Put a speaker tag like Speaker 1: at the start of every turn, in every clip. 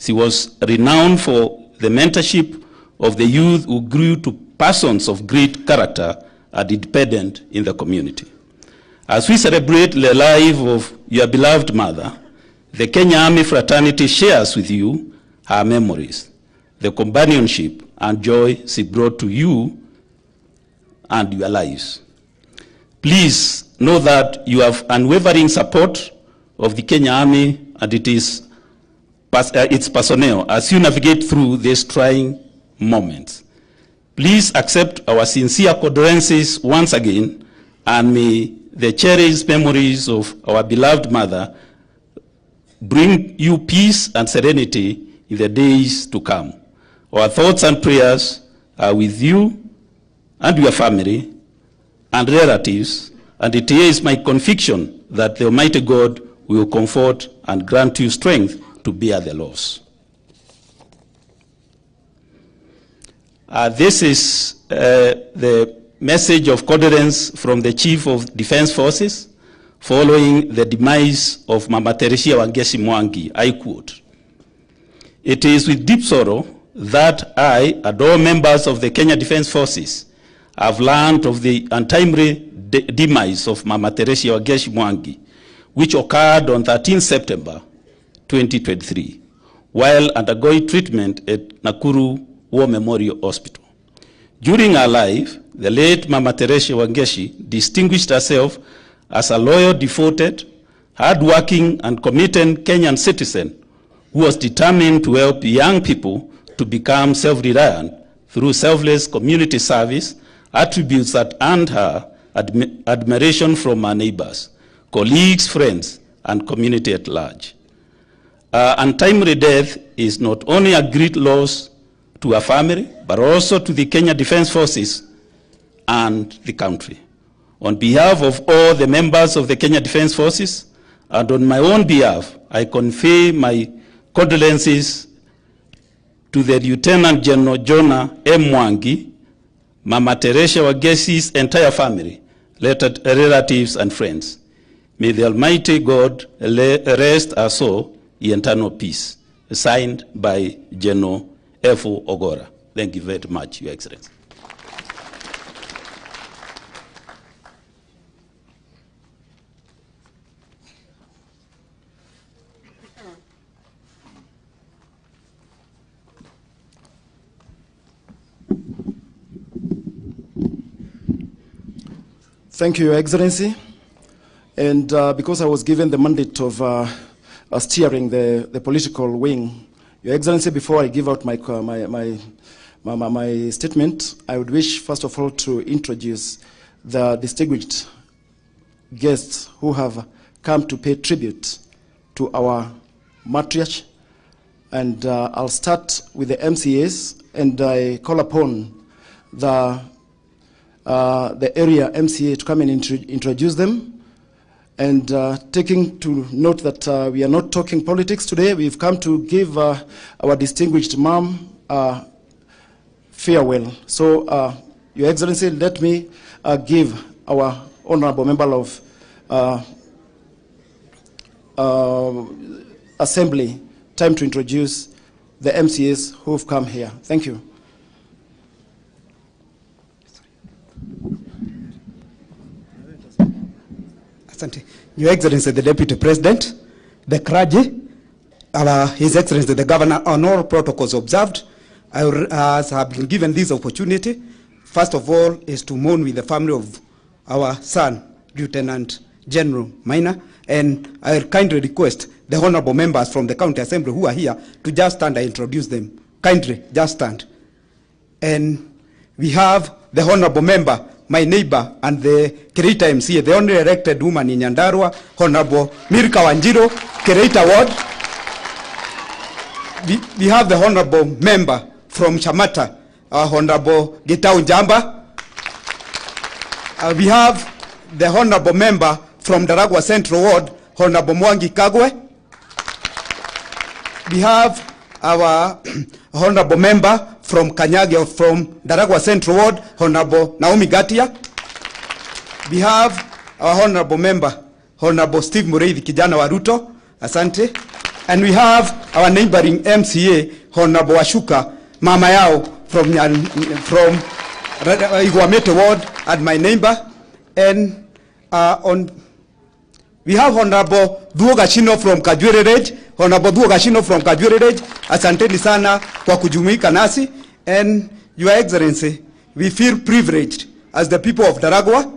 Speaker 1: She was renowned for the mentorship of the youth who grew to persons of great character and independent in the community. As we celebrate the life of your beloved mother, the Kenya Army fraternity shares with you her memories, the companionship and joy she brought to you and your lives. Please know that you have unwavering support of the Kenya Army and its personnel as you navigate through these trying moments. Please accept our sincere condolences once again, and may the cherished memories of our beloved mother bring you peace and serenity in the days to come. Our thoughts and prayers are with you and your family and relatives, and it is my conviction that the Almighty God will comfort and grant you strength to bear the loss. This is the message of condolence from the Chief of Defense Forces following the demise of Mama Teresia Wangeci Mwangi. I quote, "It is with deep sorrow that I and all members of the Kenya Defense Forces have learned of the untimely demise of Mama Teresia Wangeci Mwangi, which occurred on 13 September 2023, while undergoing treatment at Nakuru War Memorial Hospital. During her life, the late Mama Teresia Wangeci distinguished herself as a loyal, devoted, hardworking, and committed Kenyan citizen who was determined to help young people to become self-reliant through selfless community service, attributes that earned her admiration from her neighbors, colleagues, friends, and community at large. Her untimely death is not only a great loss to her family, but also to the Kenya Defense Forces and the country. On behalf of all the members of the Kenya Defense Forces, and on my own behalf, I convey my condolences to the Lieutenant General Jonah M. Mwangi, Mama Teresia Wangeci's entire family, relatives and friends. May the Almighty God rest our soul in eternal peace." Signed by General F. Ogora. Thank you very much, Your Excellency.
Speaker 2: Thank you, Your Excellency. And because I was given the mandate of steering the political wing, Your Excellency, before I give out my statement, I would wish first of all to introduce the distinguished guests who have come to pay tribute to our matriarch. And I'll start with the MCAs, and I call upon the area MCA to come and introduce them. And taking to note that we are not talking politics today, we've come to give our distinguished mom farewell. So, Your Excellency, let me give our honorable member of Assembly time to introduce the MCAs who've come here. Thank you.
Speaker 3: Asante. Your Excellency, the Deputy President, the clergy, His Excellency, the Governor, on all protocols observed, I will, as have been given this opportunity, first of all, is to mourn with the family of our son, Lieutenant General Maina, and I will kindly request the honorable members from the County Assembly who are here to just stand and introduce them. Kindly, just stand. And we have the honorable member, my neighbor, and the Kereita MCA, the only elected woman in Nyandarua, Honorable Milka Wanjiru, Kereita Ward. We have the honorable member from Shamata, Honorable Gitau Njamba. We have the honorable member from Ndaragwa Central Ward, Honorable Mwangi Kagwe. We have our honorable member from Kanyage, from Ndaragwa Central Ward, Honorable Naomi Gatia. We have our honorable member, Honorable Steve Mureithi, kijana wa Ruto. Asante. And we have our neighboring MCA, Honorable Washuka, Mama Yao from Igwamete Ward, and my neighbor. And we have Honorable Thuo Gachino from Kajwere Range. Honorable Thuo Gachino from Kajwere Range, asanteni sana kwa kujumuika nasi. And Your Excellency, we feel privileged as the people of Ndaragwa.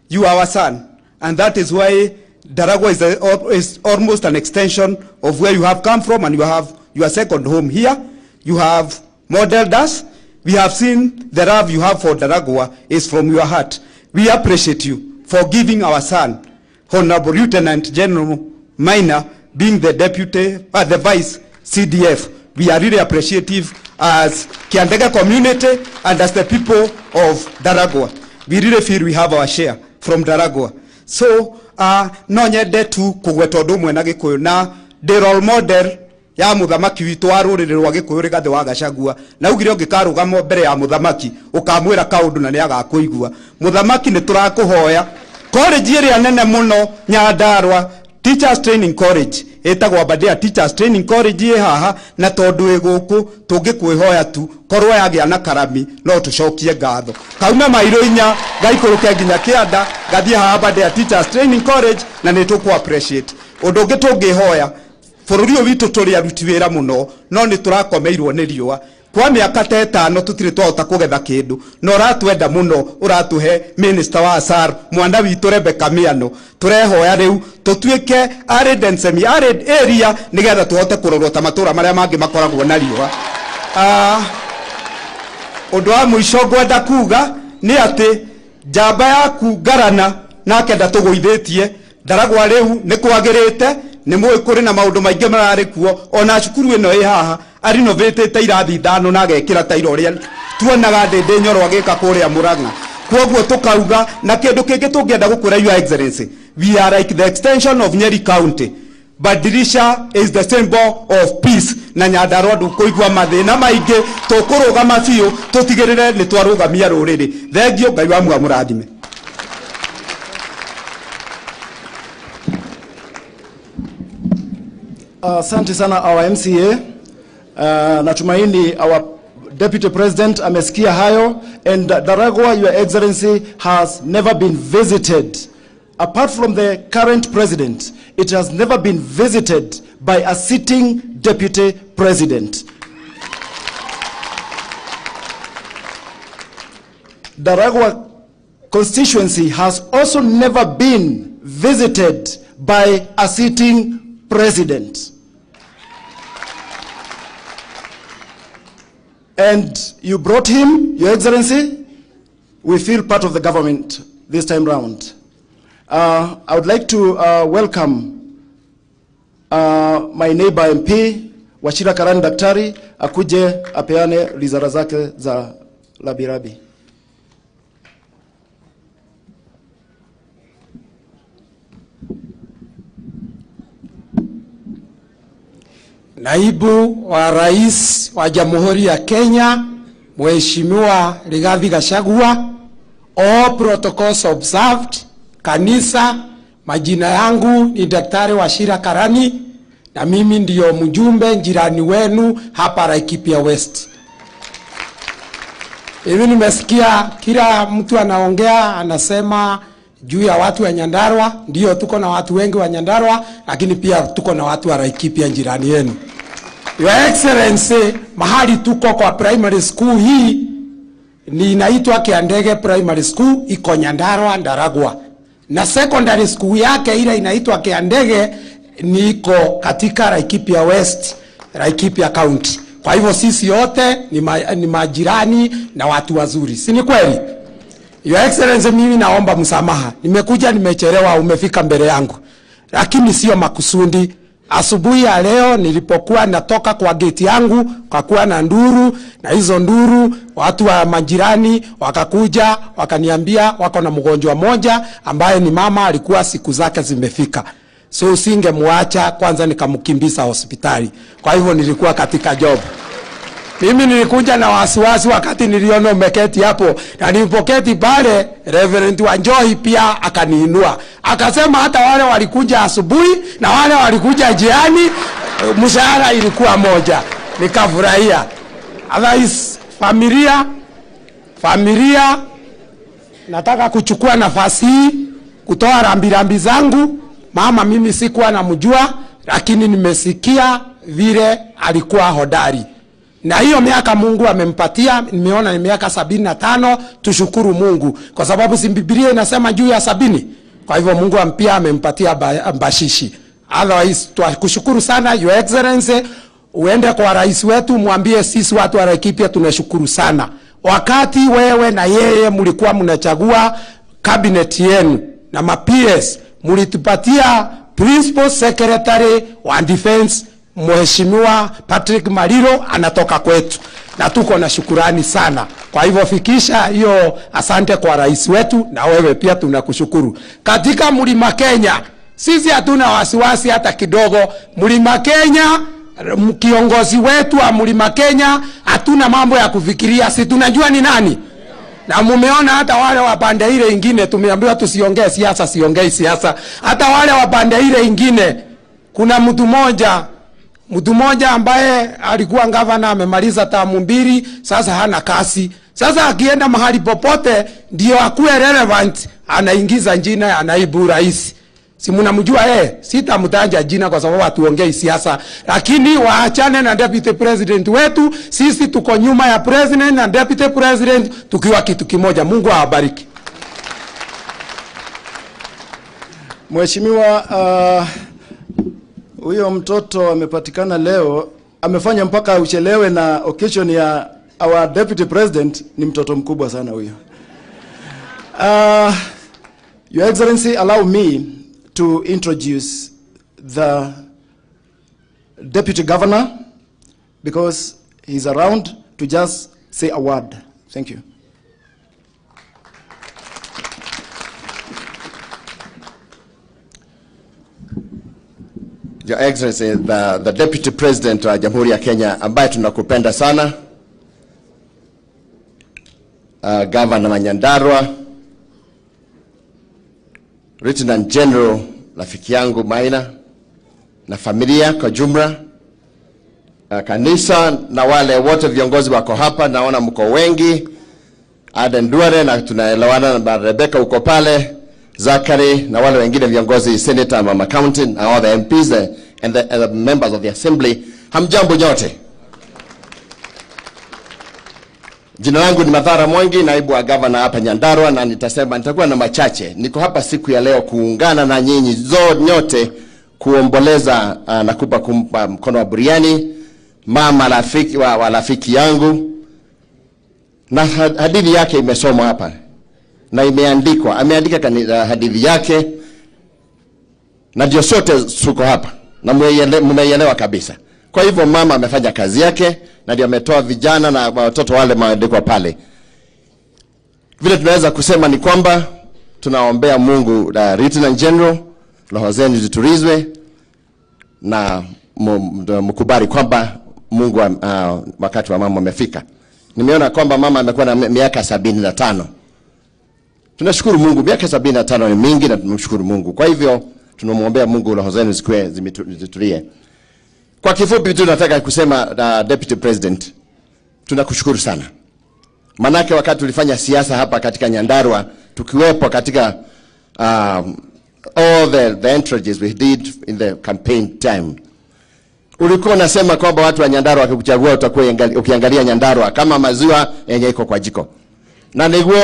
Speaker 3: You are our son, and that is why Ndaragwa is almost an extension of where you have come from, and you have your second home here. You have modeled us. We have seen the love you have for Ndaragwa is from your heart. We appreciate you for giving our son, Honorable Lieutenant General Maina, being the deputy, the vice CDF. We are really appreciative as Kiandege community and as the people of Ndaragwa. We really feel we have our share from Ndaragwa. So, no nyende tu kugweta ũndũ ũmwe na Gĩkũyũ na ndĩ role model ya muthamaki witũ wa rũrĩrĩ rwa Gĩkũyũ Rigathĩ wa Gachagua, na ugire ũngĩkarũgama mbere ya muthamaki ũkamwĩra kaũndũ na nĩ agakũigua. Muthamaki, nĩ tũrakũhoya college ĩrĩa nene mũno Nyandarua, Teachers Training College, ĩtagwo Aberdare Teachers Training College, ĩ haha, na tondũ ĩ gũkũ tũngĩkwĩhoya tu korwo yagĩa na karami no tũcokie ngatho, kaume mairo 4 gaikũrũke nginya kĩanda gathiĩ haha Aberdare Teachers Training College, na nĩ tũkũ appreciate. Ũndũ ũngĩ tũngĩhoya, bũrũri ũyũ witũ tũrĩ aruti wĩra mũno, no nĩ tũrakomeirwo nĩ riũa kwa mĩaka ta 5, tũtirĩ twahota kũgetha kĩndũ, na ũratwenda mũno, ũratũhe minister wa SAR, mwana witũ Rebecca Miano. Tũrehoya rĩu tũtuĩke arid and semi arid area, nĩgetha tũhote kũrorwo ta matũra marĩa mangĩ makoragwo na riũa. Ũndũ wa mũico ngwenda kuga nĩ atĩ njamba yaku ngarana nake ndatũgũithĩtie. Ndaragwa rĩu nĩ kwagĩrĩte, nĩ mũĩ kũrĩ na maũndũ maingĩ mararĩ kuo, ona cukuru ĩno ĩ haha arinovatĩte irathi 5 na agekĩra tairo, ũrĩa tuonaga Ndĩndĩ Nyoro agĩka kũrĩa Mũrang'a. Kwoguo tũkauga na kĩndũ kĩngĩ tũngĩenda gũkwĩra, Your Excellency, we are like the extension of Nyeri County. Badilisha is the symbol of peace, na Nyandarua ndũkũigua mathĩna maingĩ, tũkũrũgama biũ tũtigĩrĩre nĩ twarũgamia rũrĩrĩ. Thengiũ, Ngai wa mũrathime.
Speaker 2: Asante sana our MCA. Natumaini our Deputy President amesikia hayo, and Ndaragwa, Your Excellency, has never been visited. Apart from the current president, it has never been visited by a sitting deputy president. Ndaragwa constituency has also never been visited by a sitting president. And you brought him, Your Excellency. We feel part of the government this time round. I would like to welcome my neighbor MP, Wachira Karani Daktari, akuje apeane risala zake za rambirambi.
Speaker 4: Naibu wa Rais wa Jamhuri ya Kenya, Mheshimiwa Rigathi Gachagua, all protocols observed. Kanisa, majina yangu ni Daktari Wachira Karani na mimi ndio mjumbe jirani wenu hapa Laikipia West. Hivi nimesikia kila mtu anaongea anasema juu ya watu wa Nyandarua. Ndio, tuko na watu wengi wa Nyandarua, lakini pia tuko na watu wa Laikipia jirani yenu. Your Excellency, mahali tuko kwa primary school hii ni inaitwa Kiandege Primary School, iko Nyandarua Ndaragwa, na secondary school yake ile inaitwa Kiandege niko katika Laikipia West, Laikipia County. Kwa hivyo sisi wote ni majirani na watu wazuri, si ni kweli? Your Excellency, mimi naomba msamaha, nimekuja nimechelewa, umefika mbele yangu, lakini sio makusudi. Asubuhi ya leo nilipokuwa natoka kwa geti yangu, kwa kuwa na nduru, na hizo nduru watu wa majirani wakakuja wakaniambia wako na mgonjwa mmoja ambaye ni mama, alikuwa siku zake zimefika, so usingemwacha kwanza, nikamkimbiza hospitali. Kwa hivyo nilikuwa katika job. Mimi nilikuja na wasiwasi wakati niliona umeketi hapo, na nilipoketi pale, Reverend Wanjohi pia akaniinua akasema hata wale walikuja asubuhi na wale walikuja jiani Mshahara ilikuwa moja, nikafurahia. Otherwise, familia, nataka kuchukua nafasi hii kutoa rambirambi zangu. Mama mimi sikuwa namjua, lakini nimesikia vile alikuwa hodari na hiyo miaka Mungu amempatia, nimeona ni miaka 75. Tushukuru Mungu kwa sababu si Biblia inasema juu ya 70. Kwa hivyo Mungu pia amempatia bashishi. Otherwise twakushukuru sana Your Excellency, uende kwa rais wetu mwambie sisi watu wa Laikipia tunashukuru sana. Wakati wewe na yeye mlikuwa mnachagua cabinet yenu na ma PS, mlitupatia Principal Secretary wa Defense Mheshimiwa Patrick Maliro anatoka kwetu na tuko na shukurani sana. Kwa hivyo fikisha hiyo asante kwa rais wetu, na wewe pia tunakushukuru. Katika Mlima Kenya sisi hatuna wasiwasi hata kidogo. Mlima Kenya, kiongozi wetu wa Mlima Kenya, hatuna mambo ya kufikiria, si tunajua ni nani. Na mumeona hata wale wa pande ile ingine, tumeambiwa tusiongee siasa, siongei siasa. Hata wale wa pande ile ingine, kuna mtu mmoja ambaye alikuwa gavana amemaliza tamu mbili, sasa hana kasi. Sasa akienda mahali popote ndio akuwe relevant, anaingiza jina ya naibu rais. Si mnamjua yeye? Sitamtaja jina kwa sababu hatuongei siasa, lakini waachane na deputy president wetu. Sisi tuko nyuma ya president na deputy president tukiwa kitu kimoja. Mungu awabariki.
Speaker 2: Mheshimiwa, huyo mtoto amepatikana leo, amefanya mpaka uchelewe na occasion ya our deputy president. Ni mtoto mkubwa sana huyo. Your Excellency, allow me to introduce the deputy governor because he's around to just say a word. Thank you.
Speaker 5: Your Excellency, the Deputy President wa Jamhuri ya Kenya ambaye tunakupenda sana, Governor wa Nyandarua, Lieutenant General rafiki yangu Maina na familia kwa jumla, kanisa na wale wote viongozi wako hapa, naona mko wengi. Aden Duale na tunaelewana na Rebecca uko pale, Zachary na wale wengine viongozi, Senator Mama County na all the MPs and the members of the assembly. Hamjambo nyote. Jina langu ni Madhara Mwangi, naibu wa gavana hapa Nyandarua, na nitasema nitakuwa na machache. Niko hapa siku ya leo kuungana na nyinyi nyote kuomboleza na kumpa mkono wa buriani mama rafiki wa rafiki yangu, na hadithi yake imesomwa hapa na imeandikwa. Ameandika hadithi yake, na ndio sote tuko hapa na mmeielewa kabisa. Kwa hivyo mama amefanya kazi yake na ndio ametoa vijana na watoto wale maandikwa pale. Vile tunaweza kusema ni kwamba tunaombea Mungu Lieutenant General, roho zenu zitulizwe na mkubali kwamba Mungu wakati wa mama amefika. Nimeona kwamba mama amekuwa na miaka 75. Tunashukuru Mungu, miaka 75 ni mingi na tunamshukuru Mungu. Kwa hivyo tunamwombea Mungu roho zenu zikuwe zitulie. Kwa kifupi tu nataka kusema Deputy President, tunakushukuru sana. Manake wakati tulifanya siasa hapa katika Nyandarua tukiwepo katika all the entries we did in the campaign time, ulikuwa unasema kwamba watu wa Nyandarua wakikuchagua utakuwa ukiangalia Nyandarua kama maziwa yenye iko kwa jiko, na niguo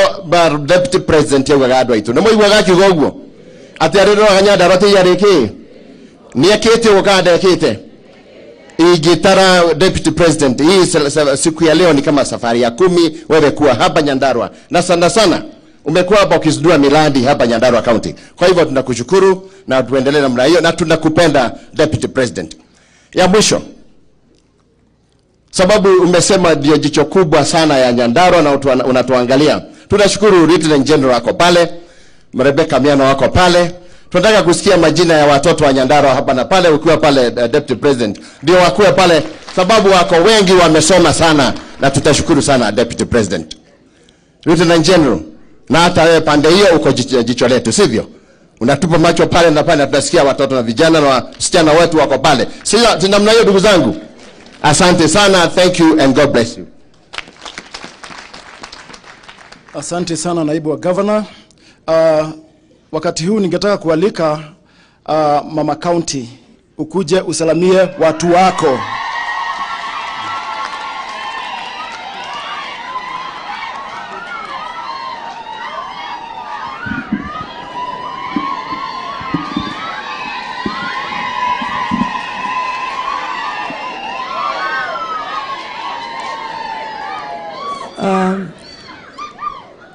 Speaker 5: Deputy President yaugaga andũ aitũ nĩ mũiguaga akiuga ũguo atĩ arĩroraga Nyandarua atĩ yarĩkĩ nĩekĩte ũguo kana ndekĩte. Ingitara Deputy President, hii siku ya leo ni kama safari ya 10 wewe kuwa hapa Nyandarua, na sana sana umekuwa hapa ukizindua miradi hapa Nyandarua County. Kwa hivyo tunakushukuru na tuendelee namna hiyo, na tunakupenda Deputy President. Ya mwisho, sababu umesema ndio jicho kubwa sana ya Nyandarua na unatuangalia, tunashukuru Lieutenant General wako pale, Rebecca Miano wako pale. Tunataka kusikia majina ya watoto wa Nyandarua hapa na pale, ukiwa pale Deputy President, ndio wakuwe pale, sababu wako wengi wamesoma sana, na tutashukuru sana Deputy President. Lieutenant General, na hata wewe pande hiyo uko jicho letu, sivyo? Unatupa macho pale na pale, na tunasikia watoto na vijana na wasichana wetu wako pale. Si namna hiyo, ndugu zangu? Asante sana, thank you and God bless you.
Speaker 2: Asante sana, naibu wa governor. Wakati huu ningetaka kualika Mama County ukuje usalamie watu wako.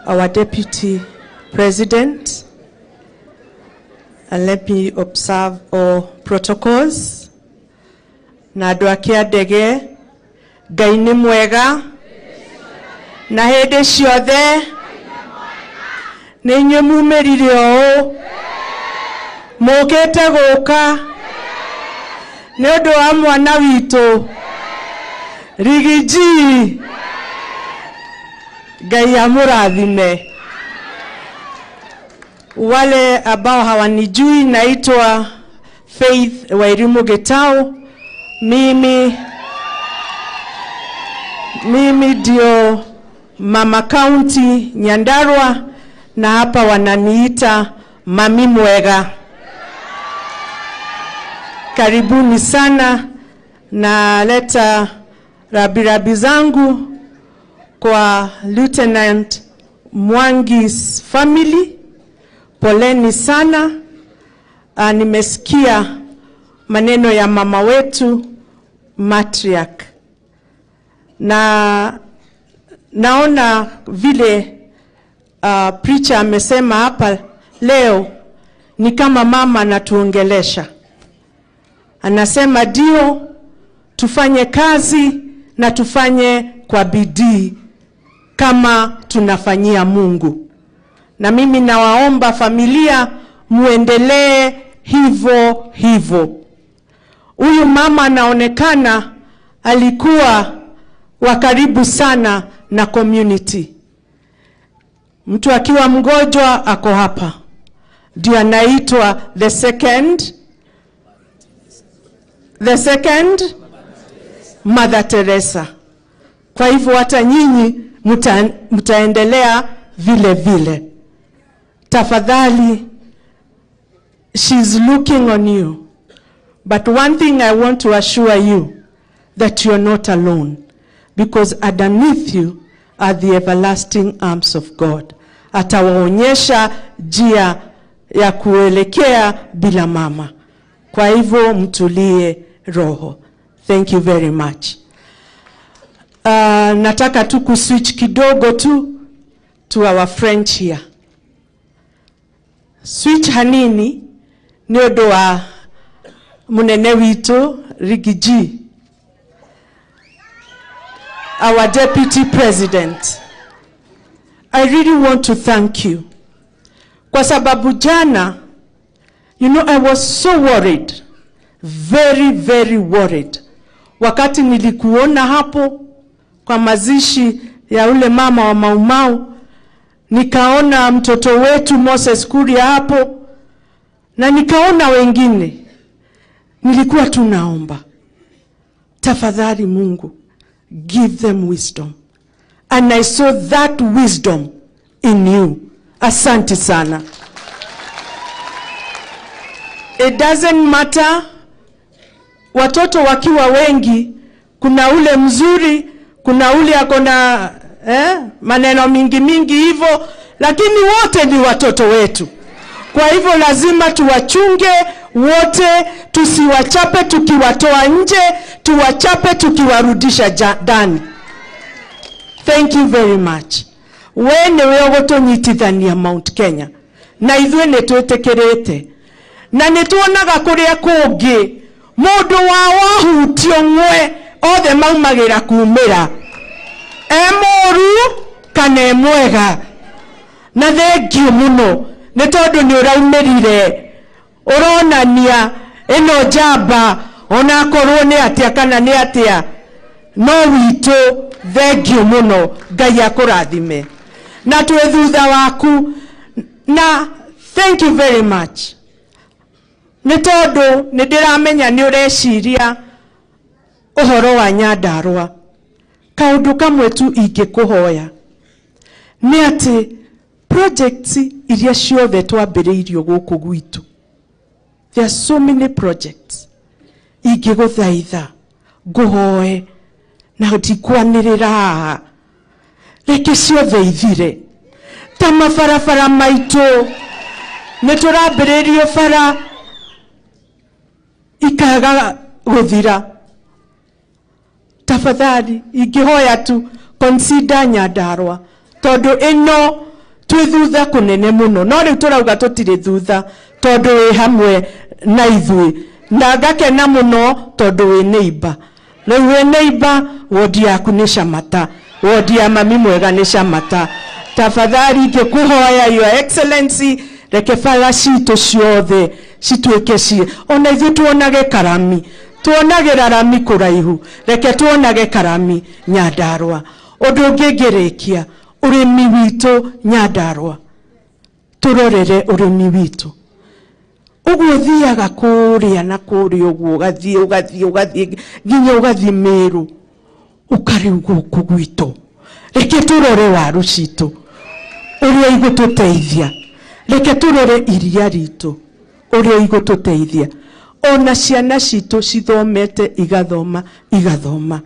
Speaker 6: Our Deputy President, and let me observe all protocols. Na andũ a Kĩandege, Ngai nĩ mwega na hĩndĩ ciothe. Nĩ inyuĩ mumĩrire ũũ mũkĩte gũka nĩ ũndũ wa mwana witũ Riggy G. Ngai amũrathime. Wale ambao hawanijui, naitwa Faith Wairimu Gitau. Mimi ndio Mama County Nyandarua, na hapa wananiita Mami Mwega. Karibuni sana, naleta rabirabi zangu kwa Lieutenant Mwangi's family. Poleni sana. Nimesikia maneno ya mama wetu matriarch, na naona vile preacher amesema hapa leo ni kama mama anatuongelesha. Anasema ndio tufanye kazi na tufanye kwa bidii kama tunafanyia Mungu. Na mimi nawaomba familia muendelee hivyo hivyo. Huyu mama anaonekana alikuwa wa karibu sana na community. Mtu akiwa mgonjwa ako hapa. Ndio anaitwa the second Mother Teresa. Kwa hivyo hata nyinyi mtaendelea vile vile. Tafadhali, she's looking on you. But one thing I want to assure you, that you're not alone, because underneath you are the everlasting arms of God. Atawaonyesha njia ya kuelekea bila mama. Kwa hivyo mtulie roho. Thank you very much. Nataka tu kuswitch kidogo tu to our French here. Switch hanini nĩ ũndũ wa mũnene witũ Riggy G, our deputy president. I really want to thank you kwa sababu jana, I was so worried, very, very worried, wakati nilikuona hapo kwa mazishi ya ule mama wa Maumau, nikaona mtoto wetu Moses Kuria hapo na nikaona wengine. Nilikuwa tunaomba, tafadhali Mungu, give them wisdom. And I saw that wisdom in you. Asante sana. It doesn't matter watoto wakiwa wengi, kuna ule mzuri, kuna ule ako na maneno mingi mingi hivyo, lakini wote ni watoto wetu. Kwa hivyo lazima tuwachunge wote, tusiwachape tukiwatoa nje, tuwachape tukiwarudisha ndani. Thank you very much. We nĩwe ũgũtũnyitithania Mount Kenya na ithuĩ nĩ twĩtĩkĩrĩte na nĩ tuonaga kũrĩa kũngĩ mũndũ wa wahutio ng'we othe maumagĩra kumĩra, e mũru kana e mwega. Na thengiũ mũno nĩ tondũ nĩ ũraumĩrire ũronania ĩno njamba, onakorwo nĩ atĩa kana nĩ atĩa no witũ. Thengiũ mũno, Ngai akũrathime na twĩ thutha waku. Na Thank you very much. Nĩ tondũ nĩ ndĩramenya nĩ ũreciria ũhoro wa Nyandarua. Kaũndũ kamwe tu ingĩkũhoya nĩ atĩ projects iria ciothe twambĩrĩirio gũkũ gwitũ, there are so many projects, ingĩgũthaitha ngũhoe na ndikwanĩrĩra haha, reke ciothe ithire. Ta mabarabara maitũ, nĩ tũrambĩrĩrio bara ikaga gũthira. Tafadhali ingĩhoya tu consider Nyandarua, tondũ ĩno twĩ thutha kũnene mũno, no rĩu tũrauga tũtirĩ thutha tondũ wĩ hamwe na ithuĩ, na ngakena mũno tondũ wĩ neighbor. Rĩu wĩ neighbor, wodi yaku nĩ Shamata, wodi ya mami mwega nĩ Shamata. Tafadhali ingĩkũhoya, Your Excellency, reke bara citũ ciothe cituĩke ci ona ithuĩ tuonage karami, tuonage rami kũraihu, reke tuonage karami Nyandarua. Ũndũ ũngĩ ngĩrĩkia, ũrĩmi witũ Nyandarua, tũrorere ũrĩmi witũ. Ũguo ũthiaga kũrĩa na kũrĩa ũguo, ũgathiĩ ũgathiĩ ũgathiĩ nginya ũgathiĩ Meru, ũkarĩu gũkũ gwitũ. Reke tũrore waru citũ ũrĩa igũtũteithia, reke tũrore iria ritũ ũrĩa igũtũteithia, ona ciana citũ cithomete igathoma igathoma,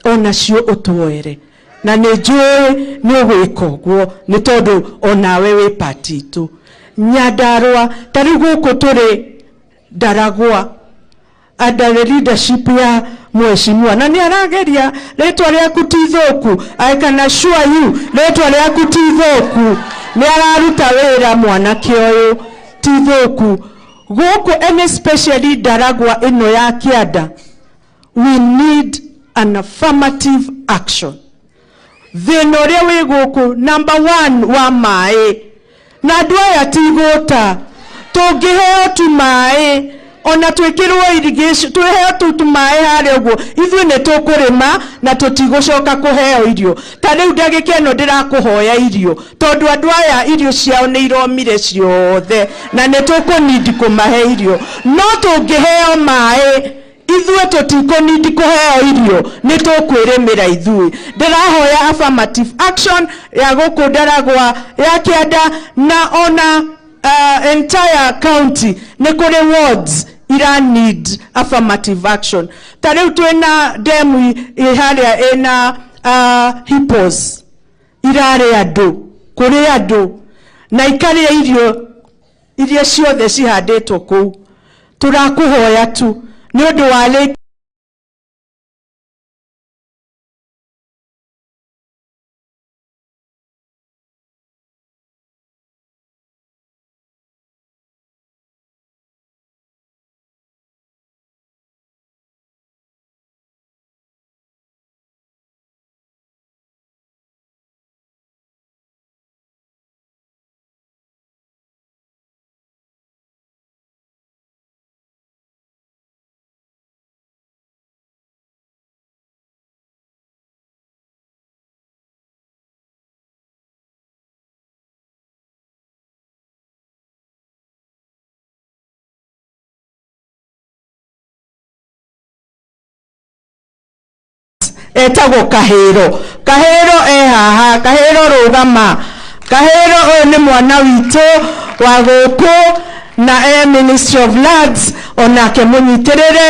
Speaker 6: onacio ũtuoere. Na nĩ njũĩ nĩ ũgwĩka ũguo nĩ tondũ onawe wĩ pati itũ Nyandarua. Ta rĩu gũkũ tũrĩ Ndaragwa under the leadership ya mheshimiwa, na nĩ arageria. Rĩtwa rĩaku ti thũku, I can assure you, rĩtwa rĩaku ti thũku. Nĩ araruta wĩra mwanake ũyũ, ti thũku gũkũ, and especially Ndaragwa ĩno ya kĩanda. We need an affirmative action. Thĩna ũrĩa wĩ gũkũ number one wa maĩ, na andũ aya ti gũta, tũngĩheo tu maĩ, ona twĩkĩrwo irrigation, twĩheo tu maĩ harĩa ũguo, ithuĩ nĩ tũkũrĩma na tũtigũcoka kũheo irio. Ta rĩu ndagĩka ĩno ndĩrakũhoya irio, tondũ andũ aya irio ciao nĩ iromire ciothe na nĩ tũkũnindi kũmahe irio. No tũngĩheo maĩ, ithuĩ tũtikũnindi kũheo irio, nĩ tũkwĩrĩmĩra ithuĩ. Ndĩrahoya affirmative action ya gũkũ Ndaragwa ya kĩanda na ona entire county. Nĩ kũrĩ wards ira need affirmative action. Ta rĩu twĩna demu ĩ harĩa ĩna hippos irarĩ andũ, kũrĩ andũ na ikarĩa irio iria ciothe cihandĩtwo kũu. Tũrakũhoya tu nĩ ũndũ wa Lake etagwo Kahĩro. Kahĩro e haha. Kahĩro, rũgama. Kahĩro ũyũ nĩ mwana witũ wa gũkũ na e Ministry of Lands, onake mũnyitĩrĩre.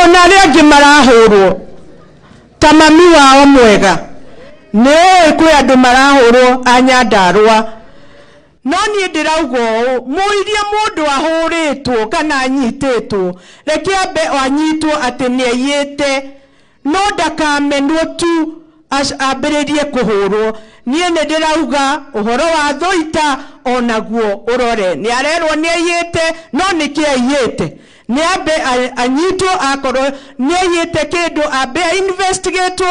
Speaker 6: Ona arĩa angĩ marahũrwo ta mami wao mwega, nĩ ũĩ kwĩ andũ marahũrwo a Nyandarũa, no niĩ ndĩrauga ũũ, mũirie mũndũ ahũrĩtwo kana anyitĩtwo, reke ambe anyitwo atĩ nĩ aiyĩte, no ndakamenwo tu ambĩrĩrie kũhũrwo. Niĩ nĩ ndĩrauga ũhoro wa thũita onaguo ũrore, nĩ arerwo nĩ aiyĩte, no nĩkĩ aiyĩte? Nĩ ambe anyitwo, akorwo nĩ aiyĩte kĩndũ ambe investigatwo,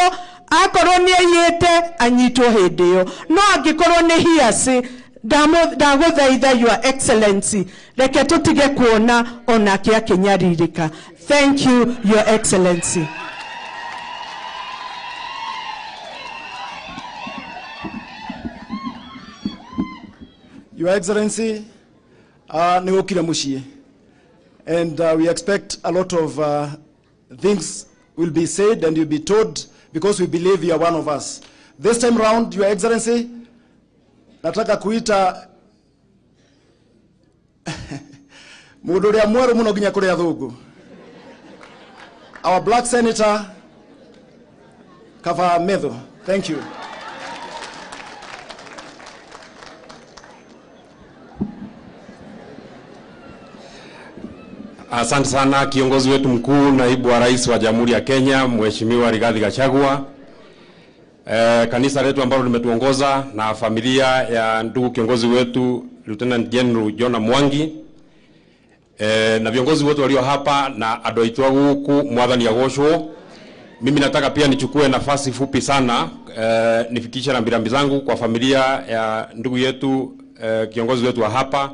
Speaker 6: akorwo nĩ aiyĩte anyitwo hĩndĩ ĩyo. No angĩkorwo nĩ hearsay, ndagũthaitha, Your Excellency, reke tũtige kuona onake akĩnyarirĩka. Thank you, Your Excellency.
Speaker 2: Your Excellency, Nĩ ũkire mũciĩ. And we expect a lot of things will be said and you'll be told because we believe you are one of us. This time round, Your Excellency, nataka kuita mũndũ ũrĩa mwerũ mũno nginya kũrĩ athũngũ. Our black senator, Kava Methu. Thank you.
Speaker 7: Asante sana kiongozi wetu mkuu, naibu wa rais wa Jamhuri ya Kenya, Mheshimiwa Rigathi Gachagua. Kanisa letu ambalo limetuongoza na familia ya ndugu kiongozi wetu Lieutenant General Jonah Mwangi, na viongozi wote walio hapa na andũ aitũ a gũkũ, mwathani agocwo. Mimi nataka pia nichukue nafasi fupi sana, nifikishe rambirambi zangu kwa familia ya ndugu yetu, kiongozi wetu wa hapa,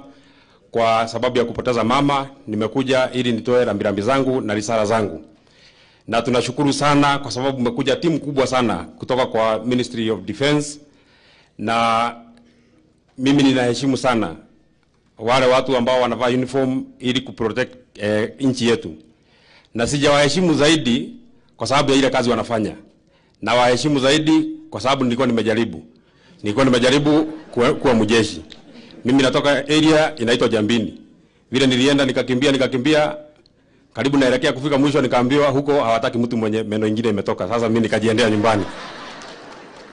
Speaker 7: kwa sababu ya kupoteza mama. Nimekuja ili nitoe rambirambi zangu na risala zangu. Na tunashukuru sana kwa sababu mmekuja timu kubwa sana kutoka kwa Ministry of Defense, na mimi ninaheshimu sana wale watu ambao wanavaa uniform ili kuprotect nchi yetu. Na sijawaheshimu zaidi kwa sababu ya ile kazi wanafanya. Na waheshimu zaidi kwa sababu nilikuwa nimejaribu. Nilikuwa nimejaribu kuwa mjeshi. Mimi natoka area inaitwa Jambini. Vile nilienda nikakimbia karibu naelekea kufika mwisho, nikaambiwa huko hawataki mtu mwenye meno ingine imetoka. Sasa mimi nikajiendea nyumbani.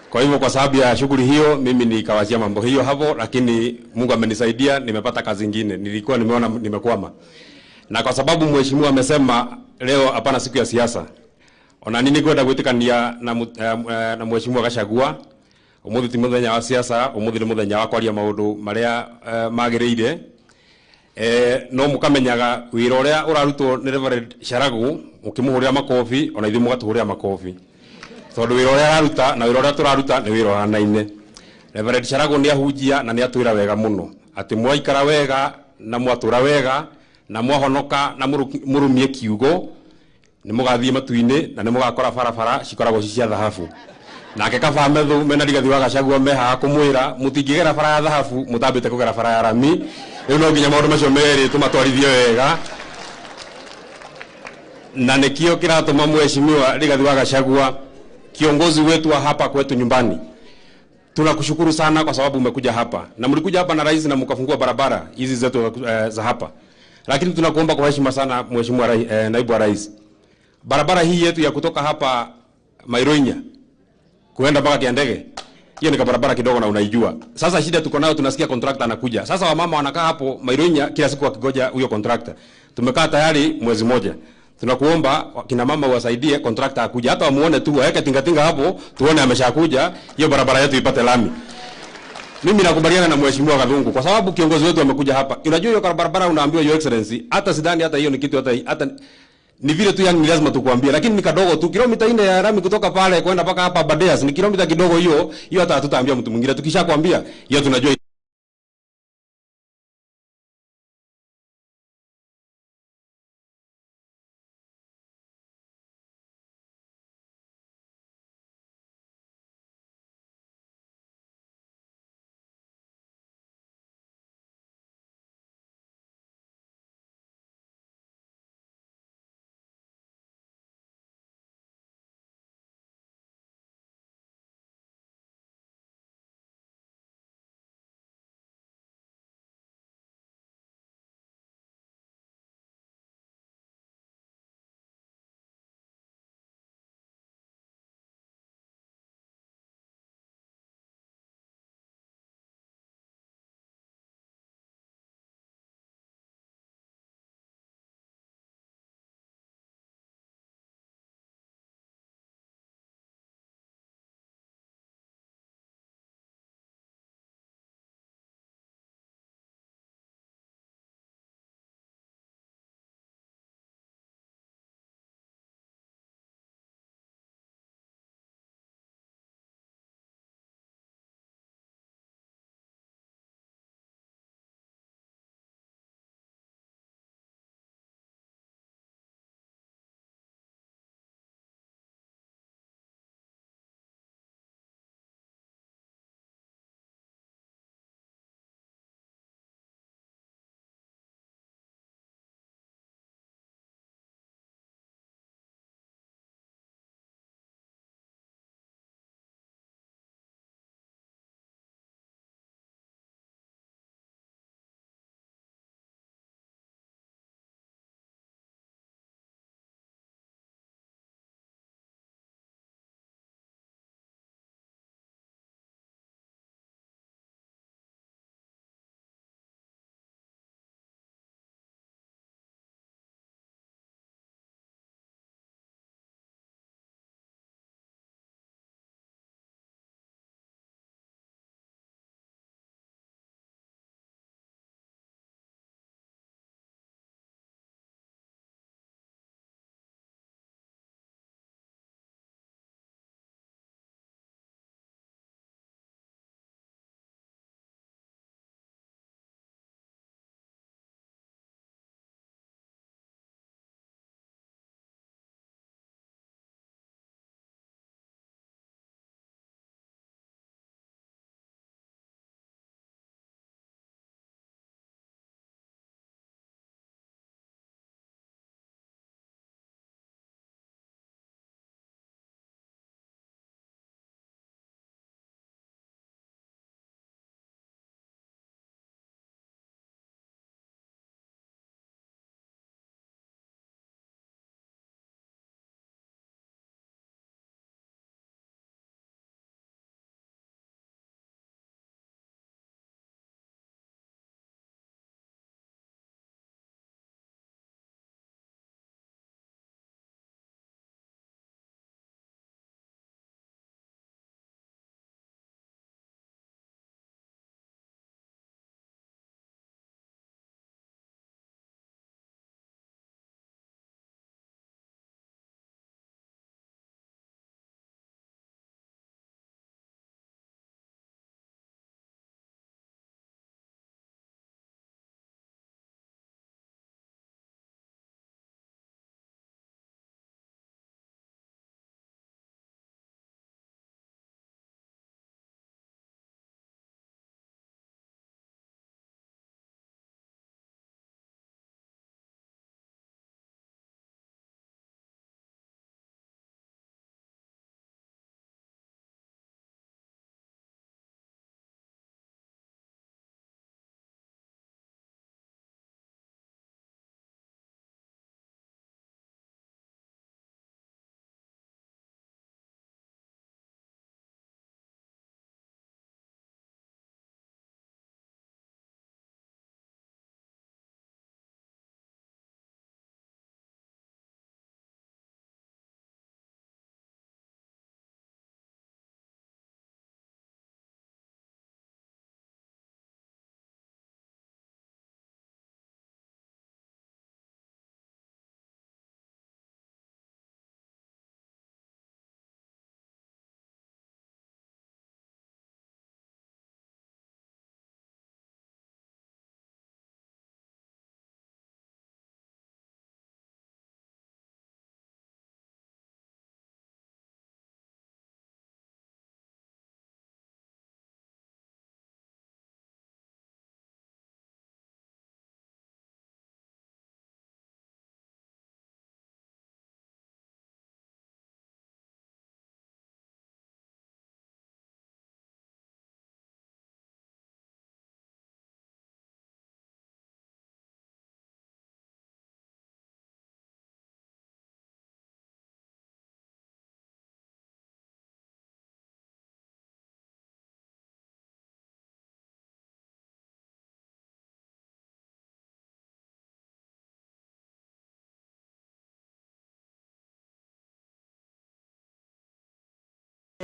Speaker 7: Kwa hivyo kwa sababu ya shughuli hiyo mimi nikawachia mambo hiyo hapo, lakini Mungu amenisaidia nimepata kazi nyingine. Nilikuwa nimeona nimekwama. Na kwa sababu mheshimiwa amesema leo hapana siku ya siasa. Ona nini kwenda gwitikania na mheshimiwa Gachagua. Umuthi ti muthenya wa siasa, umuthi ni muthenya wa kwaria maundu maria magiriire. No mukamenyaga wira uria urarutwo ni Reverend Sharagu, mukimuhurira makobi, ona ithuĩ mugatuhurira makobi. Tondu wira uria araruta na wira uria turaruta ni wira ũhanaine. Reverend Sharagu ni ahunjia na ni atwira wega muno ati mwaikara wega na mwatura wega na mwahonoka na murumie kiugo ni mugathie matu-inĩ na ni mugakora barabara cikoragwo ci cia thahabu. Nake Kaba Methu mena Rigathi wa Gachagua me haha kumwira mutingĩgera bara ya thahabu mutambĩte kũgera bara ya rami. Rĩu no nginya maũndũ macio merĩ tũmatwarithie wega, na nĩkĩo kĩratũma mheshimiwa Rigathi wa Gachagua, kiongozi wetu wa hapa kwetu nyumbani, tunakushukuru sana kwa sababu umekuja hapa na mlikuja hapa na rais na mkafungua barabara hizi zetu za hapa. Lakini tunakuomba kwa heshima sana mheshimiwa naibu wa rais, barabara hii yetu ya kutoka hapa Mairoinya kuenda mpaka Kiandege, hiyo ni barabara kidogo na unaijua. Sasa shida tuko nayo, tunasikia contractor anakuja. Sasa wamama wanakaa hapo Mairoinya kila siku wakigoja huyo contractor. Tumekaa tayari mwezi moja. Tunakuomba kina mama wasaidie contractor akuja, hata wamuone tu, waweke tingatinga hapo tuone ameshakuja, hiyo barabara yetu ipate lami. Mimi nakubaliana na mheshimiwa Gathungu kwa sababu kiongozi wetu amekuja hapa. Unajua hiyo barabara unaambiwa Your Excellency, hata sidhani hata hiyo ni kitu, hata ni vile tu yani ni lazima tukuambie, lakini ni kadogo tu, kilomita 4 ya rami kutoka pale kwenda mpaka hapa Aberdares ni kilomita kidogo hiyo, hiyo hata hatutaambia mtu mwingine. Tukishakwambia hiyo tunajua.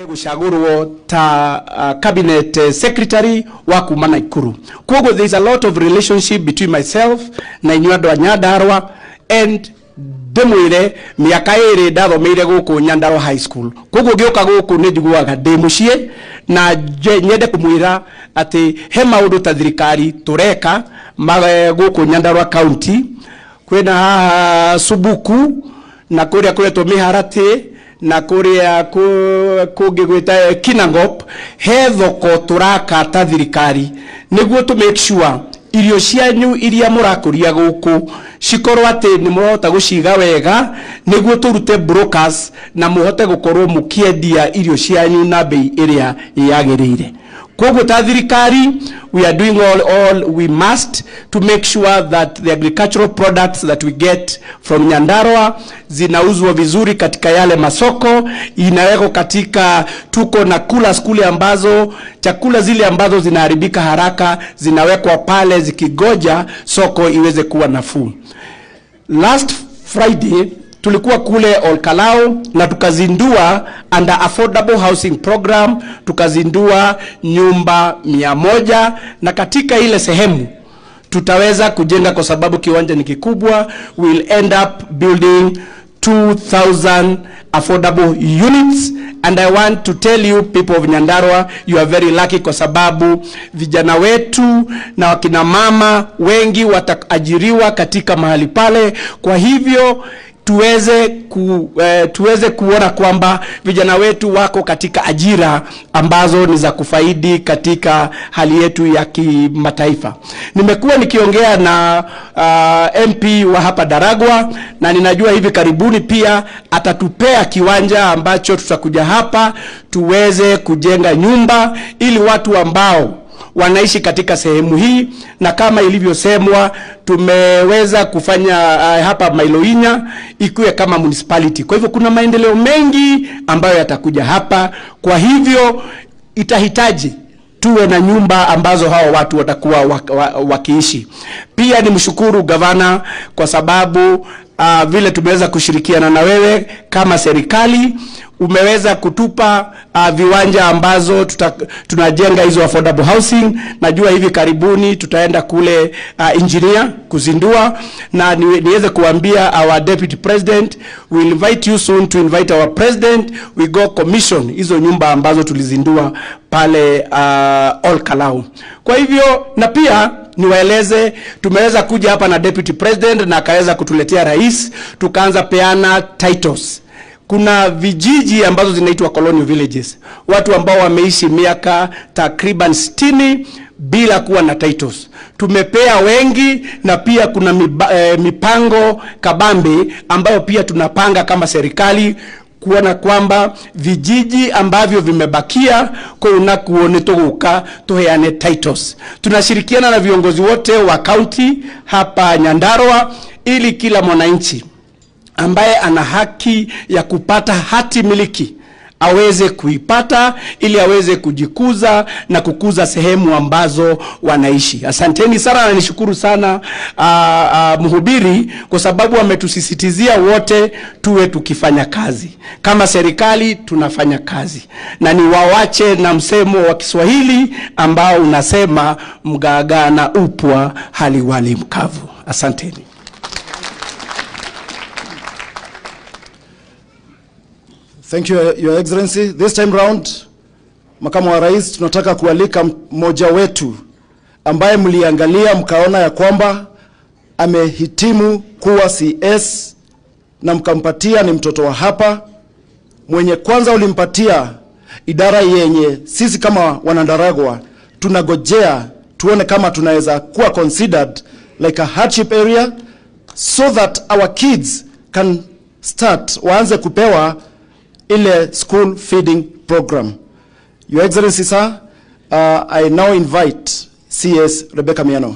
Speaker 8: Gucagurwo ta cabinet secretary wa kuma Nakuru. Koguo there is a lot of relationship between myself na inyuĩ andũ a Nyandarua, and ndĩmwĩre mĩaka ĩrĩ ndathomeire gũkũ Nyandarua High School, koguo ngĩũka gũkũ nĩ njiguaga ndĩ mũciĩ, na nyende kũmwĩra atĩ he maũndũ ta thirikari tũreka gũkũ Nyandarua County. Kwĩna haha Subuku na kũrĩa kũretwo Mĩharatĩ na kũrĩa kũngĩ gwĩta Kinangop, he thoko tũraka ta thirikari nĩguo tũ make sure irio cianyu iria mũrakũria gũkũ cikorwo atĩ nĩ mũrahota gũciga wega, nĩguo tũrute brokers na mũhote gũkorwo mũkĩendia irio cianyu na bei ĩrĩa yagĩrĩire. Koguo ta thirikari we are doing all we must to make sure that the agricultural products that we get from Nyandarua zinauzwa vizuri katika yale masoko, inawekwa katika, tuko na kula skuli ambazo chakula zile ambazo zinaharibika haraka zinawekwa pale zikigoja soko iweze kuwa nafuu. Last Friday tulikuwa kule Olkalou na tukazindua under affordable housing program, tukazindua nyumba 100, na katika ile sehemu tutaweza kujenga, kwa sababu kiwanja ni kikubwa, we'll end up building 2000 affordable units. And I want to tell you people of Nyandarua, you are very lucky, kwa sababu vijana wetu na wakina mama wengi wataajiriwa katika mahali pale. Kwa hivyo tuweze kuona kwamba vijana wetu wako katika ajira ambazo ni za kufaidi katika hali yetu ya kimataifa. Nimekuwa nikiongea na MP wa hapa Ndaragwa, na ninajua hivi karibuni pia atatupea kiwanja ambacho tutakuja hapa tuweze kujenga nyumba ili watu ambao wanaishi katika sehemu hii, na kama ilivyosemwa tumeweza kufanya hapa Mailoinya ikuwe kama municipality. Kwa hivyo kuna maendeleo mengi ambayo yatakuja hapa, kwa hivyo itahitaji tuwe na nyumba ambazo hao watu watakuwa wakiishi. Pia nimshukuru gavana kwa sababu vile tumeweza kushirikiana na wewe kama serikali, umeweza kutupa viwanja ambazo tunajenga hizo affordable housing. Najua hivi karibuni tutaenda kule Engineer kuzindua, na niweze kuambia our deputy president, we will invite you soon to invite our president, we go commission hizo nyumba ambazo tulizindua pale Olkalou. Kwa hivyo na pia niwaeleze, tumeweza kuja hapa na deputy president na akaweza kutuletea rais, tukaanza peana titles. Kuna vijiji ambazo zinaitwa colonial villages, watu ambao wameishi miaka takriban 60 bila kuwa na titles. Tumepea wengi, na pia kuna mipango kabambe ambayo pia tunapanga kama serikali kuona kwamba vijiji ambavyo vimebakia kuu nakuo nĩ tũgũka tuheane titles. Tunashirikiana na viongozi wote wa county hapa Nyandarua ili kila mwananchi ambaye ana haki ya kupata hati miliki aweze kuipata ili aweze kujikuza na kukuza sehemu ambazo wanaishi. Asanteni sana na nishukuru sana mhubiri kwa sababu ametusisitizia wote tuwe tukifanya kazi. Kama serikali tunafanya kazi, na niwawache na msemo wa Kiswahili ambao unasema mgaagaa na upwa haliwali mkavu. Asanteni.
Speaker 2: Thank you, Your Excellency. This time round, Makamu wa Rais, tunataka kualika mmoja wetu ambaye mliangalia mkaona ya kwamba amehitimu kuwa CS na mkampatia, ni mtoto wa hapa mwenye kwanza ulimpatia idara yenye sisi kama Wanandaragwa tunagojea tuone kama tunaweza kuwa considered like a hardship area so that our kids can start waanze kupewa ile school feeding program. Your Excellency, sir, I now invite CS Rebecca Miano.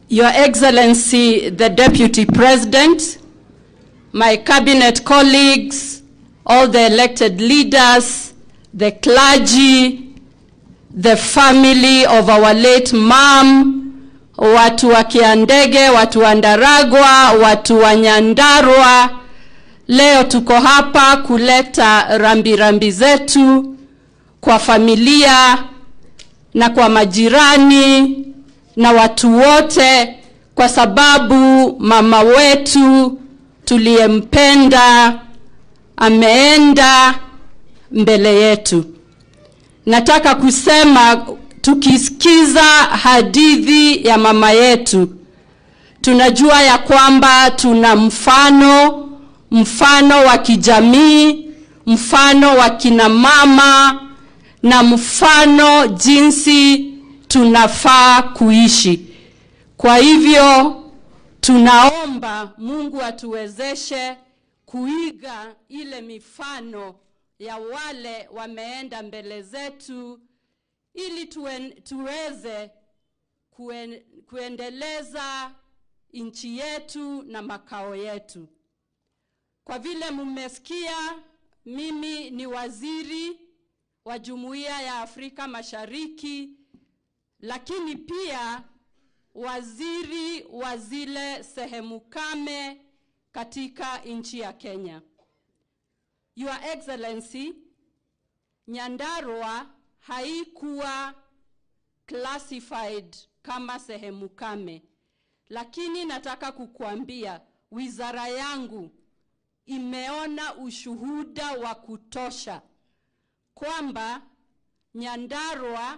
Speaker 9: Your Excellency, the Deputy President, my cabinet colleagues, all the elected leaders, the clergy, the family of our late mom, watu wa Kiandege, watu wa Ndaragwa, watu wa Nyandarua. Leo tuko hapa kuleta rambirambi zetu kwa familia na kwa majirani na watu wote, kwa sababu mama wetu tuliyempenda ameenda mbele yetu. Nataka kusema, tukisikiza hadithi ya mama yetu, tunajua ya kwamba tuna mfano, mfano wa kijamii, mfano wa kina mama na mfano jinsi tunafaa kuishi. Kwa hivyo tunaomba Mungu atuwezeshe kuiga ile mifano ya wale wameenda mbele zetu, ili tuweze kuendeleza nchi yetu na makao yetu. Kwa vile mmesikia, mimi ni waziri wa Jumuiya ya Afrika Mashariki, lakini pia waziri wa zile sehemu kame katika nchi ya Kenya. Your Excellency, Nyandarua haikuwa classified kama sehemu kame, lakini nataka kukuambia wizara yangu imeona ushuhuda wa kutosha kwamba Nyandarua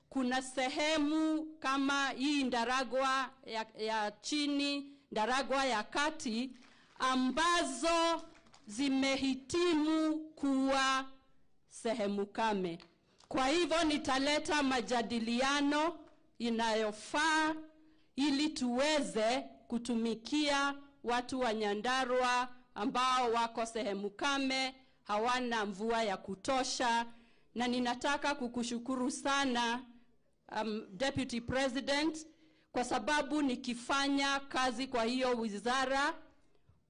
Speaker 9: kuna sehemu kama hii Ndaragwa ya chini, Ndaragwa ya kati, ambazo zimehitimu kuwa sehemu kame. Kwa hivyo nitaleta majadiliano inayofaa ili tuweze kutumikia watu wa Nyandarua ambao wako sehemu kame, hawana mvua ya kutosha. Na ninataka kukushukuru sana Deputy President, kwa sababu nikifanya kazi kwa hiyo wizara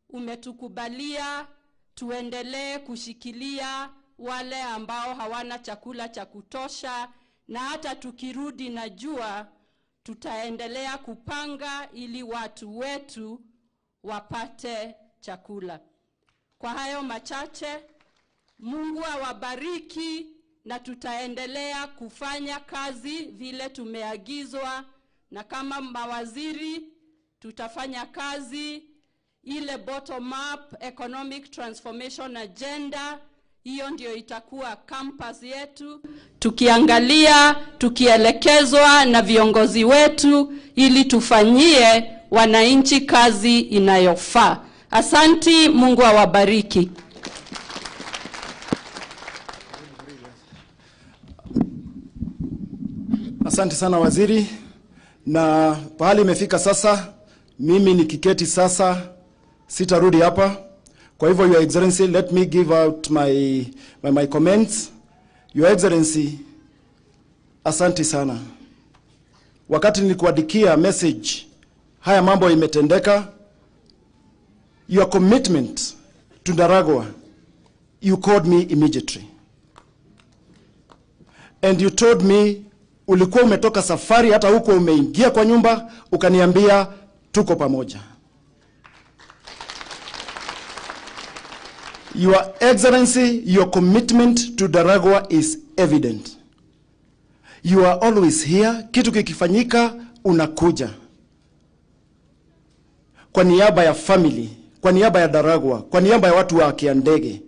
Speaker 9: umetukubalia tuendelee kushikilia wale ambao hawana chakula cha kutosha, na hata tukirudi najua tutaendelea kupanga ili watu wetu wapate chakula. Kwa hayo machache, Mungu awabariki, na tutaendelea kufanya kazi vile tumeagizwa, na kama mawaziri tutafanya kazi ile bottom up economic transformation agenda. Hiyo ndio itakuwa campus yetu, tukiangalia, tukielekezwa na viongozi wetu ili tufanyie wananchi kazi inayofaa. Asanti, Mungu awabariki.
Speaker 2: Asante sana waziri. Na pahali imefika sasa, mimi nikiketi sasa sitarudi hapa. Kwa hivyo, Your Excellency, let me give out my comments. Your Excellency, asante sana. Wakati nilikuandikia message, haya mambo imetendeka. Your commitment to Ndaragwa, you called me immediately. And you told me, ulikuwa umetoka safari, hata huko umeingia kwa nyumba, ukaniambia tuko pamoja. Your Excellency, your commitment to Ndaragwa is evident. You are always here. Kitu kikifanyika, unakuja. Kwa niaba ya family, kwa niaba ya Ndaragwa, kwa niaba ya watu wa Kiandege,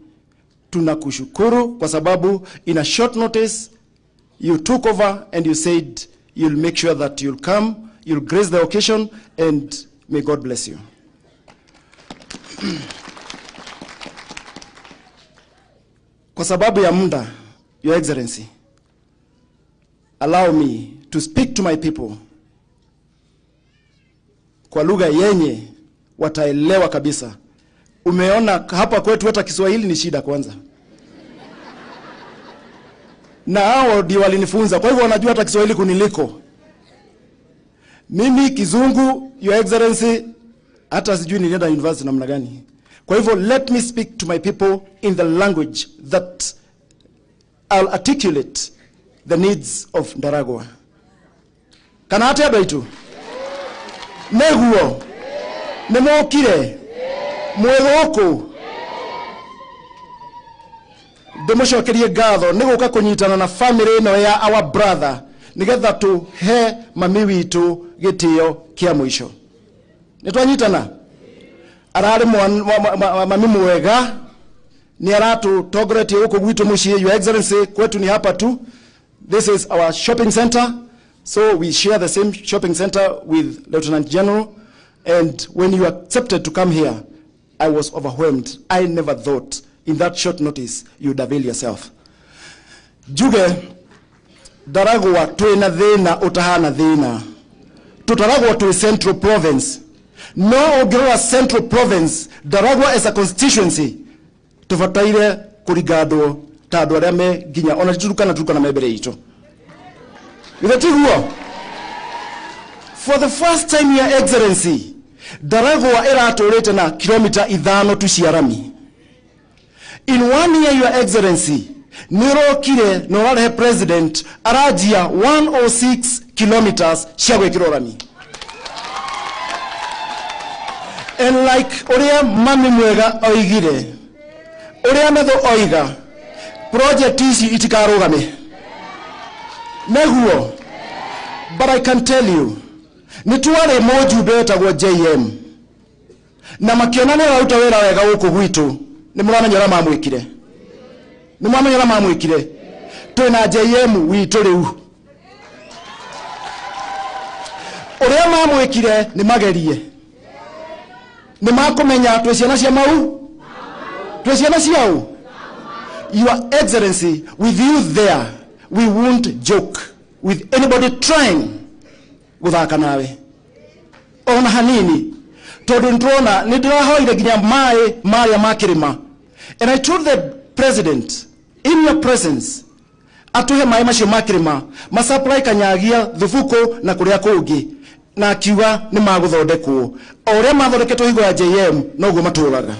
Speaker 2: tunakushukuru kwa sababu in a short notice, you took over and you said you'll make sure that you'll come, you'll grace the occasion, and may God bless you. Kwa sababu ya muda, Your Excellency, allow me to speak to my people kwa lugha yenye wataelewa kabisa. Umeona hapa kwetu hata Kiswahili ni shida kwanza. Na hao ndio walinifunza, kwa hivyo wanajua hata Kiswahili kuniliko. Mimi Kizungu, Your Excellency, hata sijui nilienda university namna gani. Kwa hivyo let me speak to my people in the language that I'll articulate the needs of Ndaragwa. Kana hata baitu. Nĩguo nĩ mũkire mwĩ gũkũ ndĩmũcokerie ngatho nĩ gũka kũnyitana na family ĩno ya our brother nĩgetha tũhe mami witũ gĩtĩo kĩa mũico. Nĩ twanyitana? Ararĩ mami mwega, nĩ aratũtongoretie gũkũ gwitũ mũciĩ. Your Excellency, kwetu ni hapa tu. This is our shopping center, so we share the same shopping center with Lieutenant General. And when you accepted to come here, I was overwhelmed. I never thought in that short notice you'd avail yourself. Njuge Ndaragwa twina thina utahana thina, tutaragwo twi Central Province, no ũngĩrora Central Province, Ndaragwa as a constituency tubataire kurigandwo ta andũ arĩa me nginya ona ti Turkana, Turkana me mbere itũ, githĩ tiguo? For the first time, Your Excellency, Ndaragwa ĩratũrĩte na kilomita 5 tu cia rami in one year. Your Excellency, nĩ ũrokire na ũrarehe president aranjia 106 kilometers cia gwĩkĩrwo rami. And like ũrĩa mami mwega oigire, ũrĩa metho oiga, project ici itikarũgame neguo. But I can tell you, nĩ twarĩ mũjumbe wetagwo JM na makĩona nĩ araruta wĩra wega gũkũ gwitũ. Nĩ mũramenya ũrĩa mamwĩkire, nĩ mwamenya ũrĩa mamwĩkire. Twĩna JM witũ rĩu. Ũrĩa mamwĩkire nĩ magerie, nĩ makũmenya twĩ ciana cia mau, twĩ ciana ciao. Your Excellency, with you there, we won't joke with anybody trying guthaka nawe ona hanini, tondu nĩtũrona nĩ ndĩrahoire nginya maĩ marĩa ma kĩrĩma, and I told the president in your presence atũhe maĩ macio ma kĩrĩma masupply Kanyagia, Thubuku na kũrĩa kũngĩ, na akiuga nĩ magũthondekwo. O ũrĩa mathondeketwo hingo ya JM, noguo matũraga.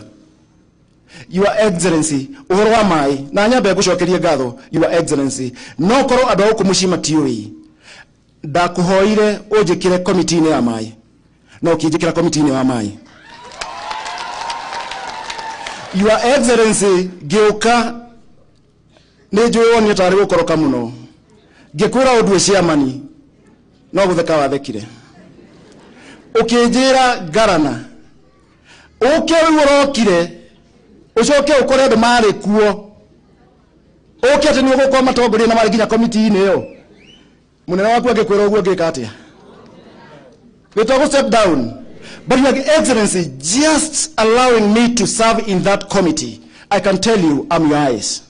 Speaker 2: Your Excellency, ũhoro wa maĩ na nyambe ngũcokerie ngatho. Your Excellency, no korwo andũ a gũkũ mũciĩ matiũĩ, ndakũhoire ũnjĩkĩre komiti-inĩ ya maĩ, no ũkĩnjĩkĩra komiti-inĩ ya maĩ. Your Excellency, ngĩũka nĩ njũĩ wonire tarĩ gũkoroka mũno ngĩkwĩra ũndue chairman, no gũtheka wathekire, ũkĩnjĩra ngarana ũke. Rĩu ũrokire ũcoke ũkore andũ marĩ kuo, ũke atĩ nĩ ũgũkorwo matongoria na marĩ nginya komiti-inĩ ĩyo. Mũnene waku angĩkwĩra ũguo ngĩka atĩa? Wĩtagwo step down. But Your Excellency, just allowing me to serve in that committee, I can tell you I'm your eyes.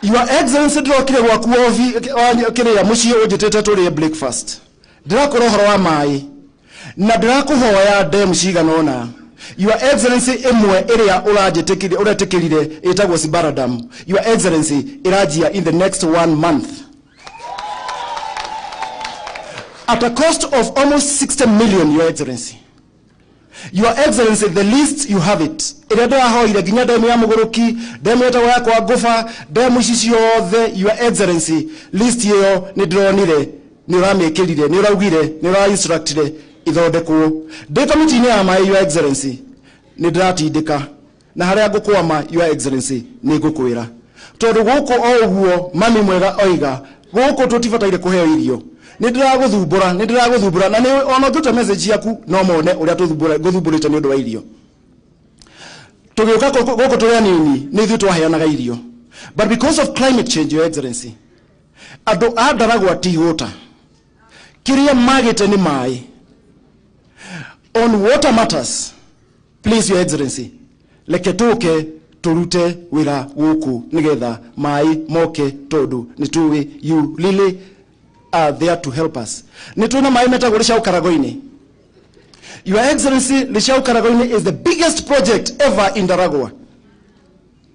Speaker 2: Your Excellency, ndĩrokire gwaku kĩrĩa mũciĩ ũnjĩtĩte tũrĩe breakfast, ndĩrakwĩra ũhoro wa maĩ na ndĩrakũhoya ndemu cigana ũna. Your Excellency, ĩmwe ĩrĩa ũranjĩtĩkĩrie, ũretĩkĩrire, ĩtagwo Sibara Dam. Your Excellency, ĩranjia in the next one month at a cost of almost 60 million. Your Excellency, Your Excellency, the list, you have it, ĩrĩa ndĩrahoire nginya ndemu ya Mũgũrũki, ndemu ĩtagwo ya kwa Ngũba, ndemu ici ciothe. Your Excellency, list ĩyo nĩ ndĩronire nĩ ũramĩkĩrire, nĩ ũraugire, nĩ ũra instructire ithondekwo. Ndĩ komiti-inĩ ya maĩ, Your Excellency, nĩ ndĩratindĩka na harĩa ngũkwama, Your Excellency, nĩ ngũkwĩra, tondũ gũkũ o ũguo mami mwega oiga, gũkũ tũtibataire kũheo irio. Nĩ ndĩragũthumbũra, nĩ ndĩragũthumbũra, na nĩ ona ũngĩruta message ciaku no mone ũrĩa ngũthumbũrĩte nĩ ũndũ wa irio. Tũgĩũka gũkũ tũrĩ anini, nĩ ithuĩ twaheanaga irio, but because of climate change, Your Excellency, andũ a Ndaragwa ti hũta, kĩrĩa magĩte nĩ maĩ. On water matters, please, Your Excellency, reke tũke tũrute wĩra gũkũ nĩgetha maĩ moke, tondũ nĩ tũĩ you really are there to help us. Nĩ twĩna maĩ metagwo Rĩcau Karagoinĩ. Your Excellency, Rĩcau Karagoinĩ is the biggest project ever in Ndaragwa,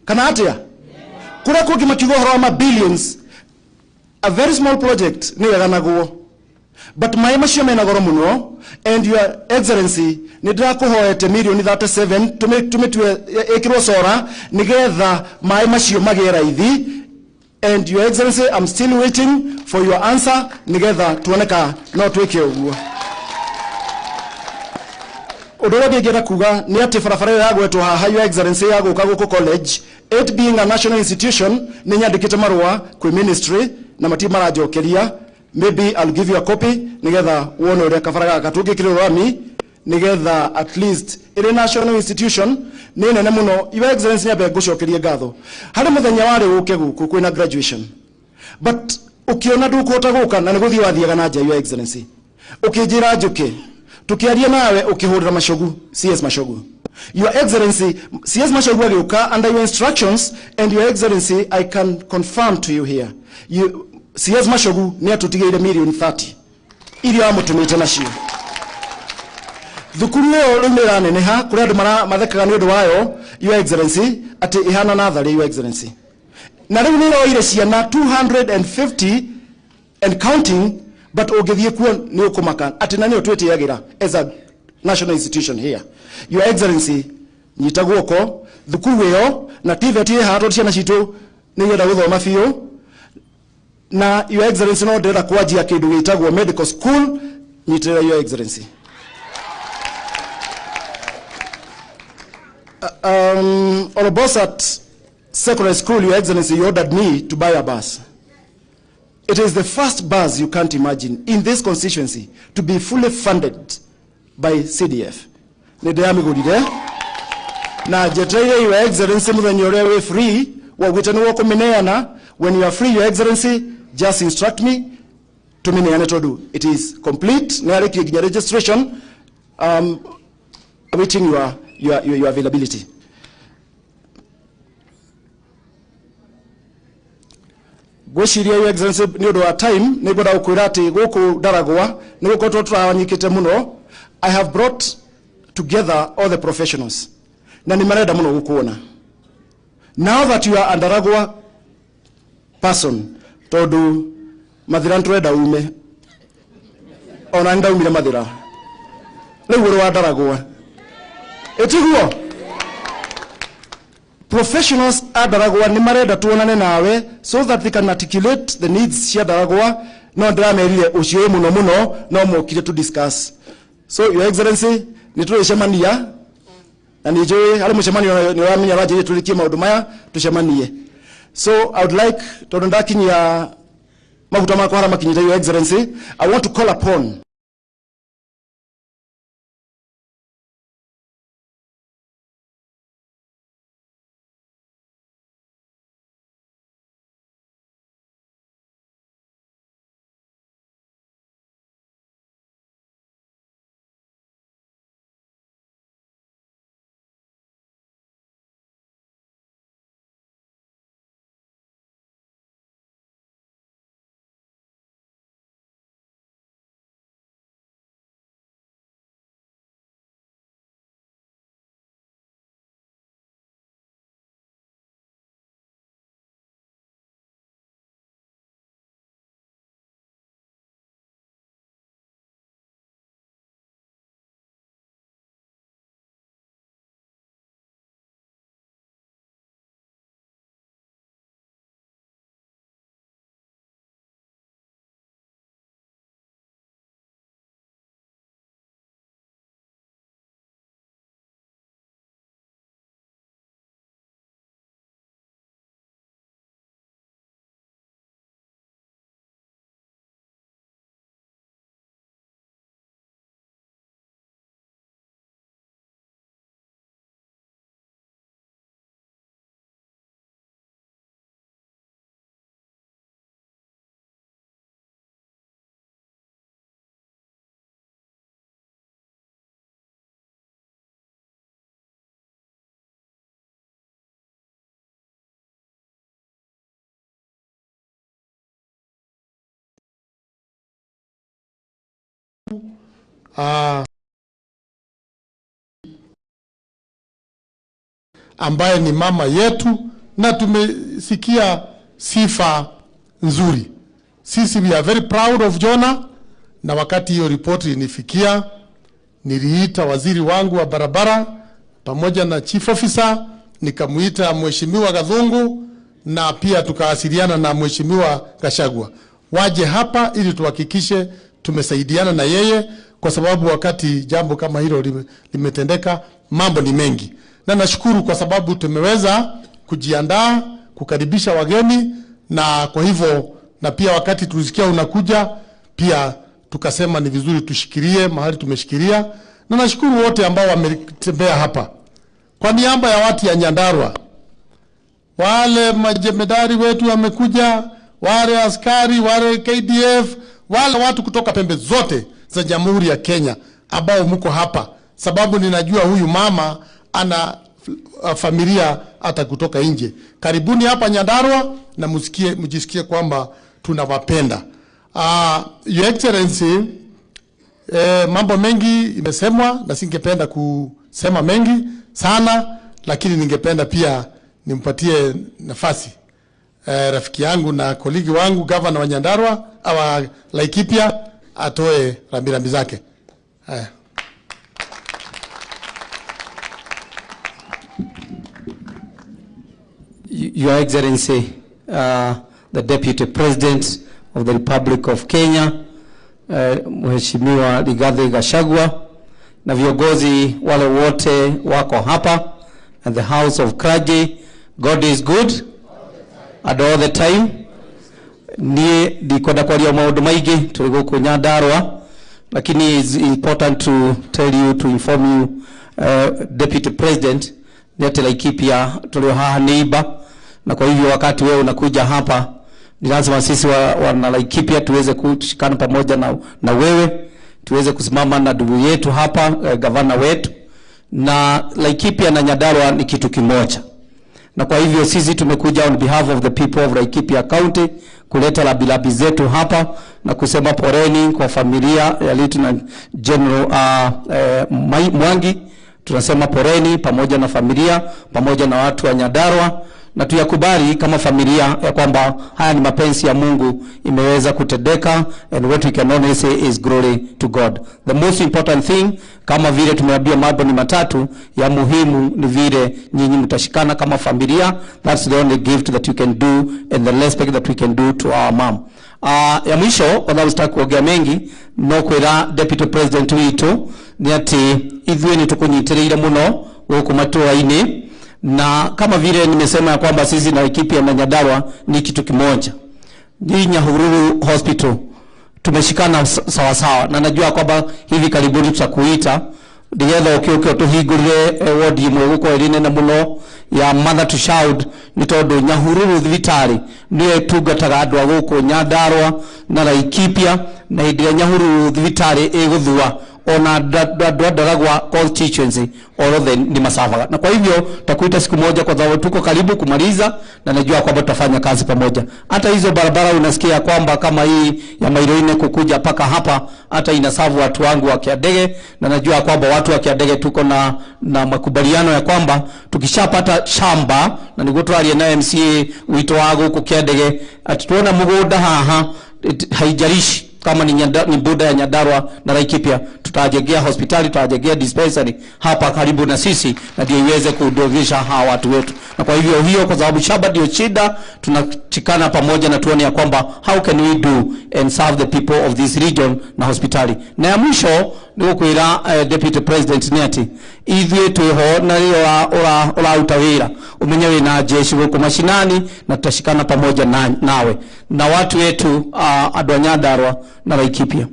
Speaker 2: kana atĩa? Kũrĩa kũngĩ makiuga ũhoro wa ma billions, a very small project nĩ weganagwo, but maĩ macio mena goro mũno. And Your Excellency, nĩ ndĩrakũhoete mirioni 37 tũmĩtue ĩkĩrwo cora nĩgetha maĩ macio magĩe raithi. And Your Excellency, I'm still waiting for your answer nigetha tuone ka no twike uguo. Ũndũ ũrĩa ũngĩ ingĩenda kuga nĩ atĩ barabara ĩyo yagwetwo haha, Your Excellency, ya gũka gũkũ college, it being a national institution, nĩ nyandĩkĩte marũa kwĩ ministry na matirĩ maranjokeria. Maybe I'll give you a copy nigetha wone ũrĩa kabara gaka tũngĩkĩrĩrwo rami nigetha at least ĩrĩ national institution nĩ nene mũno. Your Excellency, nyambe ngũcokerie ngatho harĩ mũthenya warĩ ũke gũkũ kwĩna graduation, but ũkĩona ndũkũhota gũka na nĩ gũthiĩ wathiaga na nja. Your Excellency, ũkĩnjĩra njũke tukiaria nawe, ukihurira Machogu, CS Machogu. Your Excellency, CS Machogu agĩũka under your instructions, and Your Excellency, I can confirm to you here, CS Machogu nĩ atũtigĩire million 30 iria amũtũmĩte nacio. Thukuru ĩyo rĩu nĩ ĩraneneha, kũrĩ andũ mathekaga nĩ ũndũ wayo, Your Excellency, atĩ ĩhana natharĩ, Your Excellency, na rĩu nĩ ĩroire ciana 250 and counting, but ũngĩthiĩ kuo nĩ ũkũmaka atĩ na nĩyo twĩtĩagĩra as a national institution here. Your Excellency, nyita guoko thukuru ĩyo na TVET ĩ haha, tondũ ciana citũ nĩ irenda gũthoma biũ. Na Your Excellency, no ndĩrenda kwanjia kĩndũ gĩtagwo medical school, nyitĩrĩra, Your Excellency. Orobosat Secondary School, Your Excellency, you ordered me to buy a bus. It is the first bus, you can't imagine, in this constituency to be fully funded by CDF. Nĩ ndĩramĩgũrire na njetereire, Your Excellency, mũthenya ũrĩa wĩ free waugĩte nĩguo kũmĩneana. When you are free, Your Excellency, just instruct me tũmĩneane, tondũ it is complete, nĩ yarĩkirie nginya registration, awaiting your availability. Ngwĩciria, Your Excellency, nĩ ũndũ wa time, nĩ ngwenda gũkwĩra atĩ gũkũ Ndaragwa nĩ gũkoretwo tũranyikĩte mũno. I have brought together all the professionals na nĩ marenda mũno gũkuona now that you are a Ndaragwa person, tondũ Mathira nĩtũrenda ume, ona nĩ ndaumire Mathira, rĩu ũrĩ wa Ndaragwa, ĩtiguo? Professionals a Ndaragwa nĩ marenda tuonane nawe so that they can articulate the needs cia Ndaragwa. No ndĩramerire ũcio wĩ mũno mũno no mokire to discuss. So Your Excellency, nĩ tũrĩcemania na nĩ njũĩ harĩ mũcemanio nĩ ũramenya ũranjĩrire tũrĩkie maũndũ maya tũcemanie. So I would like, tondũ ndakinyia maguta makwa harĩa makinyĩte, Your Excellency, I want to call upon
Speaker 10: Ambaye ni mama yetu, na tumesikia sifa nzuri. Sisi we are very proud of Jonah, na wakati hiyo ripoti inifikia, niliita waziri wangu wa barabara pamoja na chief officer, nikamuita Mheshimiwa Gathungu na pia tukawasiliana na Mheshimiwa Gachagua waje hapa ili tuhakikishe tumesaidiana na yeye, kwa sababu wakati jambo kama hilo limetendeka mambo ni mengi, na nashukuru kwa sababu tumeweza kujiandaa kukaribisha wageni, na kwa hivyo na pia wakati tulisikia unakuja pia tukasema ni vizuri tushikilie mahali tumeshikilia, na nashukuru wote ambao wametembea hapa. Kwa niaba ya watu ya Nyandarua, wale majemedari wetu wamekuja, wale askari, wale KDF, wale watu kutoka pembe zote za Jamhuri ya Kenya ambao mko hapa, sababu ninajua huyu mama ana familia hata kutoka nje. Karibuni hapa Nyandarua na mjisikie kwamba tunawapenda. Your Excellency, mambo mengi imesemwa na singependa kusema mengi sana, lakini ningependa pia nimpatie nafasi rafiki yangu na koligi wangu gavana wa Nyandarua wa Laikipia atoe rambirambi zake. Haya.
Speaker 3: Your Excellency, the Deputy President of the Republic of Kenya, Mheshimiwa Rigathi Gachagua, na viongozi wale wote wako hapa and the House of Clergy, God is good and all the time. Niĩ ndikwenda kwaria maũndũ maingĩ tũrĩ gũkũ Nyandarua, lakini it's important to tell you, to inform you, Deputy President, nĩ atĩ Laikipia tũrĩ o haha neighbor, na kwa hivyo wakati wewe unakuja hapa ni lazima sisi wana Laikipia tuweze kushikana pamoja na wewe, tuweze kusimama na ndugu yetu hapa, gavana wetu, na Laikipia na Nyandarua ni kitu kimoja. Na kwa hivyo sisi tumekuja on behalf of the people of Laikipia County kuleta labilabi zetu hapa na kusema poreni kwa familia ya Lieutenant General Mwangi. Tunasema poreni pamoja na familia, pamoja na watu wa Nyandarua, na tuyakubali kama familia ya kwamba haya ni mapenzi ya Mungu imeweza kutendeka, and what we can only say is glory to God. The most important thing, kama vile tumeambia mambo ni matatu ya muhimu, ni vile nyinyi mtashikana kama familia. That's the only gift that you can do and the respect that we can do to our mom. Ya mwisho, kwa sababu sitaki kuongea mengi, no kwira Deputy President witu ni ati ithuĩ nĩ tũkũnyitĩrĩire mũno gũkũ matũra-inĩ, na kama vile nimesema ya kwamba sisi na Laikipia na Nyandarua ni kitu kimoja. Ni Nyahururu Hospital tumeshikana sawa sawa, na najua kwamba hivi karibuni tutakuita ndigetha ukiuke tuhingurire ward imwe guko iri nene muno ya mother to child, ni tondu Nyahururu thibitari niyo ĩtungataga andũ a gũkũ Nyandarua na Laikipia, na hĩndĩ ĩrĩa Nyahururu thibitari ĩgũthua ona andũ a Ndaragwa constituency all ni masafaga. Na kwa hivyo takuita siku moja, kwa sababu tuko karibu kumaliza na najua kwamba tutafanya kazi pamoja. Hata hizo barabara unasikia kwamba kama hii ya mailo 4 kukuja paka hapa hata inasavu watu wangu wa Kiadege, na najua kwamba watu wa Kiadege tuko na makubaliano ya kwamba tukishapata shamba, na niguo twarie na MCA wito wa guku Kiadege ati tuona mugunda haha, haijalishi kama ni boda ya Nyandarua na Laikipia, tutajengea hospitali, tutajengea dispensary hapa karibu na sisi, na ndio iweze kudumisha hawa watu wetu. Na kwa hivyo hiyo, kwa sababu shamba ndio shida, tunashikana pamoja na tuone ya kwamba how can we do and serve the people of this region na hospitali. Na ya mwisho ni gukwira Deputy President ni ati ithuĩ twĩho na rĩo ũraruta wĩra umenye wĩna jeshi gũkũ mashinani, na tutashikana pamoja nawe na watu wetu, andũ a Nyandarua na Laikipia.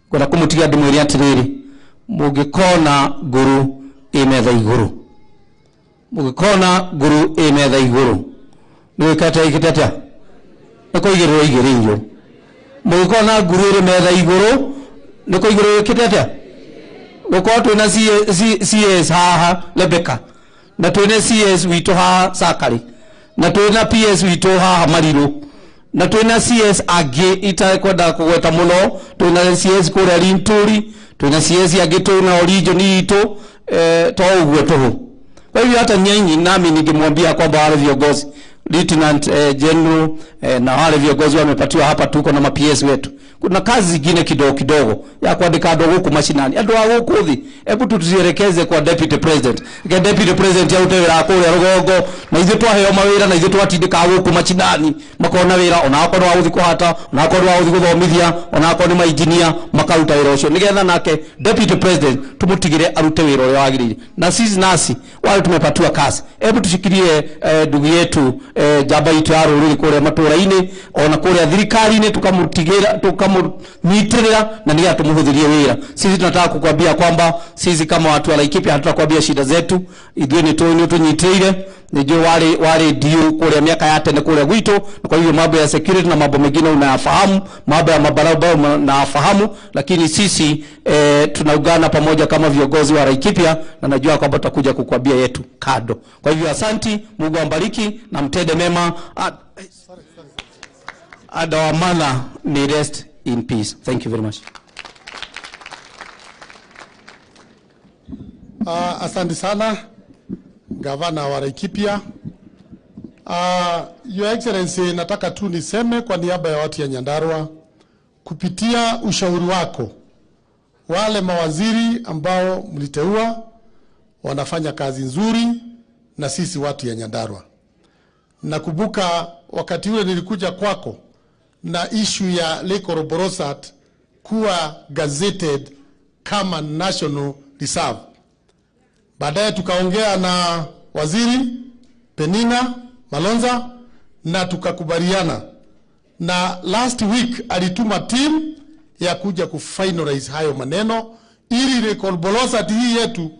Speaker 3: Ngwenda kũmũtigia ndĩmwĩre atĩrĩrĩ, mũngĩkona nguru ĩ metha igũrũ, mũngĩkona nguru ĩ metha igũrũ, nĩ gwĩka ĩkĩte atĩa? Nĩ kũigĩrĩrwo igĩrĩirwo. Mũngĩkona nguru ĩrĩ metha igũrũ, nĩ kũigĩrĩrwo ĩkĩte atĩa? Gũkorwo twĩna CS haha Rebecca, na twĩna CS witũ haha Sakari, na twĩna PS witũ haha Mariru, na twĩna CS angĩ itakwenda kũgweta mũno, twĩna CS kũrĩa Linturi, twĩna CS angĩ twĩna region itũ, to ũguo tũhũ. Kwa hivyo hata nyinyi nami ningemwambia kwamba wale viongozi
Speaker 11: Lieutenant General na wale viongozi wamepatiwa hapa, tuko na ma-PS wetu. Kuna kazi zingine kidogo kidogo ya kuandika andũ gũkũ mashinani, andũ a gũkũ thĩ, hebu tuzielekeze kwa Deputy President. Ke Deputy President arute wĩra kũrĩa rũgongo, na ithuĩ twaheo mawĩra na ithuĩ twatindĩka gũkũ mashinani makona wĩra, ona akorwo wa gũthiĩ kũhata, ona akorwo wa gũthiĩ gũthomithia, ona akorwo nĩ mainjinia, makaruta wĩra ũcio nĩgetha nake Deputy President tumutigire arute wĩra ũrĩa wagĩrĩire. Na sisi nasi wale tumepatiwa kazi, hebu tushikilie ndugu yetu njamba itũ ya rũrĩrĩ kũrĩa matũra-inĩ ona kũrĩa thirikari-inĩ, tukamutigira tukamunyitirira na nĩgetha tumuhũthĩrie wĩra. Sisi tunataka kukwambia kwamba sisi kama watu wa Laikipia hatutakwambia shida zetu, ithuĩ nĩ tũĩ nĩ ũtũnyitĩrĩire, nĩnjũĩ warĩ DO kũrĩa miaka ya tene kũrĩa gwitũ, na kwa hivyo mambo ya security na mambo mengine unayafahamu, mambo ya mabarabara unayafahamu, lakini sisi tunaungana pamoja kama viongozi wa Laikipia na najua kwamba tutakuja kukwambia yetu kando. Kwa hivyo asanti, Mungu ambariki na mtende mema. And our mother may rest in peace. Thank you very much.
Speaker 10: Asante sana gavana wa Laikipia. Your Excellency, nataka tu niseme kwa niaba ya watu ya Nyandarua, kupitia ushauri wako, wale mawaziri ambao mliteua wanafanya kazi nzuri na sisi watu ya Nyandarua. Nakumbuka wakati ule nilikuja kwako na issue ya Lake Oroborosat kuwa gazetted kama National Reserve. Baadaye tukaongea na waziri Penina Malonza na tukakubaliana, na last week alituma team ya kuja kufinalize hayo maneno ili Lake Oroborosat hii yetu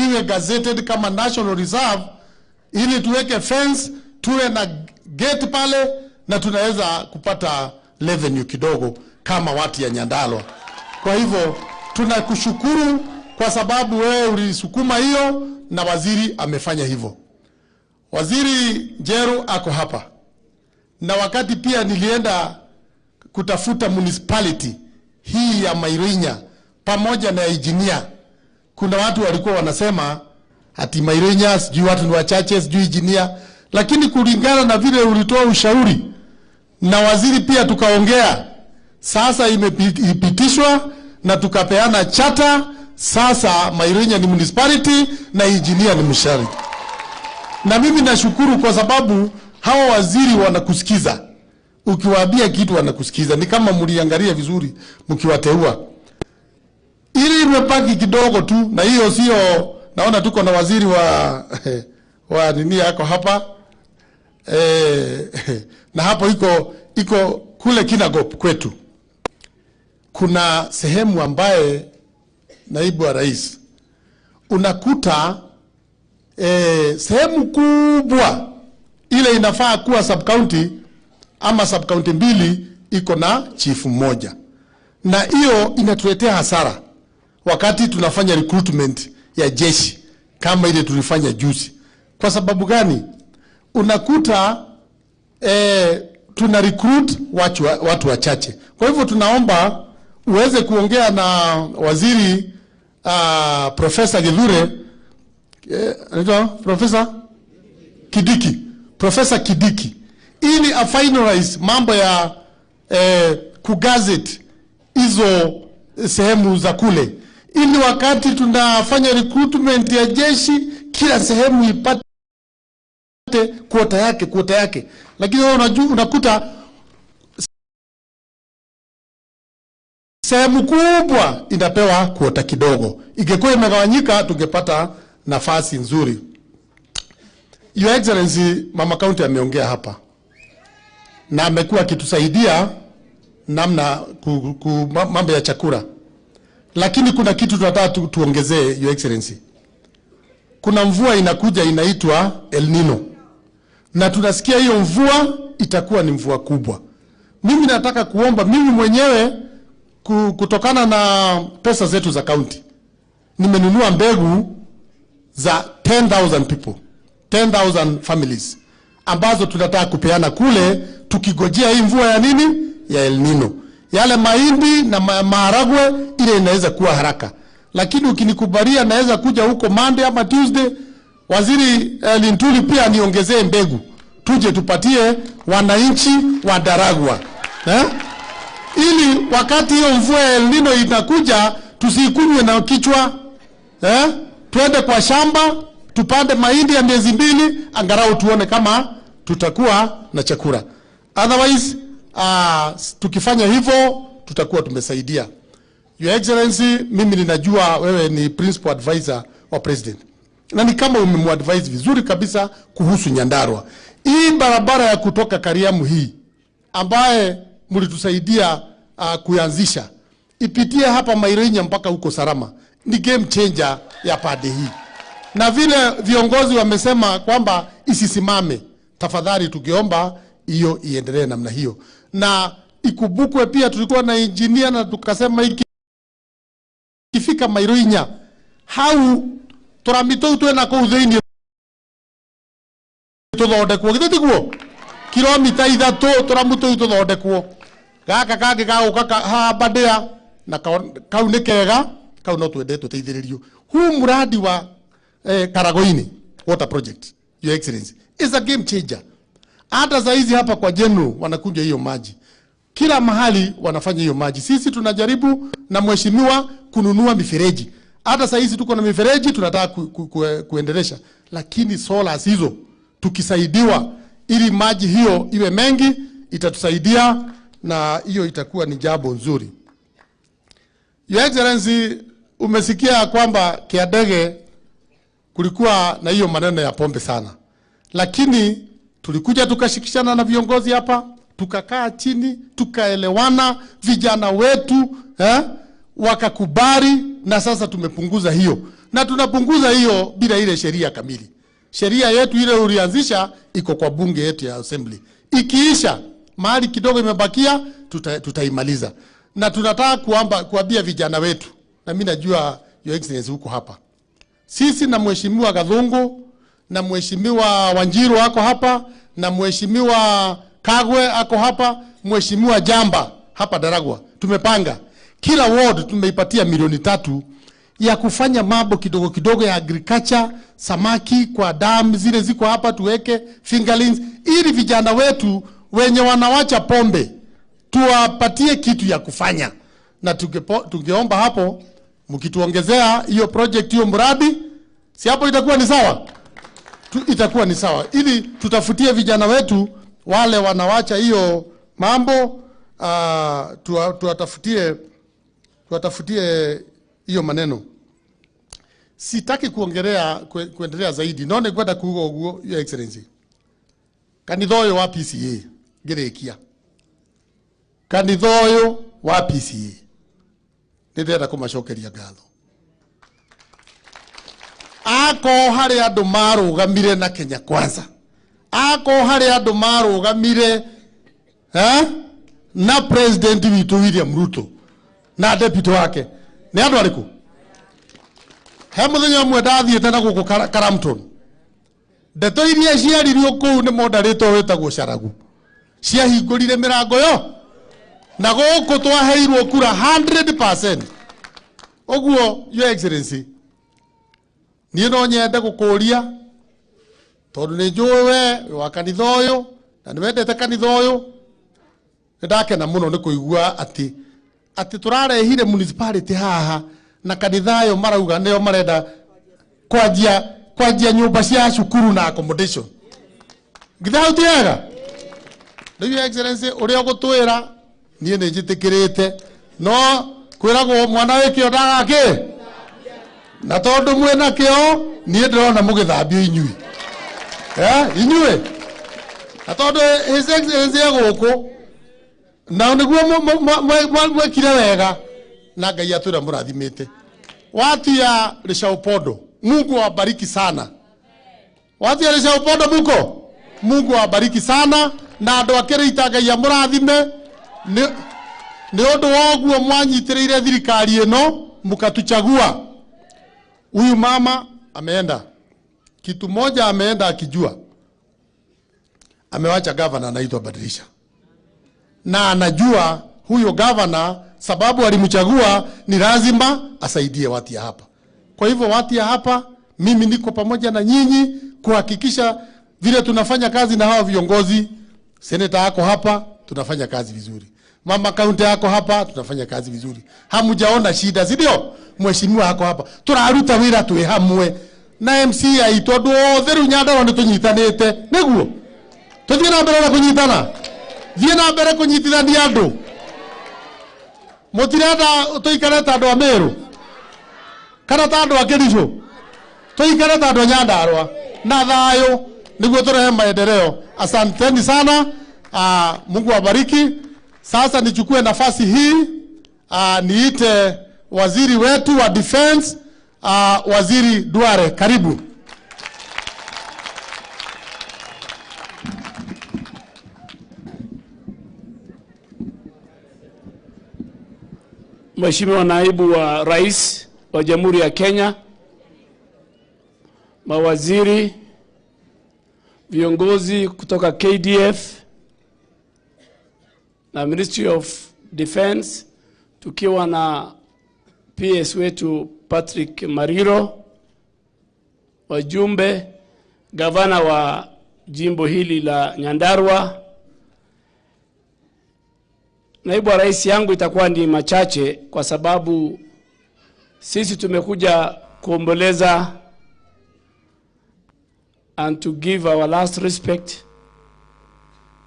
Speaker 10: iwe gazetted kama National Reserve, ili tuweke fence, tuwe na gate pale na tunaweza kupata revenue kidogo kama watu ya Nyandarua. Kwa hivyo tunakushukuru kwa sababu wewe ulisukuma hiyo na waziri amefanya hivyo. Waziri Njeru ako hapa. Na wakati pia nilienda kutafuta municipality hii ya Mairinya pamoja na engineer, kuna watu walikuwa wanasema ati Mairinya sijui watu ni wachache, sijui engineer, lakini kulingana na vile ulitoa ushauri na waziri pia tukaongea, sasa imepitishwa na tukapeana chata. Sasa Mairinya ni municipality na engineer ni mshari. Na mimi nashukuru kwa sababu hawa waziri wanakusikiza. Ukiwaambia kitu wanakusikiza. Ni kama mliangalia vizuri mkiwateua. Ili imebaki kidogo tu, na hiyo sio, naona tuko na waziri wa nini yako hapa. Na hapo iko kule Kinangop kwetu. Kuna sehemu ambaye naibu wa rais unakuta sehemu kubwa ile inafaa kuwa sub county ama sub county mbili iko na chief mmoja, na hiyo inatuletea hasara wakati tunafanya recruitment ya jeshi kama ile tulifanya juzi. Kwa sababu gani? Unakuta tuna recruit watu wachache. Kwa hivyo tunaomba uweze kuongea na waziri Professor Kithure, anaitwa Professor Kindiki, Professor Kindiki, ili a finalize mambo ya kugazette hizo sehemu za kule, ili wakati tunafanya recruitment ya jeshi kila sehemu ipate kuota yake. Lakini wewe unakuta sehemu kubwa inapewa kuota kidogo. Ingekuwa imegawanyika tungepata nafasi nzuri. Your Excellency, Mama County ameongea hapa na amekuwa akitusaidia namna mambo ya chakula. Lakini kuna kitu tunataka tuongezee, Your Excellency. Kuna mvua inakuja inaitwa El Nino. Na tunasikia hiyo mvua itakuwa ni mvua kubwa. Mimi nataka kuomba mimi mwenyewe kutokana na pesa zetu za county, nimenunua mbegu za 10,000 people, 10,000 families ambazo tunataka kupeana kule, tukigojea hii mvua ya nini? Ya El Nino. Yale mahindi na maharagwe ile inaweza kuwa haraka. Lakini ukinikubalia naweza kuja huko Monday ama Tuesday, Waziri Linturi pia niongezee mbegu. tuje tupatie wananchi wa Ndaragwa, eh? Ili wakati hiyo mvua ya El Nino inakuja tusikunywe na kichwa, eh? Tuende kwa shamba tupande mahindi ya miezi 2, angalau tuone kama tutakuwa na chakula. Otherwise, tukifanya hivyo tutakuwa tumesaidia. Your Excellency, mimi ninajua wewe ni principal advisor wa president, na ni kama umemuadvise vizuri kabisa kuhusu Nyandarua. Hii barabara ya kutoka Kariamu hii ambaye mlitusaidia kuanzisha, ipitie hapa Mairenya mpaka huko Sarama, ni game changer ya pande hii. Na vile viongozi wamesema kwamba isisimame, tafadhali tukiomba hiyo iendelee namna hiyo. Na ikumbukwe pia tulikuwa na engineer na tukasema ikifika Mairoinya hau tũrami tũu twĩna kũu thĩinĩ tũthondekwo, githĩ tiguo? Kilomita 3 tũramu tũu tũthondekwo. Gaka kangĩ gagũka haha Bandĩa na kau nĩ kega, kau no twende tũteithĩrĩrio. Huu mradi wa Karagoini water project, Your Excellency, is a game changer. Hata saa hizi hapa kwa General wanakunja hiyo maji, kila mahali wanafanya hiyo maji. Sisi tunajaribu na mheshimiwa kununua mifereji. Hata saa hizi tuko na mifereji tunataka kuendelesha, lakini solar hizo tukisaidiwa ili maji hiyo iwe mengi itatusaidia, na hiyo itakuwa ni jambo nzuri. Your Excellency, umesikia kwamba Kiandege kulikuwa na hiyo maneno ya pombe sana, lakini tulikuja tukashikishana na viongozi hapa, tukakaa chini, tukaelewana, vijana wetu wakakubali, na sasa tumepunguza hiyo. Na tunapunguza hiyo bila ile sheria kamili. Sheria yetu ile ulianzisha iko kwa bunge yetu ya assembly. Ikiisha, mahali kidogo imebakia, tutaimaliza. Na tunataka kuambia vijana wetu, na mimi najua Your Excellency huko hapa. Sisi na Mheshimiwa Gathungu, na Mheshimiwa Wanjiru ako hapa, na Mheshimiwa Kagwe ako hapa, Mheshimiwa Jamba hapa Ndaragwa. Tumepanga kila ward tumeipatia milioni 3 ya kufanya mambo kidogo kidogo ya agriculture, samaki kwa dam zile ziko hapa tuweke fingerlings, ili vijana wetu wenye wanawacha pombe tuwapatie kitu ya kufanya. Na tungeomba hapo mkituongezea hiyo project, hiyo mradi, si hapo itakuwa ni sawa? Itakuwa ni sawa, ili tutafutie vijana wetu wale wanawacha hiyo mambo, tuwatafutie hiyo maneno. Sitaki kuendelea zaidi. None kwenda kuuga uguo, Your Excellency. Kanitha ũyũ wa PCA ngĩrĩkia. Kanitha ũyũ wa PCA nĩndĩrenda kũmacokeria ngatho. Ako harĩ andũ marũgamire na Kenya Kwanza, ako harĩ andũ marũgamire na President witũ William Ruto na deputy wake, nĩ andũ arĩkũ? He mũthenya ũmwe ndathiĩte na gũkũ Karamton, ndeto iria ciaririo kũu nĩ moderator wĩtagwo Caragu ciahingũrire mĩrango yo, na gũkũ twaheirwo kura 100%. Ũguo Your Excellency, niĩ no nyende gũkũria, tondũ nĩ njũĩ we wa kanitha ũyũ na nĩ wendete kanitha ũyũ. Nĩ ndakena mũno nĩ kũigua atĩ tũrarehire municipality haha na kanitha ĩyo marauga nĩo marenda kwanjia nyũmba cia cukuru na accommodation. Githĩ hau ti wega? Rĩu Your Excellency, ũrĩa ũgũtwĩra niĩ nĩ njĩtĩkĩrĩte, no kwĩragwo mwana wĩ kĩo ndagakĩ, na tondũ mwĩna kĩo niĩ ndĩrona mũgĩthambio inyuĩ. Inyuĩ. Na tondũ His Excellency e gũkũ, na nĩguo mwekire wega, na Ngai atwĩra mũrathimĩte. Watu ya Rĩcaũpondo, Mungu awabariki sana. Watu ya Rĩcaũpondo muko, Mungu awabariki sana, na andũ a Kĩrĩita Ngai amũrathime nĩ ũndũ wa ũguo mwanyitĩrĩire thirikari ĩno mkatuchagua. Huyu mama ameenda kitu moja, ameenda akijua amewacha governor anaitwa Badilisha, na anajua huyo governor sababu alimchagua ni lazima asaidie watu ya hapa. Kwa hivyo watu ya hapa, mimi niko pamoja na nyinyi kuhakikisha Vile tunafanya kazi na hawa viongozi, seneta yako hapa, tunafanya kazi vizuri. Mama kaunti yako hapa, tunafanya kazi vizuri. Hamujaona shida, si ndio? Mheshimiwa yako hapa. Turaruta wira twi hamwe. Na MC aitu andu othe riu Nyandarua nitunyitanite. Niguo? Tuthie na mbere na kunyitana. Thie na mbere kunyitithania andu. Mutirenda tuikare ta andu a Meru kana ta andu a Kericho, tuikare ta andu a Nyandarua na thayo niguo turehe maendeleo. Asanteni sana. Mungu awabariki. Sasa nichukue nafasi hii niite waziri wetu wa defense, Waziri Duale, karibu.
Speaker 8: Mheshimiwa Naibu wa Rais wa Jamhuri ya Kenya, mawaziri, viongozi kutoka KDF na Ministry of Defense, tukiwa na PS wetu Patrick Mariro, wajumbe, gavana wa jimbo hili la Nyandarua. Naibu wa Rais, yangu itakuwa ni machache kwa sababu sisi tumekuja kuomboleza and to give our last respect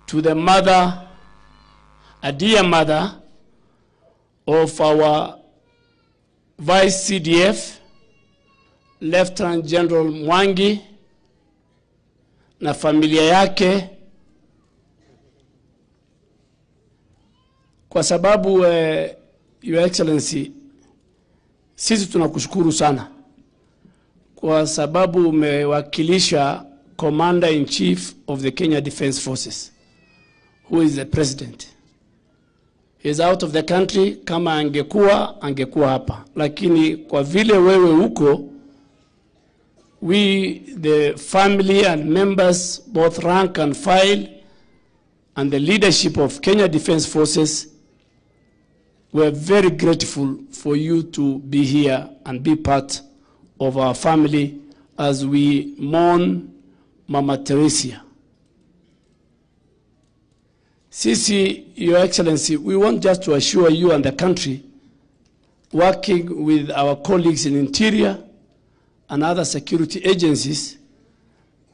Speaker 8: to the mother, a dear mother of our Vice CDF, Lieutenant General Mwangi na familia yake, kwa sababu Your Excellency, sisi tunakushukuru sana kwa sababu umewakilisha Commander in Chief of the Kenya Defence Forces, who is the president. He is out of the country. Kama angekuwa hapa, lakini kwa vile wewe uko, we the family and members both rank and file and the leadership of Kenya Defence Forces, we are very grateful for you to be here and be part of our family as we mourn Mama Teresia. Sisi, Your Excellency, we want just to assure you and the country, working with our colleagues in Interior and other security agencies,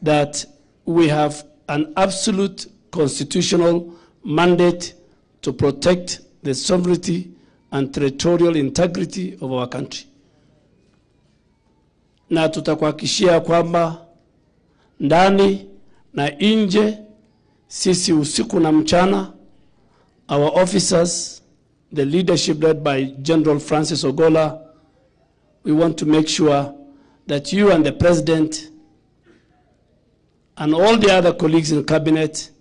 Speaker 8: that we have an absolute constitutional mandate to protect the sovereignty and territorial integrity of our country. Na tutakuhakikishia kwamba ndani na nje, sisi usiku na mchana, our officers, the leadership led by General Francis Ogola, we want to make sure that you and the president and all the other colleagues in cabinet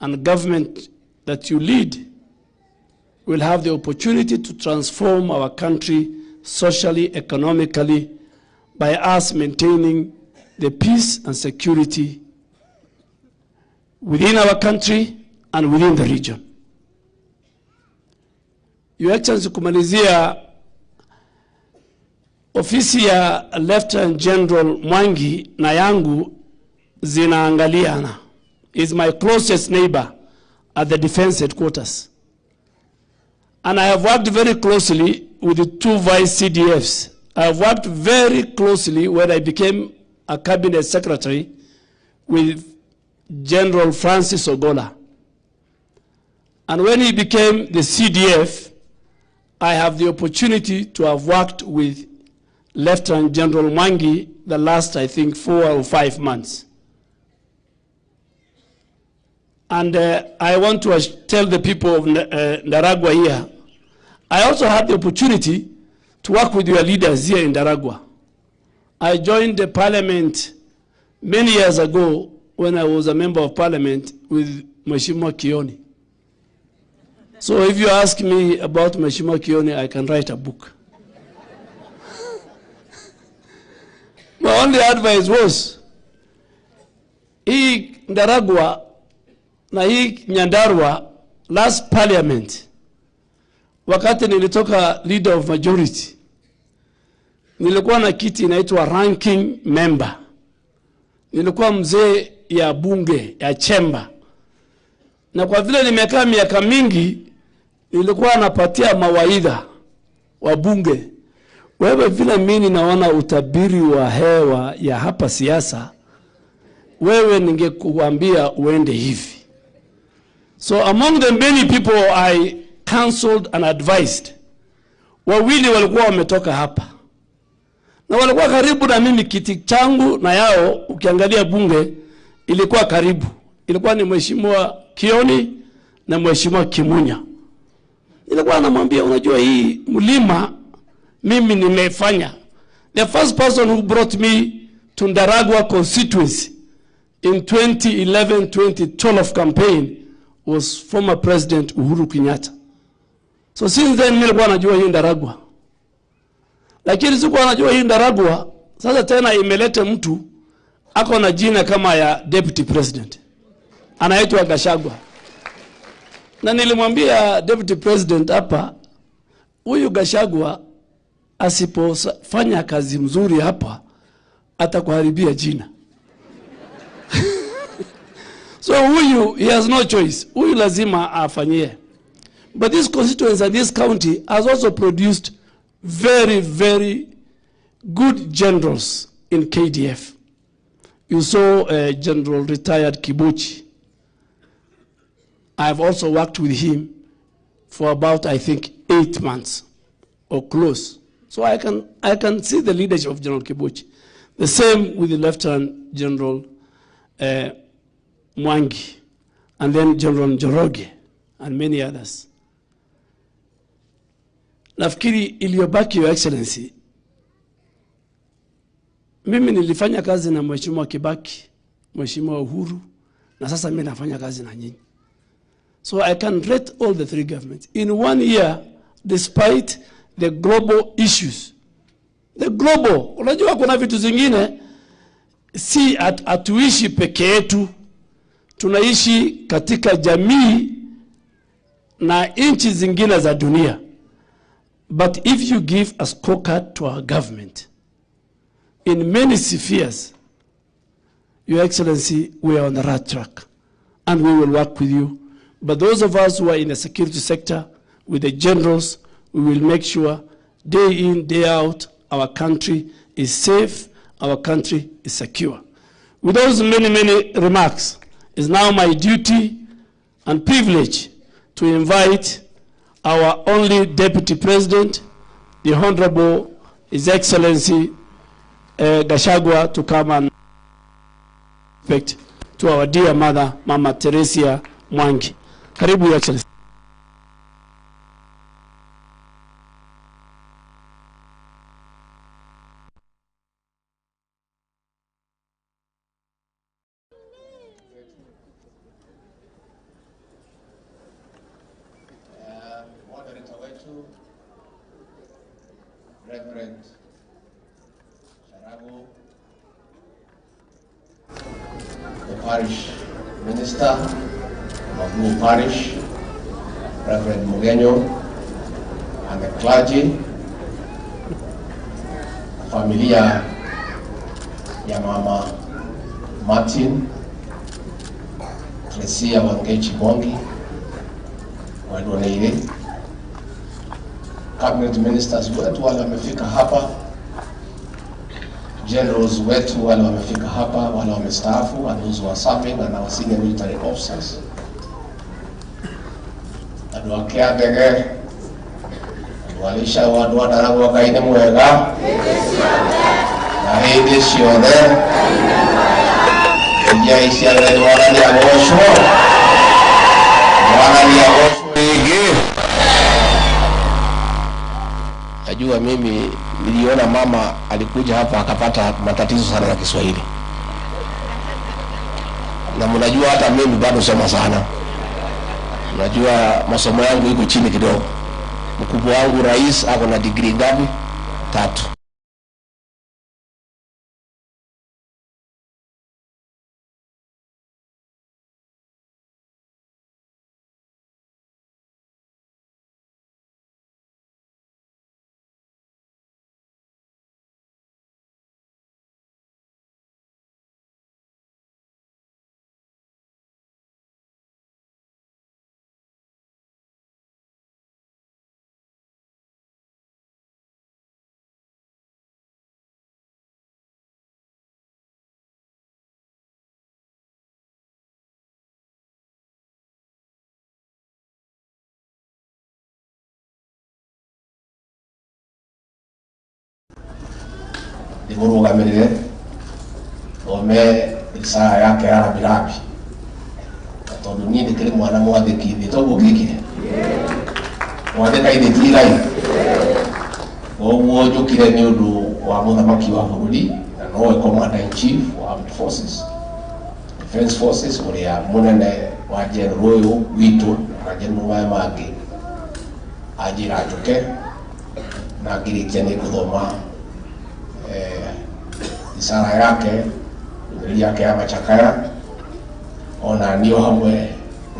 Speaker 8: and government that you lead will have the opportunity to transform our country socially, economically, by us maintaining the peace and security within our country and within the region. Your Excellency, kumalizia, ofisi ya Lieutenant General Mwangi na yangu zinaangaliana. Is my closest neighbor at the defense headquarters. And I have worked very closely with the two vice CDFs. I have worked very closely when I became a cabinet secretary with General Francis Ogola. And when he became the CDF, I have the opportunity to have worked with Lieutenant General Mwangi the last, I think, 4 or 5 months. And I want to tell the people of Ndaragwa here, I also had the opportunity to work with your leaders here in Ndaragwa. I joined the parliament many years ago when I was a member of parliament with Mheshimiwa Kioni. So if you ask me about Mheshimiwa Kioni, I can write a book. My only advice was, hii Ndaragwa na hii Nyandarua last parliament, wakati nilitoka leader of majority, nilikuwa na kiti inaitwa ranking member. Nilikuwa mzee ya bunge ya chemba, na kwa vile nimekaa miaka mingi, nilikuwa napatia mawaidha wa bunge. Wewe vile mimi naona utabiri wa hewa ya hapa siasa, wewe ningekuambia uende hivi. So among the many people I counseled and advised, wawili walikuwa wametoka hapa na walikuwa karibu na mimi, kiti changu na yao, ukiangalia bunge ilikuwa karibu. Ilikuwa ni Mheshimiwa Kioni na Mheshimiwa Kimunya. Nilikuwa namwambia, unajua hii mlima mimi nimefanya. The first person who brought me to Ndaragwa constituency in 2011-2012 campaign was former President Uhuru Kenyatta. So since then nilikuwa najua hii Ndaragwa. Lakini sikuwa najua hii Ndaragwa sasa tena imeleta mtu ako na jina kama ya deputy president. Anaitwa Gachagua. Na nilimwambia deputy president hapa, huyu Gachagua asipofanya kazi mzuri hapa atakuharibia jina. So huyu, he has no choice. Huyu lazima afanyie. But this constituency and this county has also produced very, very good generals in KDF. You saw General retired Kibuchi. I've also worked with him for about, I think, 8 months or close. So I can see the leadership of General Kibuchi. The same with the Lieutenant General Mwangi, and then General Njoroge, and many others. Nafikiri iliyobaki, Your Excellency, mimi nilifanya kazi na Mheshimiwa Kibaki, Mheshimiwa Uhuru, na sasa mimi nafanya kazi na nyinyi. So I can rate all the three governments. In 1 year, despite the global issues, the global, unajua kuna vitu zingine, si hatuishi peke yetu, tunaishi katika jamii na nchi zingine za dunia. But if you give a scorecard to our government, in many spheres, Your Excellency, we are on the right track, and we will work with you. But those of us who are in the security sector, with the generals, we will make sure day in, day out, our country is safe, our country is secure. With those many, many remarks, it's now my duty and privilege to invite our only Deputy President, the Honorable His Excellency Gachagua, to come and respect to our dear mother, Mama Teresia Mwangi. Karibu, Your Excellency.
Speaker 5: Moderator wetu Reverend Sharagu, the parish minister of Blue Parish, Reverend Mugenyo, and the clergy, familia ya Mama Martin, Teresia Wangechi Mwangi, Mwadwaneire, cabinet ministers wetu wale wamefika hapa, generals wetu wale wamefika hapa, wale wamestaafu, and those who are serving, and our senior military officers. Andũ a Kĩambege, andũ a Rĩcaũ, andũ a Ndaragwa, Ngai nĩ mwega na hĩndĩ ciothe. Ngai ciothe, Mwathani agocwo, Mwathani agocwo rĩngĩ. Najua mimi niliona mama alikuja hapa akapata matatizo sana na Kiswahili. Na mnajua hata mimi bado soma sana. Najua masomo yangu iko chini kidogo. Mkubwa wangu rais ako na degree ngapi? 3.
Speaker 12: Ndĩmũrũgamĩrĩre thome risala yake ya rambirambi, na tondũ niĩ ndĩkĩrĩ mwana mwathĩki thĩ toguo ngĩkire mwathĩka ithe ti igai, koguo njũkire nĩ ũndũ wa mũthamaki wa bũrũri na nowe commander in chief wa armed forces, defense forces, ũrĩa mũnene wa general ũyũ witũ na general maya mangĩ anjĩra njũke na ngĩrĩkia nĩ ngũthoma risala yake, ndũmĩrĩri yake ya machakaya, ona niĩ o hamwe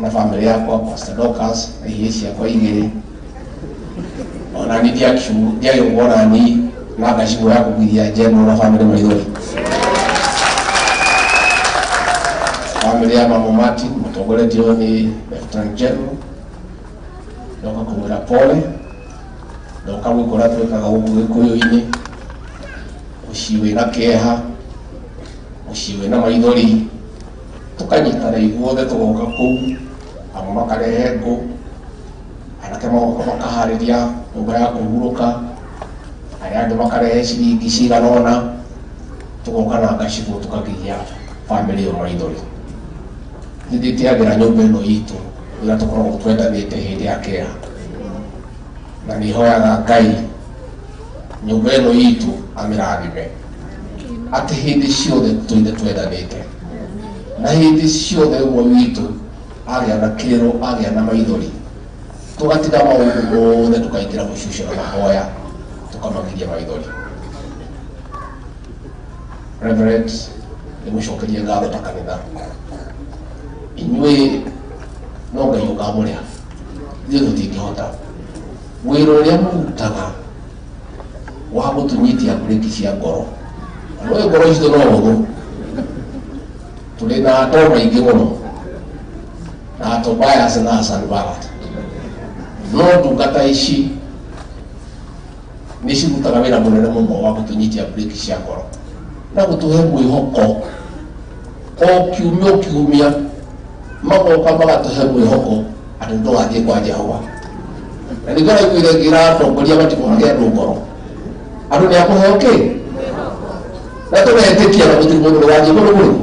Speaker 12: na bamĩrĩ yakwa, Pastor Dorcas na ihĩĩ ciakwa igĩrĩ, ona niĩ ndiagĩũka ona niĩ na ngacibũ ya kũgiria general na bamĩrĩ maithori. Bamĩrĩ ya Mama Martin mũtongoretio nĩ Lieutenant General, ndoka kũmwĩra pole, ndoka gwĩka ũrĩa twĩkaga gũkũ Gĩkũyũ-inĩ, mũciĩ wĩna kĩeha, mũciĩ wĩna maithori, tũkanyitana ithuothe tũgoka kũu, amwe makarehe ngũ, anake magoka makaharĩria nyũmba ya kũhurũka, arĩa angĩ makarehe ciringi cigana ũna, tũgoka na ngacibũ tũkagiria bamĩrĩ ĩyo maithori. Nĩ ndĩtĩagĩra nyũmba ĩno itũ ĩrĩa tũkoragwo twendanĩte hĩndĩ ya kĩeha, na nĩ hoyaga Ngai nyũmba ĩno itũ amĩrathime atĩ hĩndĩ ciothe tũinde twendanĩte, na hĩndĩ ciothe ũmwe witũ agĩa na kĩrĩro, agĩa na maithori, tũgatiga maũndũ mothe tũkaingĩra mũcucio na mahoya tũkamagiria maithori. Reverend, nĩmũcokerie ngatho ta kanitha, inyuĩ no Ngai ũkamũrĩha, ithuĩ tũtingĩhota. Wĩra ũrĩa mũrutaga wa gũtũnyitia breki cia ngoro, na nĩũĩ ngoro citũ no hũthũ, tũrĩ na ato maingĩ mũno na Tobias na Sanballat, no ndungata ici nĩ cirutaga wĩra mũnene mũno wa gũtũnyitia breki cia ngoro na gũtũhe mwĩhoko o kiumia o kiumia, magoka magatũhe mwĩhoko atĩ nĩtũgathiĩ kwa Jehova. Na nĩkĩo ndaiguire ngĩra atongoria matikũhage andũ ngoro, andũ nĩ akũheo kĩ na tũretĩkia na gũtirĩ mũndũ ũrathiĩ kũndũ kũrĩkũ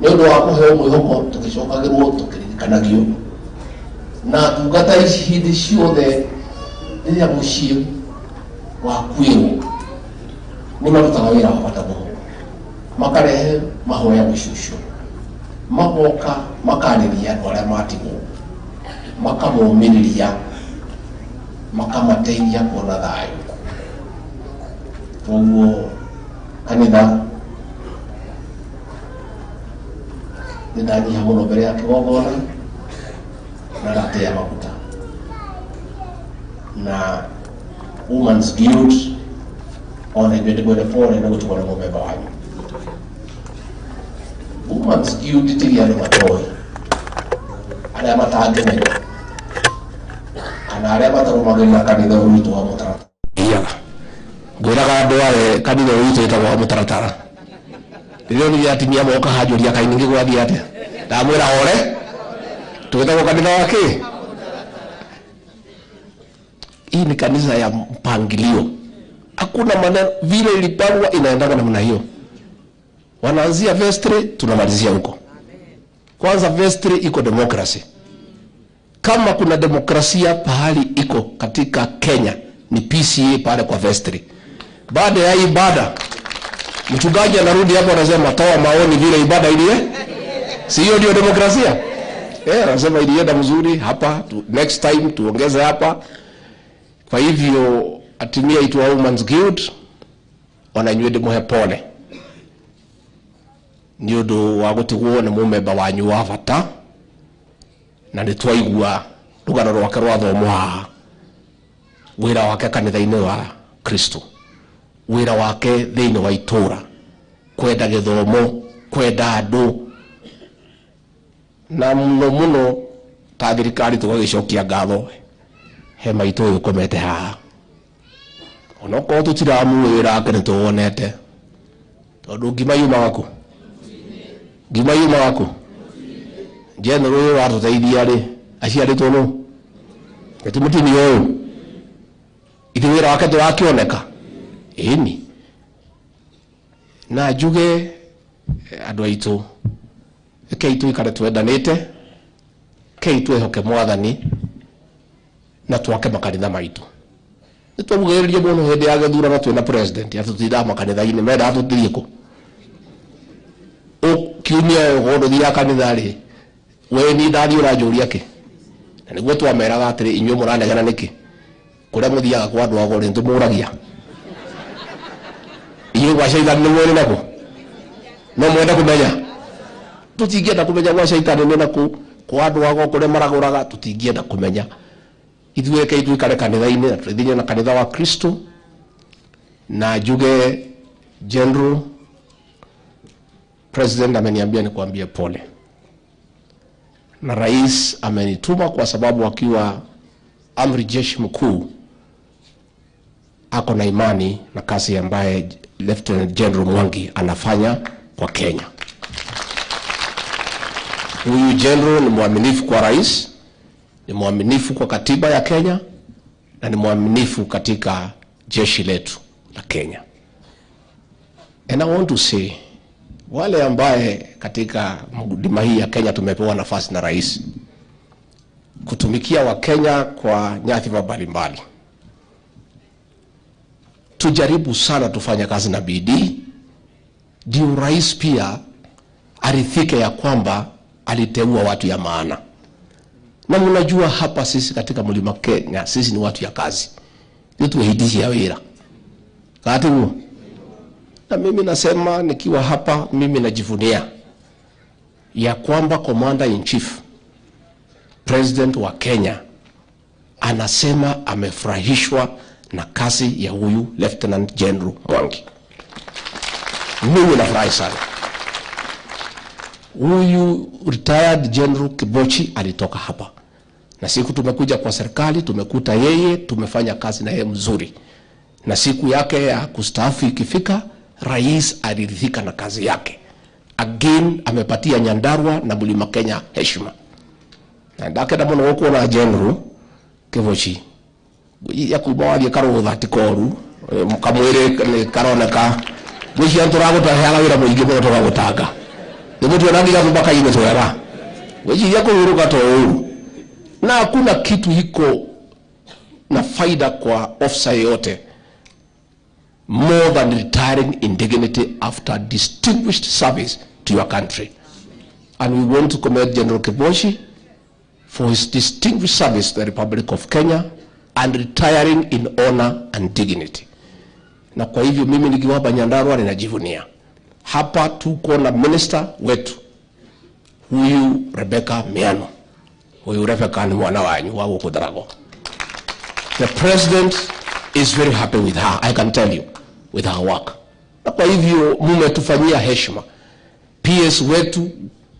Speaker 12: nĩ ũndũ wa kũheo mwĩhoko, tũgĩcokagĩrwo tũkĩririkanagio. Na ndungata ici hĩndĩ ciothe rĩrĩa mũciĩ wakuĩrwo nĩ marutaga wĩra wa bata mũno, makarehe mahoya mũcucio, magoka makarĩria andũ arĩa matigwo, makamomĩrĩria, makamateithia kuona thayũ. Koguo kanitha nĩ ndanyiha mũno mbere ya kĩgongona na ndatĩa maguta na Women's Guild ona ithuĩ ndĩmwĩre pole nĩ gũtigwo nĩ mũmemba wanyu. Women's Guild tigia andũ matoĩ, arĩa matangĩmenya kana arĩa matarũmagĩrĩra kanitha ũyũ witũ wa mũtaratara.
Speaker 13: Ngwĩraga andũ aya kanitha ũyũ witũ wĩtagwo wa mũtaratara. Rĩrĩa onire atumia moka hanjũria kaĩ ningĩ gwathiĩ atĩa, ndamwĩra hore, twĩtagwo kanitha wa kĩ? Hii ni kanisa ya mpangilio, hakuna maneno, vile ilipangwa inaendana namna hiyo. Wanaanzia vestry tunamalizia huko. Kwanza vestry iko democracy. Kama kuna demokrasia pahali iko katika Kenya ni PCA pale kwa vestry. Baada ya ibada mchungaji anarudi hapo anasema toa maoni vile ibada ilie. Si hiyo ndio demokrasia? Anasema ilienda mzuri hapa, next time tuongeze hapa. Kwa hivyo atimia itwa Women's Guild ona inyuĩ ndĩmũhe pole nĩ ũndũ wa gũtigwo nĩ mũmemba wanyu wa bata, na nĩ twaigua rũgano rwake rwathomwo haha, wĩra wake kanitha-inĩ wa Kristo, wĩra wake thĩinĩ wa itũra, kwenda gĩthomo, kwenda andũ, na mũno mũno ta thirikari tũgagĩcokia ngatho he maitũ ũyũ ũkomete haha, onokorwo tũtiramuĩ wĩra wake nĩ tũwonete, tondũ ngima yumaga kũ? Ngima yumaga kũ? General ũyũ watũteithia rĩ, aciarĩtwo nũ? Eti mũtumia ũyũ ithuĩ wĩra wake ndũrakĩoneka? Ĩni. Na njuge andũ aitũ, rekei tũikare twendanĩte, rekei twĩhoke Mwathani na twake makanitha maitũ. Nĩ twamugĩrĩria mũno hĩndĩ ya gĩthurano twĩna president atĩ tũtindaga makanitha-inĩ, mendaga tũthiĩ kũ? Kiumia ũguo ndũthiaga kanitha rĩ, we niĩ ndathiĩ ũranjũria kĩ? Na nĩguo twameraga atĩrĩ, inyuĩ mũranegena nĩkĩ? Kũrĩa mũthiaga kwa andũ ago rĩ, nĩtũmũragia. Inyuĩ gwa caitani nĩ mwĩrĩ nakũ? No mwende kũmenya? Tũtingĩenda kũmenya gwa caitani nĩ nakũ, kwa andũ ago kũrĩa maragũraga, tũtingĩenda kũmenya. Ithuĩ rekei tũikare kanitha-inĩ na tũthiĩ na kanitha wa Kristo. Na njuge General President ameniambia nikuambie pole, na rais amenituma kwa sababu akiwa amri jeshi mkuu ako na imani na kazi ambaye Lieutenant General Mwangi anafanya kwa Kenya. Huyu general ni mwaminifu kwa rais, ni mwaminifu kwa katiba ya Kenya, na ni mwaminifu katika jeshi letu la Kenya. And I want to say, wale ambaye katika mdima hii ya Kenya tumepewa nafasi na rais kutumikia Wakenya kwa nyadhifa mbalimbali, tujaribu sana tufanye kazi na bidii, ndio rais pia arithike ya kwamba aliteua watu ya maana. Na mnajua hapa sisi katika mlima Kenya, sisi ni watu ya kazi. Ndio tuwahidishia wira. Kati huo. Na mimi nasema nikiwa hapa, mimi najivunia ya kwamba Commander in Chief, President wa Kenya, anasema amefurahishwa na kazi ya huyu Lieutenant General Mwangi. Mimi nafurahi sana. Huyu retired General Kibochi alitoka hapa. Na siku tumekuja kwa serikali, tumekuta yeye, tumefanya kazi na yeye mzuri. Na siku yake ya kustaafu ikifika, rais aliridhika na kazi yake. Again, amepatia Nyandarua na Mlima Kenya heshima. Na ndakenda muno gukuona General Kibochi. Ya kuma wathie karutha ti koru, kamwiri karoneka. Ngwĩciria tũragũtaheaga wĩra mũingĩ mũno tũgagũtanga. Nĩguo tuona nginya tũmaka-inĩ twega. Ngwĩciria kũhurũka to ũru. Na hakuna kitu hiko na faida kwa officer yote more than retiring in dignity after distinguished service to your country. And we want to commend General Kibochi for his distinguished service to the Republic of Kenya and retiring in honor and dignity. Na kwa hivyo mimi nikiwa hapa Nyandarua ninajivunia. Hapa tuko na minister wetu huyu Rebecca Miano. Huyu Rebecca ni mwana wanyu wa gũkũ Tharago. The president is very happy with her, I can tell you, with her work. Na kwa hivyo mumetufanyia heshima. PS wetu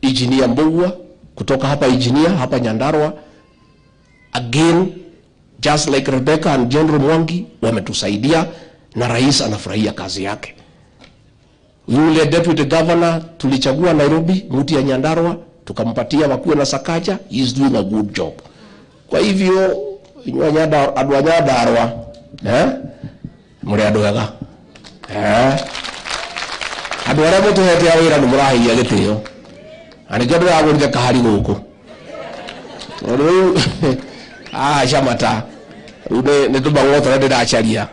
Speaker 13: Engineer Mbugua kutoka hapa Engineer hapa Nyandarua, again just like Rebecca and General Mwangi wametusaidia na rais anafurahia kazi yake. Yule deputy governor tulichagua Nairobi, mtu ya Nyandarua, tukampatia wakuwe na Sakaja, he is doing a good job. Kwa hivyo inyuĩ andũ a Nyandarua, mũrĩ andũ ega. Andũ arĩa mũtũhete a wĩra nĩ mũraheia gĩtĩo. Na nĩkĩo ndĩragũrire kahari gũkũ. Tondũ rĩu ahaca mata, rĩu nĩ tũmagũrũ tũrĩa ndĩracaria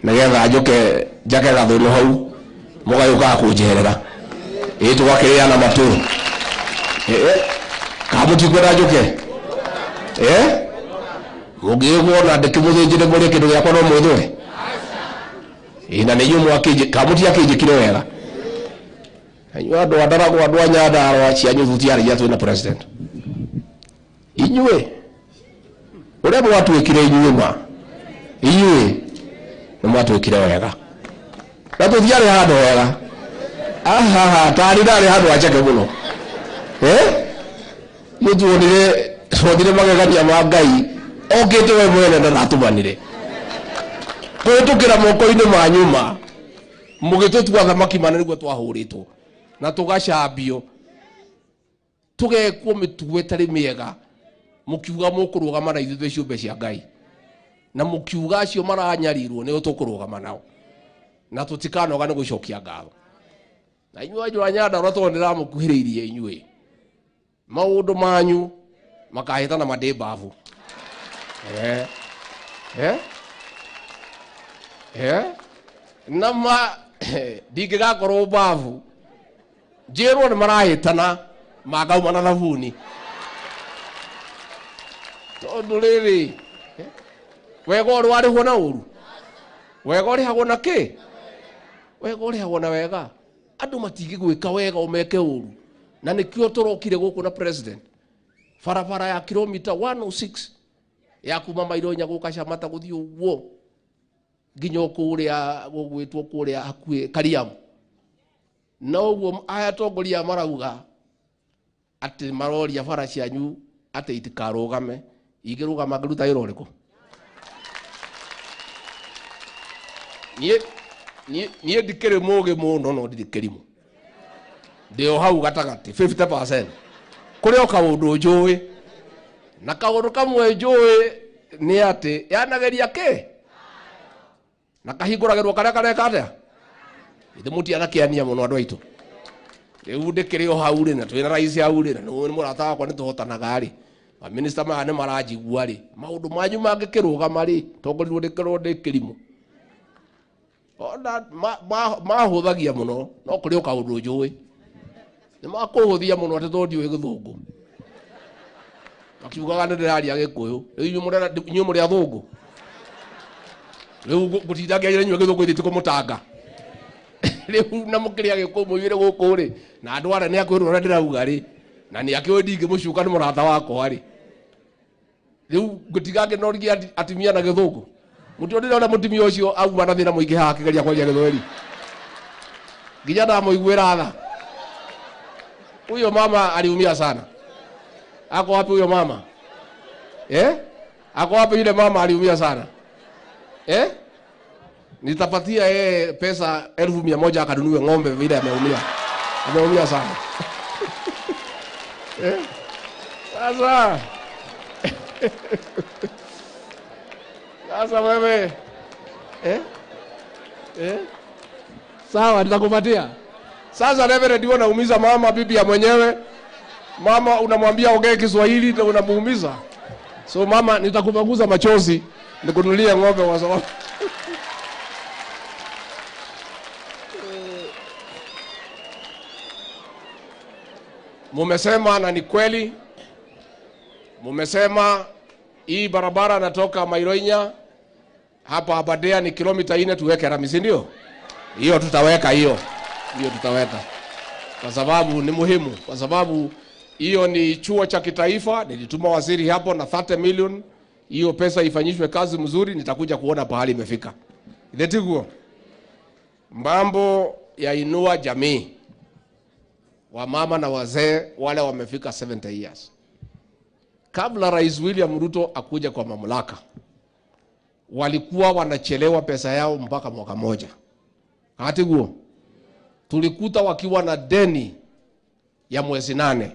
Speaker 13: nĩgetha njũke njake gathũnũ hau mũgagĩũkaga kũnjeherera. Ĩ tũgakĩrĩana matũ. Kana mũtikwenda njũke? Mũngĩgĩkuona ndĩkĩmũthĩnjĩre mũrĩe kĩndũ gĩakwa no mwĩthũe? Ĩ, na nĩ inyuĩ mwakĩnjĩ-, kana mũtiakĩnjĩkire wega? Inyuĩ andũ a Ndaragwa, andũ a Nyandarua, cianyu tũtiaragia twĩna president. Inyuĩ ũrĩa mwatuĩkire inyuĩ ma, inyuĩ nĩ mwatuĩkire wega. Na tũtiarĩ handũ hega. Ahaha, tarĩ ndarĩ handũ hacheke mũno. Nĩ tuonire magegania ma Ngai okĩte we mwene na ndatũmanire. Kũhĩtũkĩra moko-inĩ ma nyuma, mũgĩtũtua thamaki mana nĩguo twahũrĩtwo na tũgacambio, tũgekwo mĩtugo ĩtarĩ mĩega, mũkiuga mũkũrũgama na ithuĩ twĩ ciũmbe cia Ngai, na mũkiuga acio maranyarirwo nĩo tũkũrũgama nao, na tũtikanoga nĩ gũcokia ngatho. Na inyuĩ anyu a Nyandarua tondũ ndĩramũkuhĩrĩirie inyuĩ, maũndũ manyu makahĩtana mandĩ mbabu. Na ma ndingĩgakorwo mbabu njĩrwo nĩ marahĩtana mangauma na thabuni. Tondũ rĩrĩ, wega ũrĩ warĩhwo na ũru, wega ũrĩhagwo na kĩ? Wega ũrĩhagwo na wega. Andũ matingĩgwĩka wega ũmeke ũru. Na nĩkĩo tũrokire gũkũ na president. Barabara ya kilomita 106 ya kuma Maironya gũka Camata gũthiĩ ũguo nginya kũrĩa gũgwĩtwo kũrĩa hakuhĩ Kariamu. Na ũguo aya atongoria marauga atĩ maroria bara cianyu atĩ itikarũgame. Ingĩrũgama ngĩruta wĩra ũrĩkũ? Niĩ ndikĩrĩ mũgĩ mũno no ndirĩ kĩrimũ. Ndĩ o hau gatagatĩ 50%. Kũrĩ o kaũndũ njũĩ. Na kaũndũ kamwe njũĩ nĩ atĩ yanageria kĩ? Na kahingũragĩrwo karĩa kareka atĩa? Ithe mũtianakĩania mũno andũ aitũ. Rĩu ndĩkĩrĩ o hau rĩ, na twĩna rais hau rĩ, na nĩ mũrata wakwa nĩ tũhotanaga rĩ. Maminista maya nĩ maranjigua rĩ. Maũndũ manyu mangĩkĩrũgama rĩ, tongorirwo ndĩkĩrwo ndĩ kĩrimũ. Ona mahũthagia mũno, no kũrĩ o kaũndũ njũĩ. Nĩ makũhũthia mũno atĩ tondũ ndiũĩ gĩthũngũ. Makiugaga nĩ ndĩraria gĩkũyũ. Rĩu inyuĩ mũrĩ athũngũ. Rĩu ngũtinda ngĩaria inyuĩ gĩthũngũ ithe tikũmũtanga. Rĩu na mũkĩrĩa gĩkũyũ mũiyũre gũkũ rĩ, na andũ arĩa nĩ akwĩrwo ũrĩa ndĩrauga rĩ, na nĩ akĩũĩ ndingĩmũcuka nĩ mũrata wakwa rĩ. Rĩu ngũtiga ngĩnoria atumia na gĩthũngũ. Mũtionire ũrĩa mũtumia ũcio auma na thĩna mũingĩ haha akĩgeria kwaria gĩthweri. Nginya ndamũiguĩra tha. Huyo mama aliumia sana. Ako wapi huyo mama? Ako wapi yule mama aliumia sana? Nitapatia yeye pesa 100,000 akanunue ng'ombe vile ameumia. Ameumia sana. Sasa. Sasa wewe. Sawa, nitakupatia. Sasa Reverend ndio unaumiza mama bibi ya mwenyewe. Mama unamwambia ongee Kiswahili na unamuumiza. So mama nitakupanguza machozi nikununulie ng'ombe kwa sababu mumesema na ni kweli. Mumesema hii barabara natoka Maironya hapa Aberdare ni kilomita 4 tuweke rami, si ndio? Hiyo tutaweka hiyo. Hiyo tutaweka. Kwa sababu ni muhimu, kwa sababu hiyo ni chuo cha kitaifa. Nilituma waziri hapo na 30 million. Hiyo pesa ifanyishwe kazi mzuri, nitakuja kuona pahali imefika. Ndetiguo. Mambo ya inua jamii. Wamama na wazee wale wamefika 70 years. Kabla Rais William Ruto akuja kwa mamlaka, walikuwa wanachelewa pesa yao mpaka mwaka moja. Hatiguo. Tulikuta wakiwa na deni ya mwezi 8.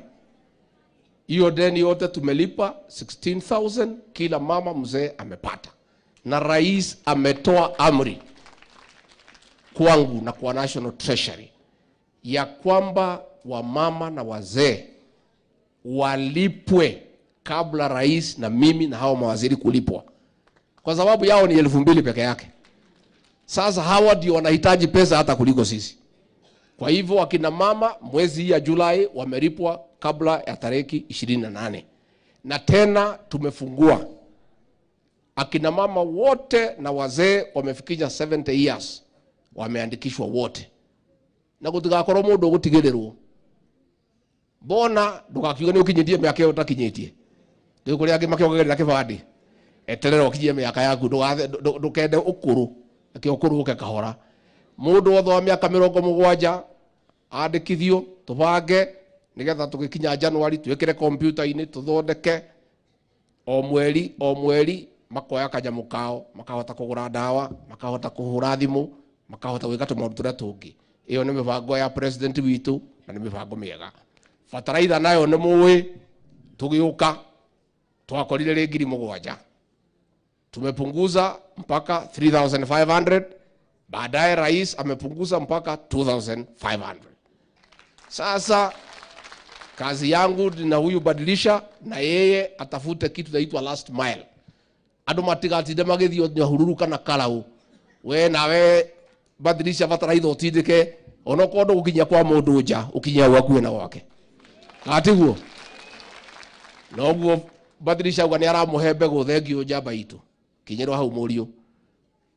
Speaker 13: Hiyo deni yote tumelipa 16,000, kila mama mzee amepata. Na rais ametoa amri kwangu na kwa National Treasury ya kwamba wamama na wazee walipwe kabla rais na mimi na hao mawaziri kulipwa. Kwa sababu yao ni 2,000 peke yake. Sasa hawa ndio wanahitaji pesa hata kuliko sisi. Kwa hivyo akina mama mwezi ya Julai wamelipwa kabla ya tariki 28. Na tena tumefungua. Akina mama wote na wazee wamefikisha 70 years. Wameandikishwa wote. Na gutigakorwo mundu gutigirirwo. Mbona ndugakiuge ni ukinyitie miaka iyo utakinyitie. Riu kuria angi makiongagirira kibandi. Eterera ukinyie miaka yaku ndukende ukuru. Reke ukuru uke kahora. Mundu wothe wa miaka 70 andikithio tubange nigetha tugikinya Januari twikire kompyuta-inĩ tuthondeke o mweri makoya kanyamu kao makahota kugura ndawa makahota kuhura thimu makahota gwika tumaundu turia tungi. Iyo ni mibango ya president witu na ni mibango miega. Bataraitha nayo ni muwi tugiuka twakorire ri 7,000 tumepunguza mpaka 3,500. Baadaye rais amepunguza mpaka 2,500. Sasa kazi yangu na huyu Badilisha na yeye atafute kitu inaitwa last mile. Andu matigatinde magithio Nyahururu kana Karau. We nawe Badilisha bataraitha utindike onokorwo ndugukinyia kwa mundu nja ukinyia hau hakuhi na gwake. Gatiguo? Noguo Badilisha auga ni aramuhe mbegu thengio njamba itu. Kinyirwo hau muriu.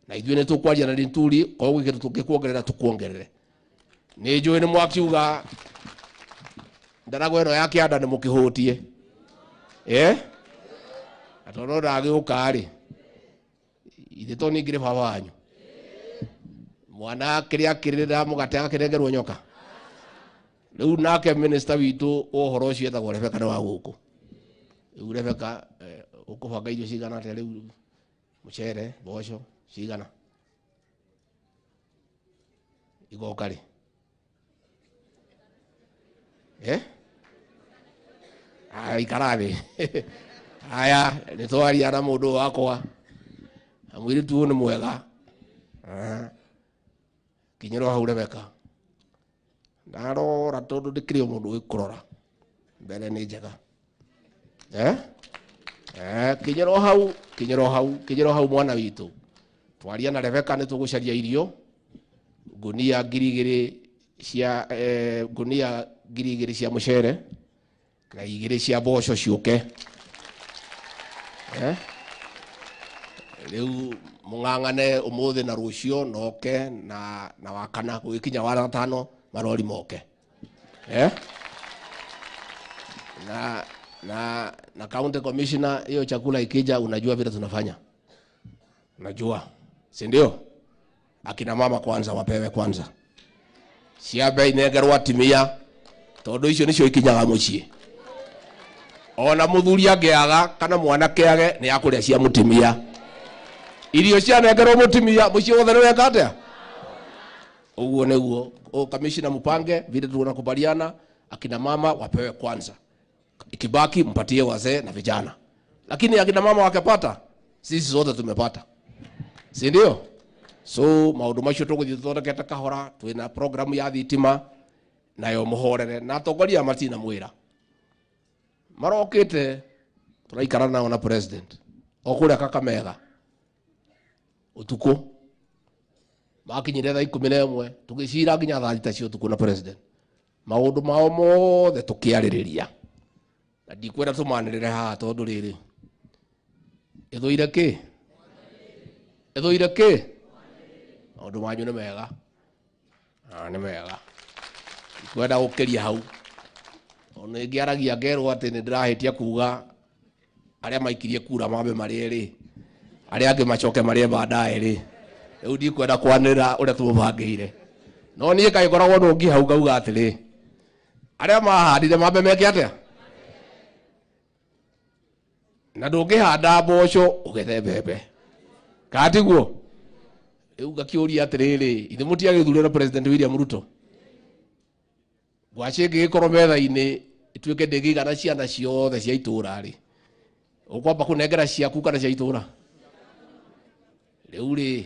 Speaker 13: Na ithuĩ nĩ tũkwaria na Linturi koguo kĩndũ tũngĩkuongerera tũkuongerere. Nĩ njũĩ nĩ mwakiuga ndaragwa ĩno ya kĩanda nĩ mũkĩhũtie. Na tondũ ndagĩũka rĩ, ithe to ningĩrĩ baba wanyu. Mwana kĩrĩa akĩrĩra mũgate agakĩnengerwo nyoka. Rĩu nake minister witũ wa ũhoro ũcio etagwo Rebecca nĩ wa gũkũ. Rĩu Rebecca, ũkũbanga irio cigana atĩa rĩu? Mũcere, mboco, cigana? Igoka rĩ? Ikara thĩ. Aya, nĩ twaria na mũndũ wakwa. Na mũirĩtu ũyũ nĩ mwega. Kinyĩrwo hau Rebecca. Ndarora tondũ ndĩkĩrĩ o mũndũ ũgĩkũrora. Mbere nĩ njega. Kinyĩrwo hau, kinyĩrwo hau, kinyĩrwo hau mwana witũ. Twaria na Rebecca nĩ tũgũcaria irio. Ngunia ngiri igĩrĩ cia, ngunia ngiri igĩrĩ cia mũcere na igĩrĩ cia mboco ciũke. Rĩu mũng'ang'ane ũmũthĩ na rũciũ noke na wakana gũgĩkinya wa gatano marori moke. Na county commissioner, hiyo chakula ikija unajua vile tunafanya. Unajua, si ndio? Akina mama kwanza wapewe kwanza. Ciambe inengerwo atimia tondu icio nicio ikinyaga mucii. Ona muthuri angiaga kana mwanake age ni akuria cia mutimia. Irio cianengerwo mutimia mucii wothe ni weka atia? Uguo niguo. O commissioner mupange vile tunakubaliana, akina mama wapewe kwanza. Ikibaki mpatie wazee na vijana. Lakini akina mama wakipata, sisi zote tumepata. Si ndio? So maundu macio tuguthie tuthondekete kahora, twina programu ya thitima nayo muhorere na atongoria matina mwira. Marokite turaikara nao na president o kuria Kakamega utuku makinyire thaa 11 tugicira nginya thaa 6 cia utuku na president. Maundu mao mothe tukiaririria. Na ndikwenda tumanirire haha tondu riri ithuire ki? Ithuire ki? Maundu manyu ni mega. Ni mega. Ndikwenda gukiria hau. Ona ingĩaragia ngerwo atĩ nĩ ndĩrahĩtia kuga arĩa maikirie kura mambe marĩe rĩ, arĩa angĩ macoke marĩe baadaye rĩ. Rĩu ndikwenda kwanĩrĩra ũrĩa tũmũbangĩire. No niĩ kaĩ ngoragwo nũngi hau ngauga atĩrĩ, arĩa mahandire mambe meke atĩa? Na ndũngĩhanda mboco ũgethe mbembe. Kana tiguo? Rĩu ngakĩũria atĩrĩrĩ, ithe mũtiagĩthurĩra President William Ruto? Ngwacĩ ĩngĩgĩkorwo metha-inĩ ĩtuĩke ndĩngĩigana ciana ciothe cia itũũra rĩ, ũkwamba kũnengera ciaku kana cia itũũra? Rĩu rĩ,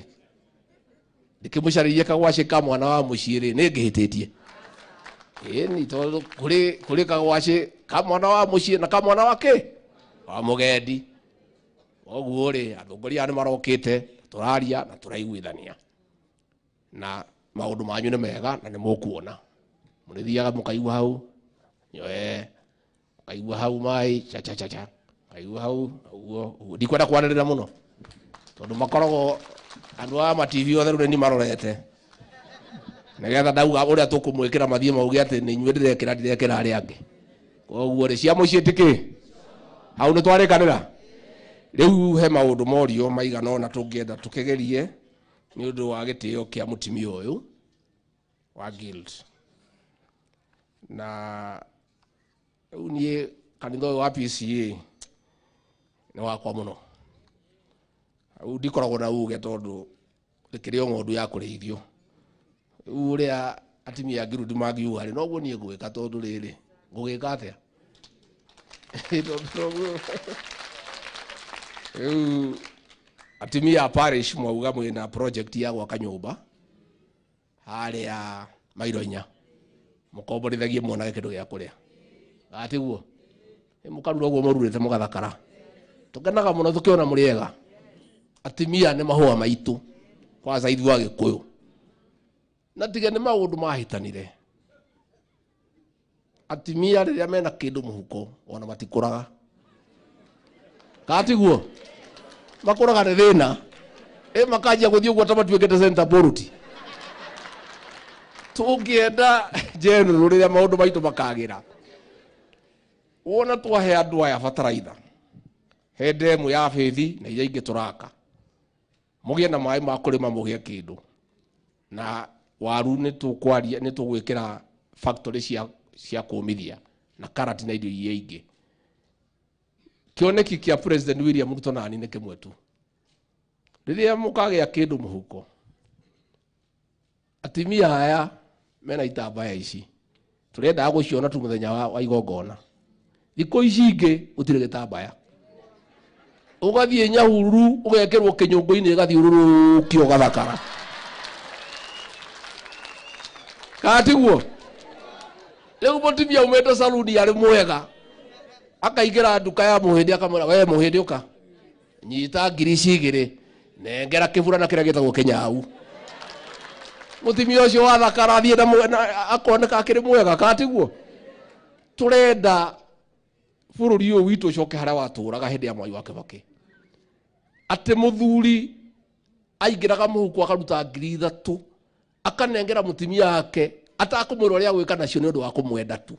Speaker 13: ndĩkĩmũcarĩrie kagwacĩ ka mwana wa mũciĩ rĩ, nĩ ngĩhĩtĩtie. Ĩni tondũ kũrĩ kagwacĩ ka mwana wa mũciĩ na ka mwana wa kĩ? Wa mũgendi. Koguo rĩ, atongoria aya nĩ marokĩte, tũraria na tũraiguithania. Na maũndũ manyu nĩ mega na nĩ mũkuona. Mũrĩthiaga mũkaigua hau, nyoe, mũkaigua hau maĩ, cha cha cha cha, mũkaigua hau, ũguo, ũguo. Ndikwenda kwanĩrĩra mũno, tondũ makoragwo andũ aya ma TV othe rĩu nĩ marorete. Nĩgetha ndauga ũrĩa tũkũmwĩkĩra mathiĩ mauge atĩ nĩ inyuĩ ndĩrekĩra, ndirekĩra arĩa angĩ. Koguo rĩ, cia mũciĩ ti kĩ? Hau nĩ twarĩkanĩra? Rĩu he maũndũ morio maigana ũna tũngĩenda tũkĩgerie nĩ ũndũ wa gĩtĩo kĩa mũtumia ũyũ wa guild. Na rĩu niĩ kanitha ũyũ wa PCA nĩ wakwa mũno. Rĩu ndikoragwo na uge tondũ rĩkĩrĩ o ng'ondu ya kũrĩithio. Rĩu ũrĩa atumia a guild mangiuga rĩ, noguo niĩ ngwĩka tondũ rĩrĩ, ngũgĩka atĩa? Rĩu atumia a parish mwauga mwĩna project ya gwaka nyũmba harĩa mairo inya.
Speaker 12: Mukomborithagie mwonage kindu gia kuria. Atiguo. Mukarura uguo mururite mugathakara. Tukenaga muno tukiona muri ega. Atimia ni mahua maitu kwanza ithuĩ Agĩkũyũ. Na tiga nĩ maũndũ mahitanire. Atimia rĩrĩa mena kĩndũ mũhuko ona matikũraga. Katiguo. Makũraga nĩ thĩna. Makanjia gũthiĩ ũguo ta matuĩkĩte center bolt. Tũngĩenda general rĩrĩa maũndũ maitũ makagĩra. Wona twahe andũ aya bataraitha. He ndemu ya bithi na iria ingĩ tũraka. Mũgĩe na maĩ ma kũrĩma mũgĩe kĩndũ. Na waru nĩ tũkwaria nĩ tũgwĩkĩra factory cia kũmithia na karati na indo iria ingĩ. Kĩoneki kĩa President William Ruto nani nĩ kĩmwe tu. Rĩrĩa mũkagĩa kĩndũ mũhuko, atimia aya mena itambaya ici tũrendaga gũciona tu mũthenya wa igongona. Thikũ ici ingĩ gũtirĩ gĩtambaya. Ũgathiĩ Nyahururu ũgekĩrwo kĩnyũngũ-inĩ ĩgathiũrũrũkio ũgathakara. Katiguo. Rĩu mũtumia umĩte saluni arĩ mwega akaingĩra nduka ya mũhĩndĩ akamwĩra we mũhĩndĩ ũka nyita ngiri ici igĩrĩ nengera kĩburana kĩrĩa gĩtagwo kĩnyau. Mũtumia ũcio wathakara athiĩ na akoneka akĩrĩ mwega. Katiguo. Tũrenda bũrũri ũyũ witũ ũcoke harĩa watũraga hĩndĩ ya Mwai wa Kĩbakĩ. Atĩ mũthuri aingĩraga mũhuko akaruta ngiri ithatũ akanengera mũtumia wake atakũmwĩra ũrĩa gwĩka nacio nĩ ũndũ wa kũmwenda tu.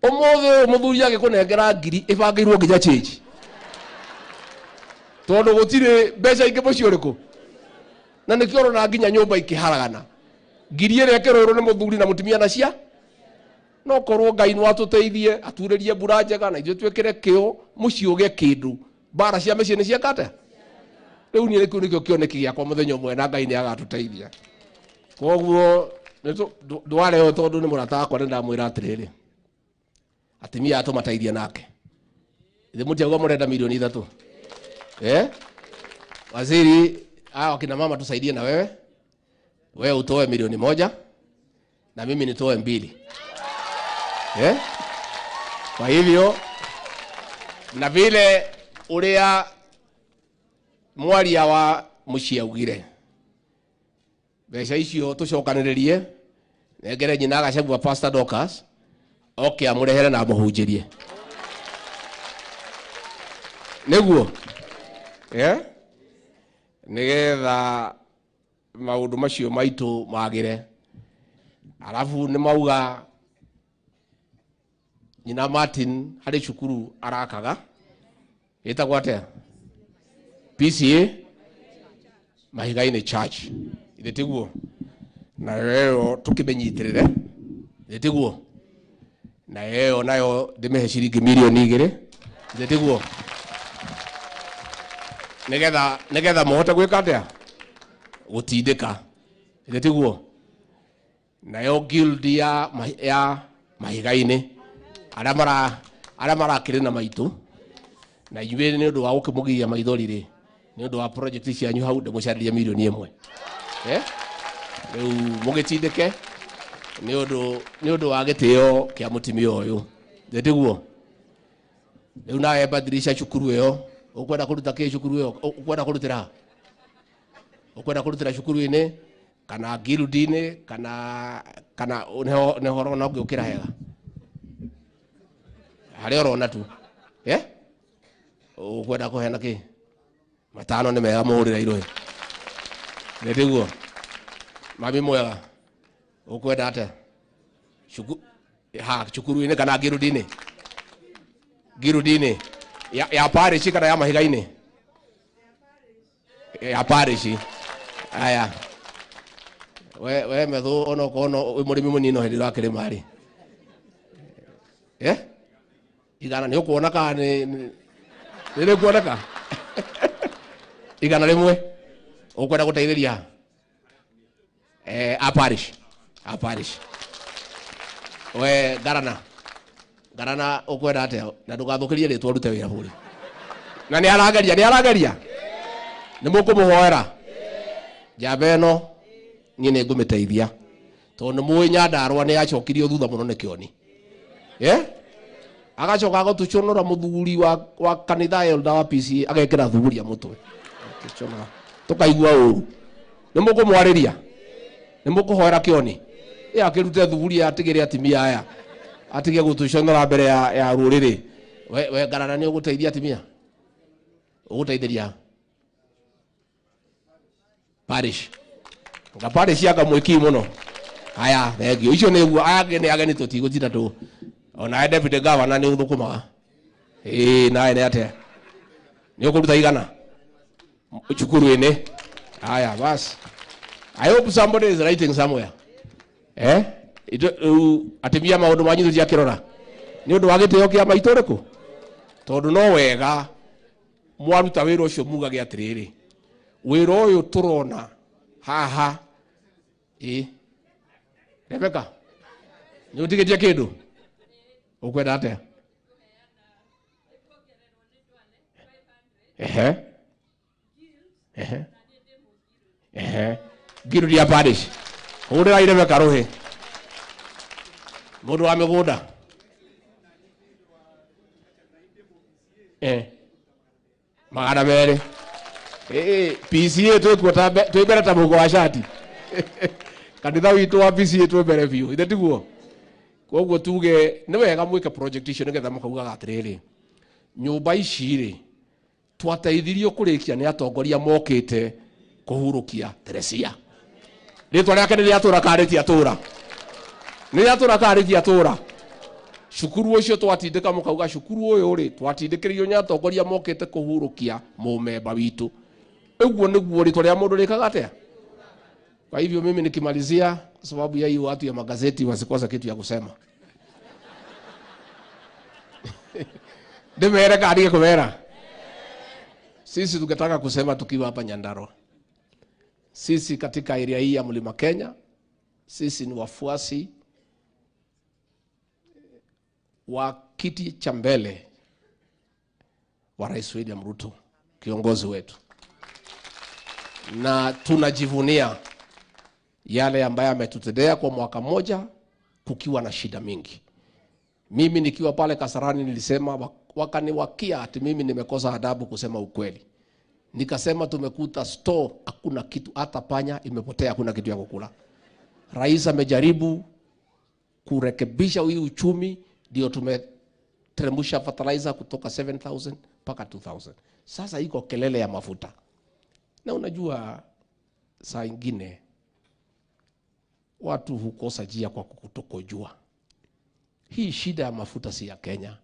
Speaker 12: Ũmũthĩ ũyũ mũthuri agĩkũnengera ngiri ĩbangĩirwo nginya change. Tondũ gũtirĩ mbeca ingĩ mũciĩ ũrĩkũ. Na nĩkĩo ũrona nginya nyũmba ikĩharagana. Ngiri ĩrĩa ĩkĩrũĩrwo nĩ mũthuri na mũtumia na cia. No korwo Ngai no atũteithie aturĩrie mbura njega na ithuĩ twĩkĩre kĩo mũciĩ ũgĩe kĩndũ. Mbara cia mĩciĩ nĩ cieka atĩa? Rĩu niĩ kĩu nĩkĩo kĩoneki gĩakwa mũthenya ũmwe na Ngai nĩ agatũteithia. Koguo ndware ũyũ tondũ nĩ mũrata wakwa nĩ ndamwĩra atĩrĩrĩ, atimia aya tũmateithie nake. Ithe mũtiauga mũrenda milioni 3. Waziri, hawa kina mama tusaidie na wewe. Wewe utoe milioni 1 na mimi nitoe 2. Kwa hivyo na vile uria mwaria wa muciĩ augire mbeca icio tũcokanĩrĩrie nengere nyina Gachagua Pastor Dorcas oke amũrehere na amũhunjĩrie nĩguo nĩgetha maũndũ macio maitũ magĩre. Alafu nĩ mauga nyina Martin harĩ cukuru arakaga ĩtagwo atĩa? PCA Mahiga-inĩ Church. Ithe tiguo? Na ĩyo tũkĩmĩnyitĩrĩre. Ithe tiguo? Na ĩyo nayo ndĩmĩhe ciringi milioni 2. Ithe tiguo? Nĩgetha mũhote gwĩka atĩa? Gũtindĩka. Ithe tiguo? Nayo guild ya Mahiga-inĩ arĩa marakĩrĩ na maitũ na inyuĩ nĩ ũndũ wa gũkĩmũgiria maithori rĩ, nĩ ũndũ wa project cianyu hau ndĩmũcarĩrie milioni 1. Rĩu mũgĩtindĩke nĩ ũndũ wa gĩtĩo kĩa mũtumia ũyũ. Tiguo? Rĩu nawe badilisha cukuru ĩyo. Ũkwenda kũruta kĩ cukuru ĩyo? Ũkwenda kũrutĩra ha? Ũkwenda kũrutĩra cukuru-inĩ kana guild-inĩ kana nĩho ũrona ũngĩũkĩra hega? Harĩa ũrona tu. Ũkwenda kũheana kĩ? 5 nĩ mega mũhũrĩre irũĩ. Nĩ tiguo? Mami mwega. Ũkwenda atĩa? Cukuru-inĩ kana guild-inĩ? Guild-inĩ. Ya parish kana ya Mahiga-inĩ? Ya parish. Aya. We methu onokorwo no wĩ mũrĩmi mũnini no hĩndĩ ũrakĩrĩma rĩ. Igana nĩ ũkuona kana nĩ rĩkuoneka? 100. Ũkwenda gũteithĩria? A parish. A parish. We Garana. Garana ũkwenda atĩa? Na ndũgathũkĩrie rĩtwa ũrute wĩra bũrũri. Na nĩ arageria, nĩ arageria. Nĩ mũkũmũhoera. Njamba ĩno niĩ nĩ ngũmĩteithia. Tondu nĩ mũĩ Nyandarũa nĩ yacokirio thutha mũno nĩ Kĩoni. Agacoka agatuconora mũthuri wa kanitha elder wa PCA agekĩra thuburia mũtwe. Akĩconora. Tũkaigua ũru. Nĩ mũkũmwarĩria? Nĩ mũkũhoera Kĩoni? Akĩrute thuburia atigĩre atimia aya. Atige gũtũconora mbere ya rũrĩrĩ. We Ngarana nĩ ũgũteithia atimia? Ũgũteithĩria? Parish. Nga parish ya kamwiki mũno. Haya, thengio. Icio nĩguo aya nĩ ageni tũtigũtinda tũ. Ona deputy governor nĩ ũthũkũmaga. Nawe nĩ atĩa? Nĩ ũkũruta igana? Cukuru-inĩ. Haya, bas. I hope somebody is writing somewhere. Atimia maũndũ manyu tũtiakĩrora. Nĩ ũndũ wa gĩtĩo kĩa maitũ ũrĩkũ? Tondũ no wega mwaruta wĩra ũcio mugage atĩrĩrĩ, wĩra ũyũ tũrona haha. Rebecca, nĩ ũtigĩtie kĩndũ? Ũkwenda atĩa? Ehe. Ehe. Ehe. Ngiru ya parish. Hũrĩra Rebecca rũhĩ. Mũndũ wa mĩgũnda. 200. PCA twĩkuo ta twĩ mbere ta mũhuko wa cati. Kanitha witũ wa PCA twĩ mbere biũ. Ithe tiguo? Koguo tuge nĩ wega mwĩke project icio nĩgetha mũkaugaga atĩrĩrĩ, nyũmba ici rĩ twateithirio kũrĩkia nĩ atongoria mokĩte kũhurũkia Teresia. Rĩtwa rĩake nĩ rĩatũra kana rĩtiatũra? Nĩ rĩatũra kana rĩtiatũra? Cukuru ũcio twatindĩka mũkauga cukuru ũyũ rĩ twatindĩkĩrĩirio nĩ atongoria mokĩte kũhurũkia mũmemba witũ. Ũguo nĩguo rĩtwa rĩa mũndũ rĩkaga atĩa? Kwa hivyo mimi nikimalizia, kwa sababu ya hiyo watu ya magazeti wasikosa kitu ya kusema. Ndimere kana kumera. Sisi tukitaka kusema tukiwa hapa Nyandarua. Sisi katika area hii ya Mlima Kenya, sisi ni wafuasi wa kiti cha mbele wa Rais William Ruto, kiongozi wetu. Na tunajivunia yale ambayo ametutendea kwa mwaka mmoja kukiwa na shida mingi. Mimi nikiwa pale Kasarani nilisema, wakaniwakia ati mimi nimekosa adabu kusema ukweli. Nikasema tumekuta store hakuna kitu, hata panya imepotea, hakuna kitu ya kukula. Rais amejaribu kurekebisha hii uchumi, ndio tumeteremsha fertilizer kutoka 7,000 mpaka 2,000. Sasa iko kelele ya mafuta. Na unajua saa ingine watu hukosa njia kwa kutokojua. Hii shida ya mafuta si ya Kenya,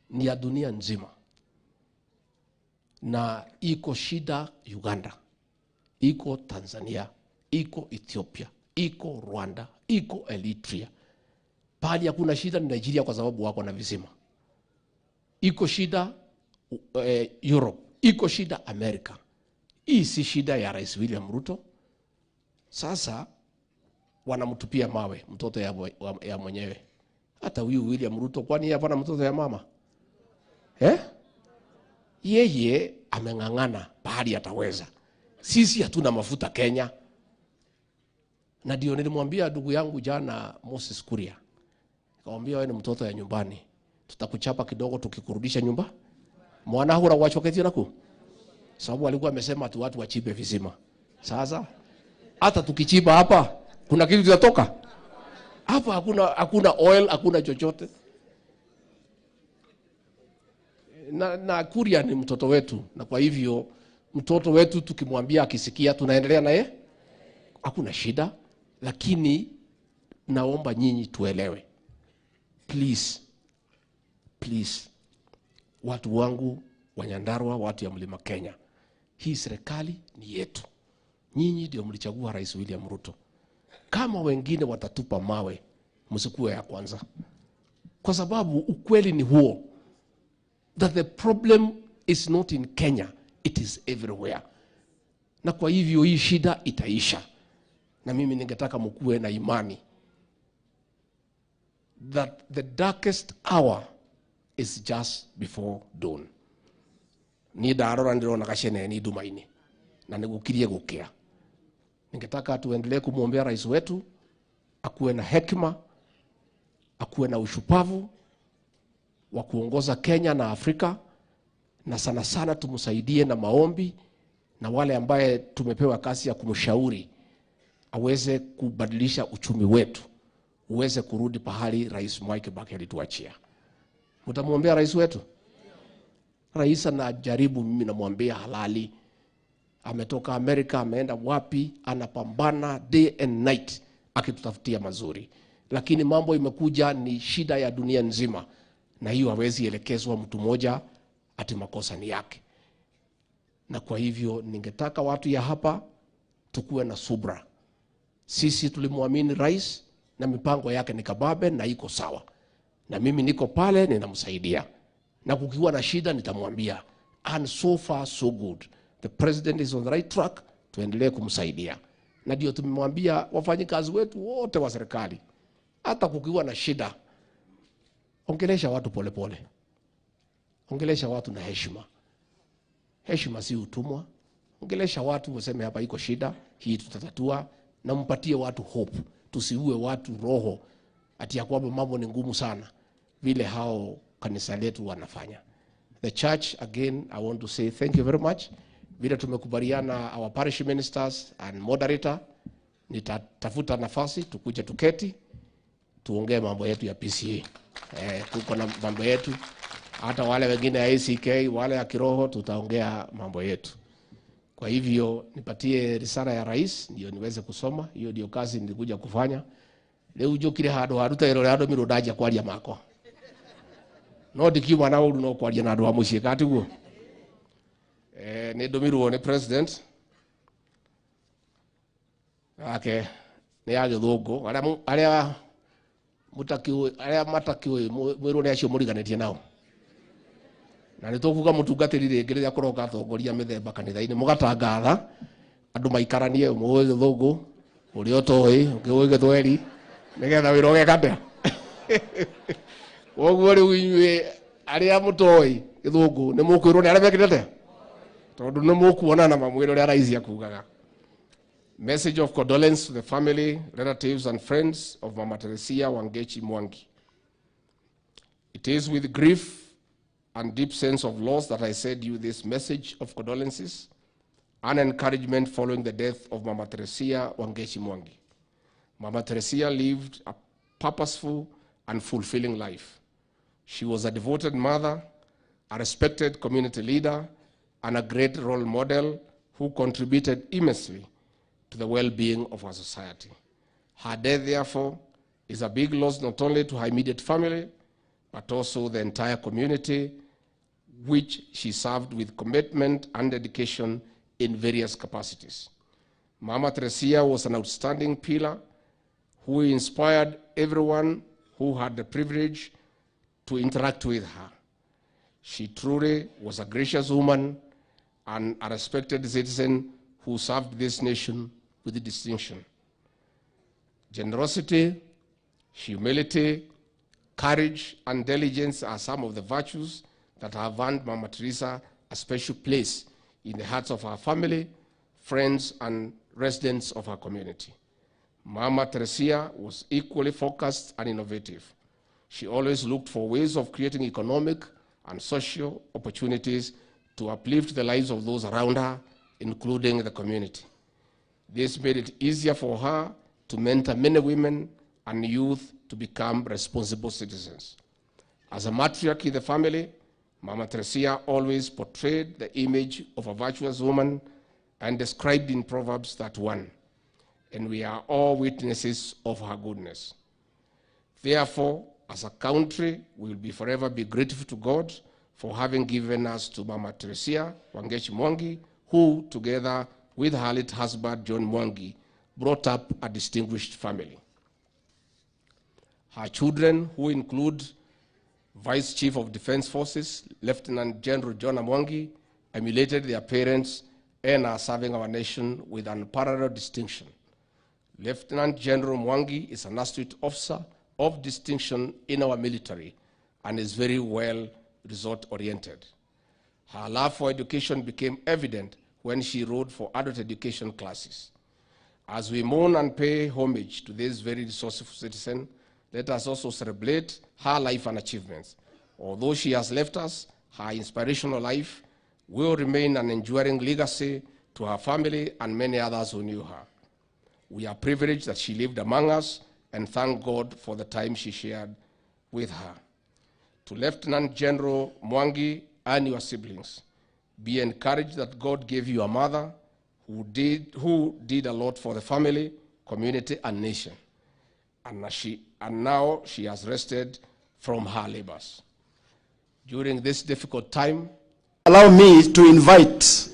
Speaker 12: ni ya dunia nzima. Na iko shida Uganda, iko Tanzania, iko Ethiopia, iko Rwanda, iko Eritrea. Pahali hakuna shida ni Nigeria kwa sababu wako na visima. Iko shida Europe, iko shida Amerika. Hii si shida ya Rais William Ruto. Sasa wanamtupia mawe mtoto ya mwenyewe. Hata huyu William Ruto kwani hapana mtoto ya mama? Yeye ameng'ang'ana pahali ataweza. Sisi hatuna mafuta Kenya. Na ndio nilimwambia ndugu yangu jana Moses Kuria. Nikamwambia wewe ni mtoto ya nyumbani. Tutakuchapa kidogo tukikurudisha nyumba. Mwana hura wachoketi naku. Sababu alikuwa amesema tu watu wachibe visima. Sasa hata tukichiba hapa kuna kitu kitatoka? Hapa hakuna oil, hakuna chochote. Na Kuria ni mtoto wetu, na kwa hivyo mtoto wetu tukimwambia akisikia tunaendelea naye, hakuna shida. Lakini naomba nyinyi tuelewe. Please, please, watu wangu wa Nyandarua, watu ya Mlima Kenya, hii serikali ni yetu. Nyinyi ndio mlichagua Rais William Ruto. Kama wengine watatupa mawe, msikuwe ya kwanza. Kwa sababu ukweli ni huo, that the problem is not in Kenya, it is everywhere. Na kwa hivyo hii shida itaisha. Na mimi ningetaka mkuwe na imani that the darkest hour is just before dawn. Ni ndarora ndirona gacene ni ndumaini na nigukirie gukia. Ningetaka tuendelee kumwombea rais wetu
Speaker 13: akuwe na hekima, akuwe na ushupavu wa kuongoza Kenya na Afrika, na sana sana tumsaidie na maombi na wale ambaye tumepewa kazi ya kumshauri aweze kubadilisha uchumi wetu uweze kurudi pahali Rais Mwai Kibaki alituachia. Mtamwombea rais wetu? Rais anajaribu, mimi namwambia halali. Ametoka Amerika, ameenda wapi, anapambana day and night akitutafutia mazuri, lakini mambo imekuja ni shida ya dunia nzima, na hiyo hawezi elekezwa mtu mmoja ati makosa ni yake. Na kwa hivyo ningetaka watu ya hapa tukuwe na subra. Sisi tulimwamini rais na mipango yake ni kababe na iko sawa, na mimi niko pale ninamsaidia, na kukiwa na shida nitamwambia. And so far so good, the president is on the right track, tuendelee kumsaidia. Na ndio tumemwambia wafanyikazi wetu wote wa serikali, hata kukiwa na shida, ongelesha watu polepole, ongelesha watu na heshima. Heshima si utumwa. Ongelesha watu, useme hapa iko shida hii, tutatatua, na mpatie watu hope. Tusiue watu roho ati ya kwamba mambo ni ngumu sana vile hao kanisa letu wanafanya. The church, again, I want to say thank you very much. Vile tumekubaliana our parish ministers and moderator, nitatafuta nafasi tukuje tuketi tuongee mambo yetu ya PCA. Tuko na mambo yetu, hata wale wengine ya ACK, wale ya kiroho, tutaongea mambo yetu. Kwa hivyo nipatie risala ya rais ndio niweze kusoma. Hiyo ndio kazi nilikuja kufanya. Leo njukire handu haruta irore andu mirå ndanjia kwaria makwa no ndikiuma na uru no kwaria na andu a muciĩ katiguo. Nĩ ndũmirwo nĩ president ake nĩ ya gĩthũngũ, arĩa mũtakĩũĩ, arĩa matakĩũĩ mwĩrwo nĩ acio mũriganĩtie nao. Na nĩ tũkuga mũtungatĩri rĩngĩ rĩrĩa kũroka atongoria mĩthemba kanitha-inĩ, mũgatangatha andũ maikaranie, ũmwe ũĩ gĩthũngũ, ũrĩa ũtoĩ, ũngĩ ũĩ gĩthweri, nĩgetha wĩra ũgeka atĩa. Koguo rĩu inyuĩ arĩa mũtoĩ gĩthũngũ nĩ mũkwĩrwo nĩ arĩa mekĩte atĩa, tondũ nĩ mũkuona na mamwĩre ũrĩa rais akugaga. Message of condolence to the family, relatives and friends of Mama Teresia Wangechi Mwangi. It is with grief and deep sense of loss that I send you this message of condolences and encouragement following the death of Mama Teresia Wangechi Mwangi. Mama Teresia lived a purposeful and fulfilling life. She was a devoted mother, a respected community leader, and a great role model who contributed immensely to the well-being of our society. Her death, therefore, is a big loss not only to her immediate family, but also the entire community, which she served with commitment and dedication in various capacities. Mama Teresia was an outstanding pillar who inspired everyone who had the privilege to interact with her. She truly was a gracious woman and a respected citizen who served this nation with distinction. Generosity, humility, courage, and diligence are some of the virtues that have earned Mama Teresa a special place in the hearts of her family, friends, and residents of her community. Mama Teresia was equally focused and innovative. She always looked for ways of creating economic and social opportunities to uplift the lives of those around her, including the community. This made it easier for her to mentor many women and youth to become responsible citizens. As a matriarch in the family, Mama Teresia always portrayed the image of a virtuous woman and described in Proverbs 31, and we are all witnesses of her goodness. Therefore, as a country, we will be forever be grateful to God for having given us to Mama Teresia Wangechi Mwangi, who, together with her late husband, John Mwangi, brought up a distinguished family. Her children, who include Vice Chief of Defense Forces, Lieutenant General John Mwangi, emulated their parents and are serving our nation with unparalleled distinction. Lieutenant General Mwangi is an astute officer of distinction in our military and is very well result-oriented. Her love for education became evident when she wrote for adult education classes. As we mourn and pay homage to this very resourceful citizen, let us also celebrate her life and achievements. Although she has left us, her inspirational life will remain an enduring legacy to her family and many others who knew her. We are privileged that she lived among us and thank God for the time she shared with her. To Lieutenant General Mwangi and your siblings, be encouraged that God gave you a mother who did a lot for the family, community, and nation. And now she has rested from her labors. During this difficult time,
Speaker 2: allow me to invite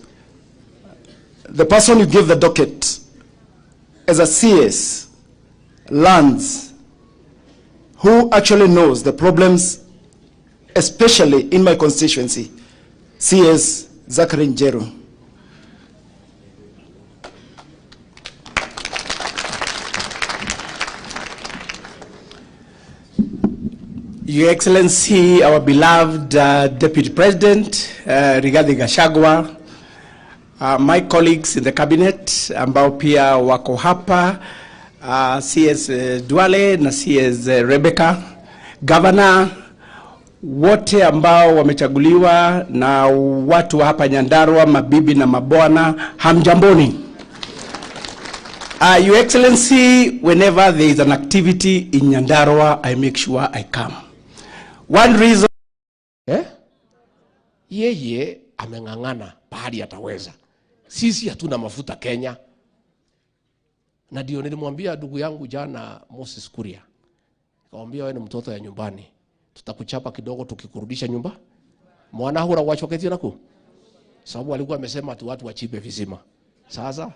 Speaker 2: the person who gave the docket as a CS, Lands, who actually knows the problems, especially in my constituency, CS Zachary Njeru.
Speaker 8: Your Excellency, our beloved Deputy President, Rigathi Gachagua, my colleagues in the cabinet ambao pia wako hapa, CS Duale na CS Rebecca, Governor, wote ambao wamechaguliwa na watu wa hapa Nyandarua, mabibi na mabwana, hamjamboni. Your Excellency, whenever there is an activity in Nyandarua, I make sure I come. One reason...
Speaker 13: Yeye ameng'ang'ana pahali ataweza. Sisi hatuna mafuta Kenya. Na ndio nilimwambia ndugu yangu jana Moses Kuria. Nikamwambia wewe ni mtoto ya nyumbani. Tutakuchapa kidogo tukikurudisha nyumba. Mwana hura wachoketie naku. Sababu alikuwa amesema tu watu wachimbe visima. Sasa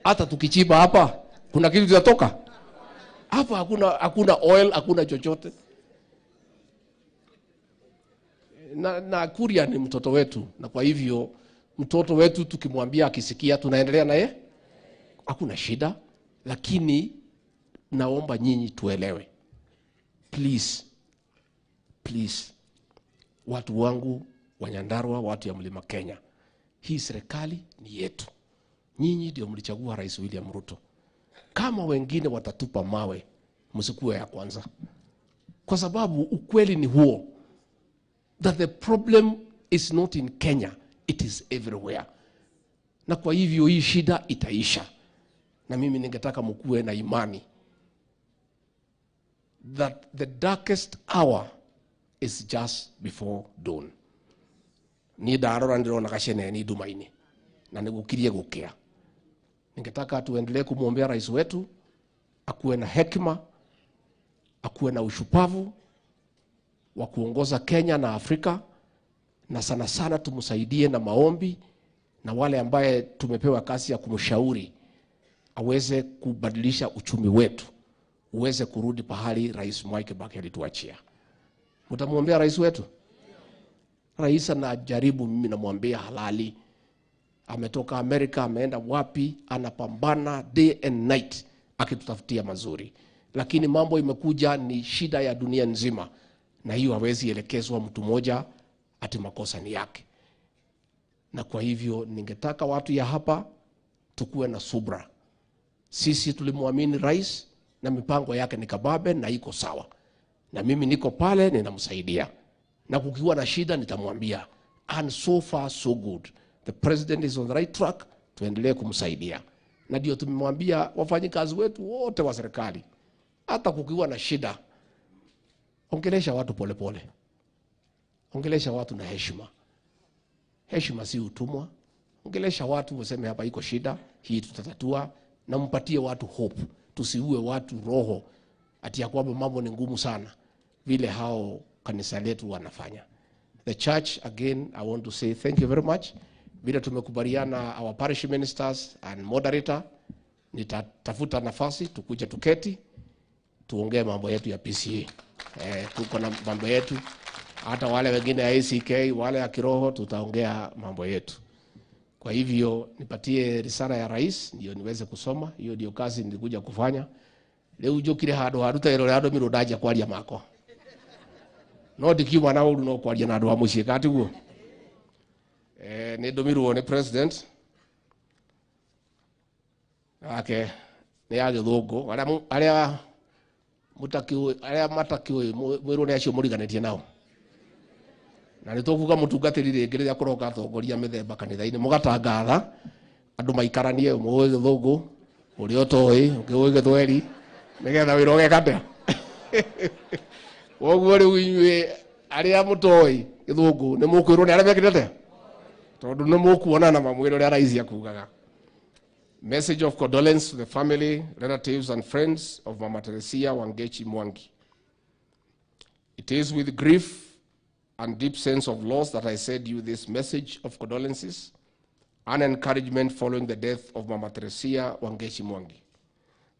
Speaker 13: hata tukichimba hapa kuna kitu kitatoka? Hapa hakuna oil, hakuna chochote. Na Kuria ni mtoto wetu, na kwa hivyo mtoto wetu tukimwambia akisikia tunaendelea naye, hakuna shida. Lakini naomba nyinyi tuelewe, please, please, watu wangu wa Nyandarua, watu ya Mlima Kenya, hii serikali ni yetu. Nyinyi ndio mlichagua Rais William Ruto. Kama wengine watatupa mawe, msikuwe ya kwanza, kwa sababu ukweli ni huo, that the problem is not in Kenya, it is everywhere. Na kwa hivyo hii shida itaisha. Na mimi ningetaka mkuwe na imani that the darkest hour is just before dawn. Ni ndarora ndirona gacene ni ndumaini na nigukirie gukia. Ningetaka tuendelee kumwombea rais wetu akuwe na hekima, akuwe na ushupavu wa kuongoza Kenya na Afrika, na sana sana tumsaidie na maombi, na wale ambaye tumepewa kazi ya kumshauri aweze kubadilisha uchumi wetu uweze kurudi pahali Rais Mwai Kibaki alituachia. Mtamuombea rais wetu? Rais anajaribu, mimi namwambia halali. Ametoka Amerika, ameenda wapi, anapambana day and night akitutafutia mazuri. Lakini mambo imekuja ni shida ya dunia nzima, na hiyo hawezi elekezwa mtu mmoja ati makosa ni yake. Na kwa hivyo ningetaka watu ya hapa tukuwe na subra. Sisi tulimwamini rais na mipango yake ni kababe na iko sawa. Na mimi niko pale ninamsaidia. Na kukiwa na shida nitamwambia. And so far so good. The president is on the right track, tuendelee kumsaidia. Na ndio tumemwambia wafanyikazi wetu wote wa serikali, hata kukiwa na shida, ongelesha watu polepole. Ongelesha watu na heshima. Heshima si utumwa. Ongelesha watu useme hapa iko shida, hii tutatatua, na mpatie watu hope. Tusiue watu roho ati ya kwamba mambo ni ngumu sana vile hao kanisa letu wanafanya. The church, again, I want to say thank you very much. Vile tumekubaliana our parish ministers and moderator, nitatafuta nafasi tukuje tuketi tuongee mambo yetu ya PCA. Tuko na mambo yetu, hata wale wengine ya ACK, wale ya kiroho, tutaongea mambo yetu. Kwa hivyo nipatie risala ya rais ndio niweze kusoma. Hiyo ndio kazi nilikuja kufanya. Leo njukire handu haruta irore andu miru kwaria makwa. No ndikiuma na uru no kwaria na andu a muciĩ katiguo. Nĩ ndũmirwo nĩ president.
Speaker 12: Ake nĩ ya gĩthũngũ arĩa mũtakiũĩ arĩa matakiũĩ mwĩrwo nĩ acio mũriganĩtie nao. Na nĩ tũkuga mũtungatĩri rĩngĩ rĩrĩa kũroka atongoria mĩthemba kanitha-inĩ mũgatangatha andũ maikaranie ũmwe ũĩ gĩthũngũ ũrĩa ũtoĩ ũngĩ ũĩ gĩthweri nĩgetha wĩra ũgeka atĩa. Koguo rĩu inyuĩ arĩa mũtoĩ gĩthũngũ nĩ mũkwĩrwo nĩ arĩa mekĩte atĩa, tondũ nĩ mũkuona na mamwĩre ũrĩa raici akugaga. Message of condolence to the family, relatives and friends of Mama Teresia Wangechi Mwangi. It is with grief and deep sense of loss that I send you this message of condolences and encouragement following the death of Mama Teresia Wangechi Mwangi.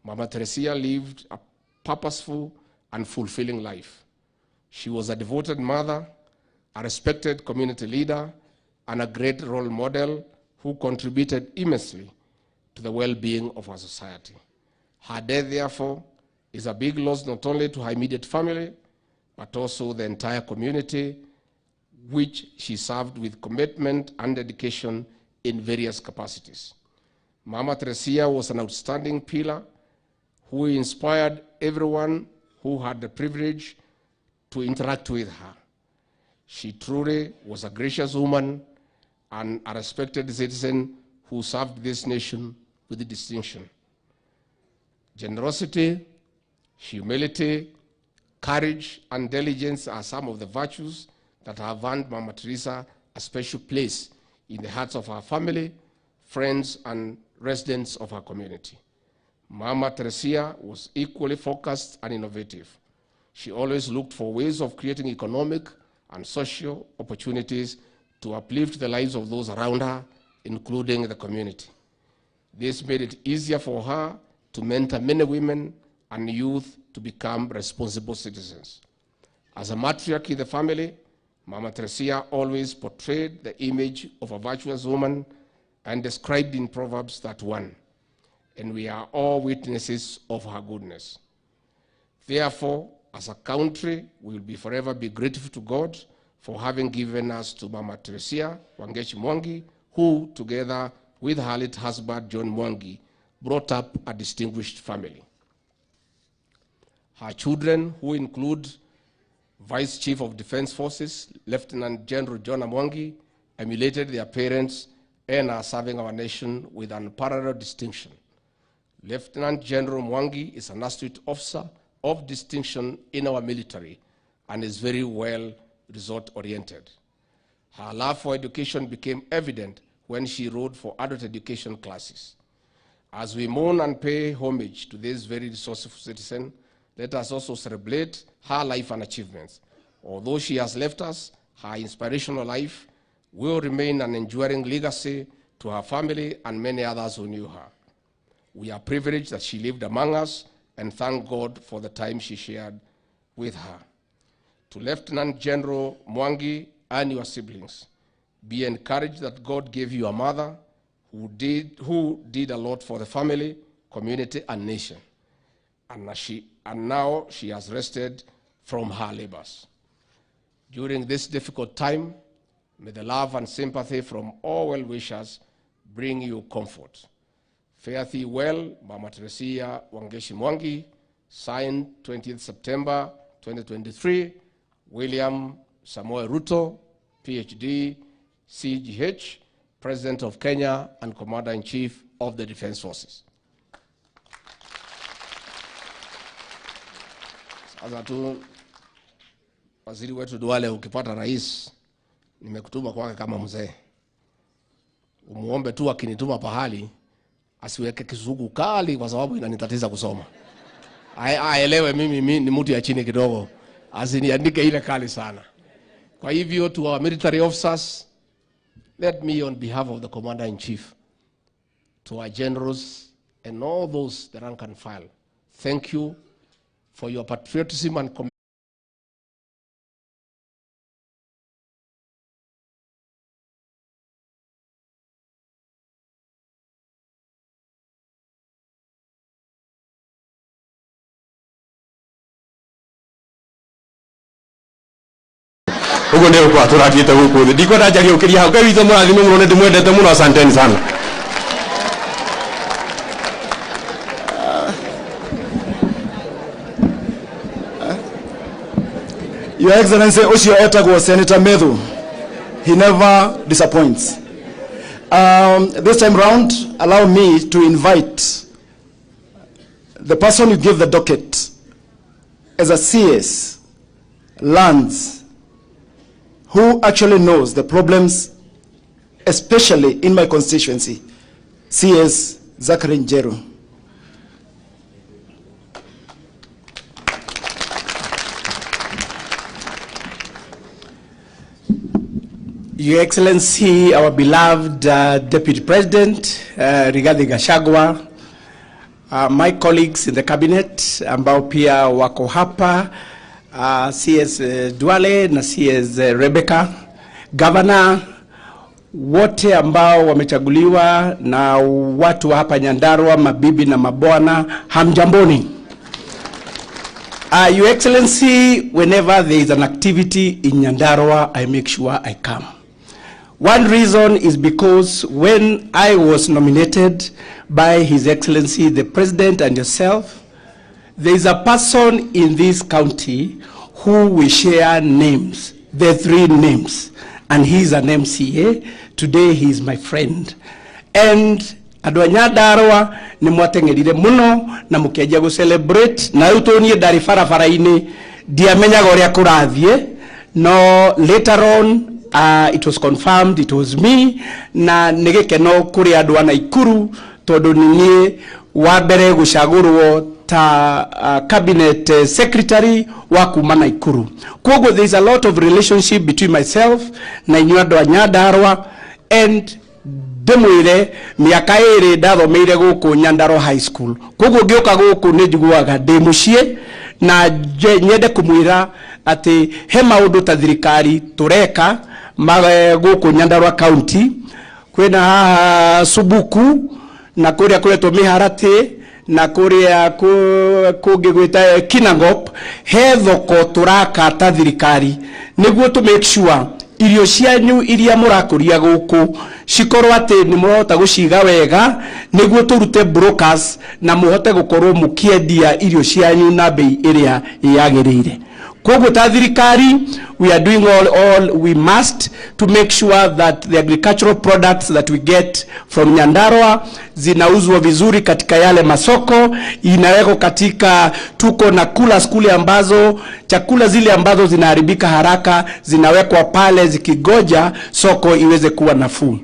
Speaker 12: Mama Teresia lived a purposeful and fulfilling life. She was a devoted mother, a respected community leader, and a great role model who contributed immensely to the well-being of our society. Her death, therefore, is a big loss not only to her immediate family, but also the entire community, which she served with commitment and dedication in various capacities. Mama Teresia was an outstanding pillar who inspired everyone who had the privilege to interact with her. She truly was a gracious woman and a respected citizen who served this nation with distinction. Generosity, humility, courage, and diligence are some of the virtues that have earned Mama Teresa a special place in the hearts of her family, friends, and residents of her community. Mama Teresia was equally focused and innovative. She always looked for ways of creating economic and social opportunities to uplift the lives of those around her, including the community. This made it easier for her to mentor many women and youth to become responsible citizens. As a matriarch in the family, Mama Teresia always portrayed the image of a virtuous woman and described in Proverbs 31, and we are all witnesses of her goodness. Therefore, as a country, we will be forever be grateful to God for having given us to Mama Teresia Wangechi Mwangi, who, together with her late husband, John Mwangi, brought up a distinguished family. Her children, who include Vice Chief of Defense Forces, Lieutenant General John Mwangi, emulated their parents and are serving our nation with unparalleled distinction. Lieutenant General Mwangi is an astute officer of distinction in our military and is very well result-oriented. Her love for education became evident when she wrote for adult education classes. As we mourn and pay homage to this very resourceful citizen, let us also celebrate her life and achievements. Although she has left us, her inspirational life will remain an enduring legacy to her family and many others who knew her. We are privileged that she lived among us and thank God for the time she shared with her. To Lieutenant General Mwangi and your siblings, be encouraged that God gave you a mother who did a lot for the family, community, and nation. And now she has rested from her labors. During this difficult time, may the love and sympathy from all well-wishers bring you comfort. Fare thee well, Mama Teresia Wangechi Mwangi, signed 20th September 2023, William Samoei Ruto, PhD, CGH, President of Kenya and Commander-in-Chief of the Defense Forces. Sasa tu waziri wetu Duale, ukipata rais, nimekutuma kwake kama mzee. Umuombe tu akinituma pahali asiweke kizungu kali kwa sababu inanitatiza kusoma. Aelewe mimi ni mtu ya chini kidogo, asiniandike ile kali sana. Kwa hivyo to our military officers, let me on behalf of the Commander-in-Chief, to our generals and all those the rank and file, thank you for your patriotism and commitment.
Speaker 7: Uguo nä gå tå rathiä te gå kå thä ndikwenda njarie å kä ria hau. Ngai witå må rathime må no, nä ndä mwendete må no, asanteni sana.
Speaker 2: Your Excellency, ucio etagwo Senator Methu. He never disappoints. This time round, allow me to invite the person who gave the docket as a CS, Lands, who actually knows the problems, especially in my constituency, CS Zachary Njeru.
Speaker 8: Your Excellency, our beloved Deputy President, Rigathi Gachagua, my colleagues in the cabinet ambao pia wako hapa, CS Duale na CS Rebecca, Governor, wote ambao wamechaguliwa na watu wa hapa Nyandarua, mabibi na mabwana, hamjamboni. Your Excellency, whenever there is an activity in Nyandarua, I make sure I come. One reason is because when I was nominated by His Excellency the President and yourself, there is a person in this county who we share names, the three names, and he is an MCA. Today he is my friend. And andũ a Nyandarua nĩ mwateng'erire mũno na mũkĩanjia gũ celebrate, na rĩu tũ niĩ ndarĩ barabara-inĩ, ndiamenyaga ũrĩa kũrathiĩ, no later on it was confirmed it was me, na nĩ gĩkeno kũrĩ andũ a Naikuru tondũ nĩ niĩ wa mbere gũcagũrwo ta cabinet secretary wa kuma Naikuru. Koguo there is a lot of relationship between myself na inyuĩ andũ a Nyandarua, and ndĩmwĩre mĩaka 2 ndathomeire gũkũ Nyandarua High School, koguo ngĩũka gũkũ nĩ njiguaga ndĩ mũciĩ, na nyende kũmwĩra atĩ he maũndũ ta thirikari tũreka gũkũ Nyandarua County. Kwĩna haha Subuku na kũrĩa kũretwo Mĩharatĩ na kũrĩa kũngĩ gwĩta Kinangop, he thoko tũraka ta thirikari nĩguo tũ make sure irio cianyu iria mũrakũria gũkũ cikorwo atĩ nĩ mũrahota gũciga wega, nĩguo tũrute brokers na mũhote gũkorwo mũkĩendia irio cianyu na bei ĩrĩa yagĩrĩire. Koguo ta thirikari we are doing all we must to make sure that the agricultural products that we get from Nyandarua zinauzwa vizuri katika yale masoko, inawekwa katika, tuko na kula skuli ambazo chakula zile ambazo zinaharibika haraka zinawekwa pale zikigoja soko iweze kuwa nafuu.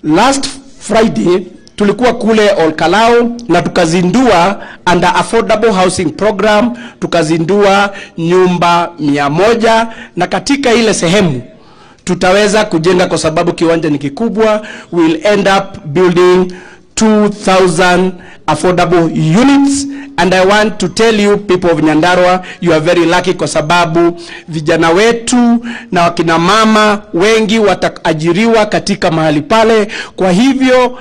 Speaker 8: Last Friday tulikuwa kule Olkalou na tukazindua under affordable housing program, tukazindua nyumba 100, na katika ile sehemu tutaweza kujenga, kwa sababu kiwanja ni kikubwa, we'll end up building 2000 affordable units. And I want to tell you people of Nyandarua, you are very lucky, kwa sababu vijana wetu na wakina mama wengi wataajiriwa katika mahali pale. Kwa hivyo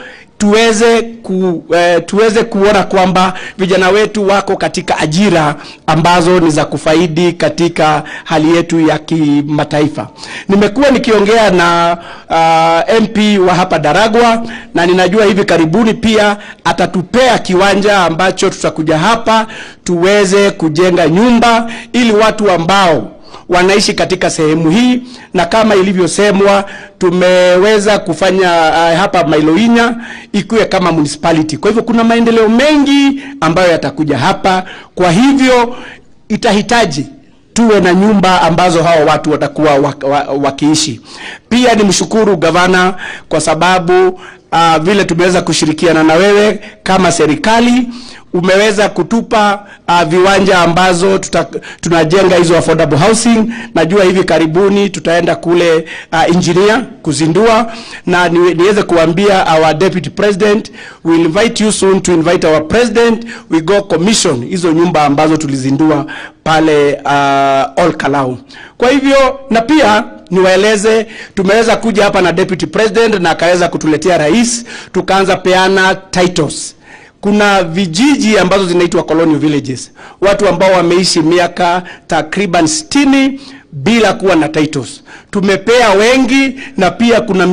Speaker 8: tuweze kuona kwamba vijana wetu wako katika ajira ambazo ni za kufaidi katika hali yetu ya kimataifa. Nimekuwa nikiongea na MP wa hapa Ndaragwa, na ninajua hivi karibuni pia atatupea kiwanja ambacho tutakuja hapa tuweze kujenga nyumba ili watu ambao wanaishi katika sehemu hii, na kama ilivyosemwa tumeweza kufanya hapa Mailoinya ikuwe kama municipality. Kwa hivyo kuna maendeleo mengi ambayo yatakuja hapa. Kwa hivyo itahitaji tuwe na nyumba ambazo hao watu watakuwa wakiishi. Pia nimshukuru gavana kwa sababu vile tumeweza kushirikiana na wewe kama serikali, umeweza kutupa viwanja ambazo tunajenga hizo affordable housing. Najua hivi karibuni tutaenda kule Engineer kuzindua, na niweze kuambia our deputy president, we will invite you soon to invite our president, we go commission hizo nyumba ambazo tulizindua pale Olkalou. Kwa hivyo na pia niwaeleze, tumeweza kuja hapa na deputy president na akaweza kutuletea rais, tukaanza peana titles. Kuna vijiji ambazo zinaitwa colonial villages, watu ambao wameishi miaka takriban 60 bila kuwa na titles. Tumepea wengi, na pia kuna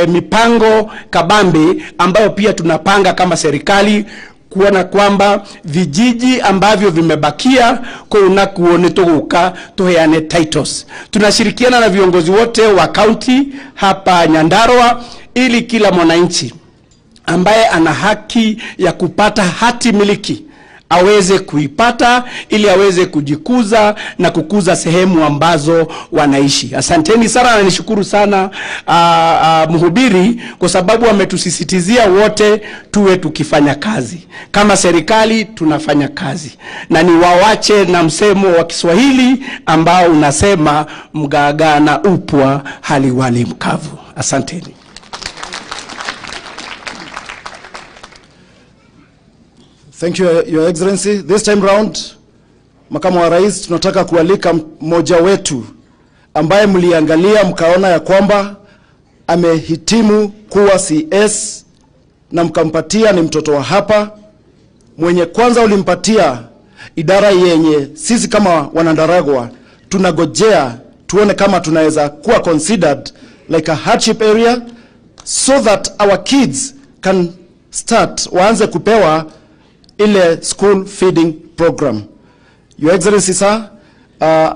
Speaker 8: mipango kabambe ambayo pia tunapanga kama serikali kuwa Kuona kwamba vijiji ambavyo vimebakia kuu nakuo nĩ tũgũka tuheane titles. Tunashirikiana na viongozi wote wa county hapa Nyandarua ili kila mwananchi ambaye ana haki ya kupata hati miliki aweze kuipata ili aweze kujikuza na kukuza sehemu ambazo wanaishi. Asanteni sana na nishukuru sana mhubiri kwa sababu ametusisitizia wote tuwe tukifanya kazi. Kama serikali tunafanya kazi, na niwawache na msemo wa Kiswahili ambao unasema mgaagaa na upwa haliwali mkavu. Asanteni.
Speaker 2: Thank you, Your Excellency. This time round, Makamu wa Rais, tunataka kualika mmoja wetu ambaye mliangalia mkaona ya kwamba amehitimu kuwa CS na mkampatia, ni mtoto wa hapa mwenye kwanza ulimpatia idara yenye sisi kama Wanandaragwa tunagojea tuone kama tunaweza kuwa considered like a hardship area so that our kids can start, waanze kupewa ile school feeding program. Your Excellency, sir,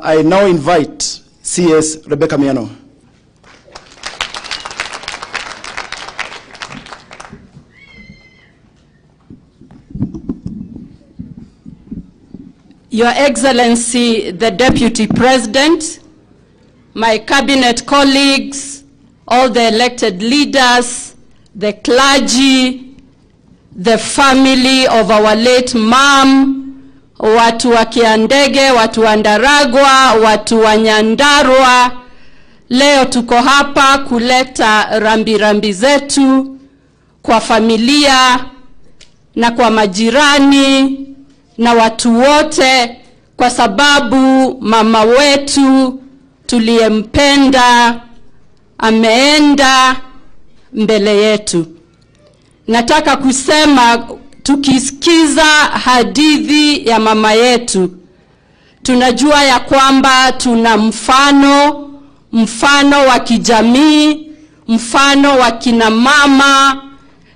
Speaker 2: I now invite CS Rebecca Miano.
Speaker 9: Your Excellency, the Deputy President, my cabinet colleagues, all the elected leaders, the clergy, the family of our late mom, watu wa Kiandege, watu wa Ndaragwa, watu wa Nyandarua. Leo tuko hapa kuleta rambirambi zetu kwa familia na kwa majirani na watu wote, kwa sababu mama wetu tuliyempenda ameenda mbele yetu. Nataka kusema tukisikiza hadithi ya mama yetu, tunajua ya kwamba tuna mfano, mfano wa kijamii, mfano wa kina mama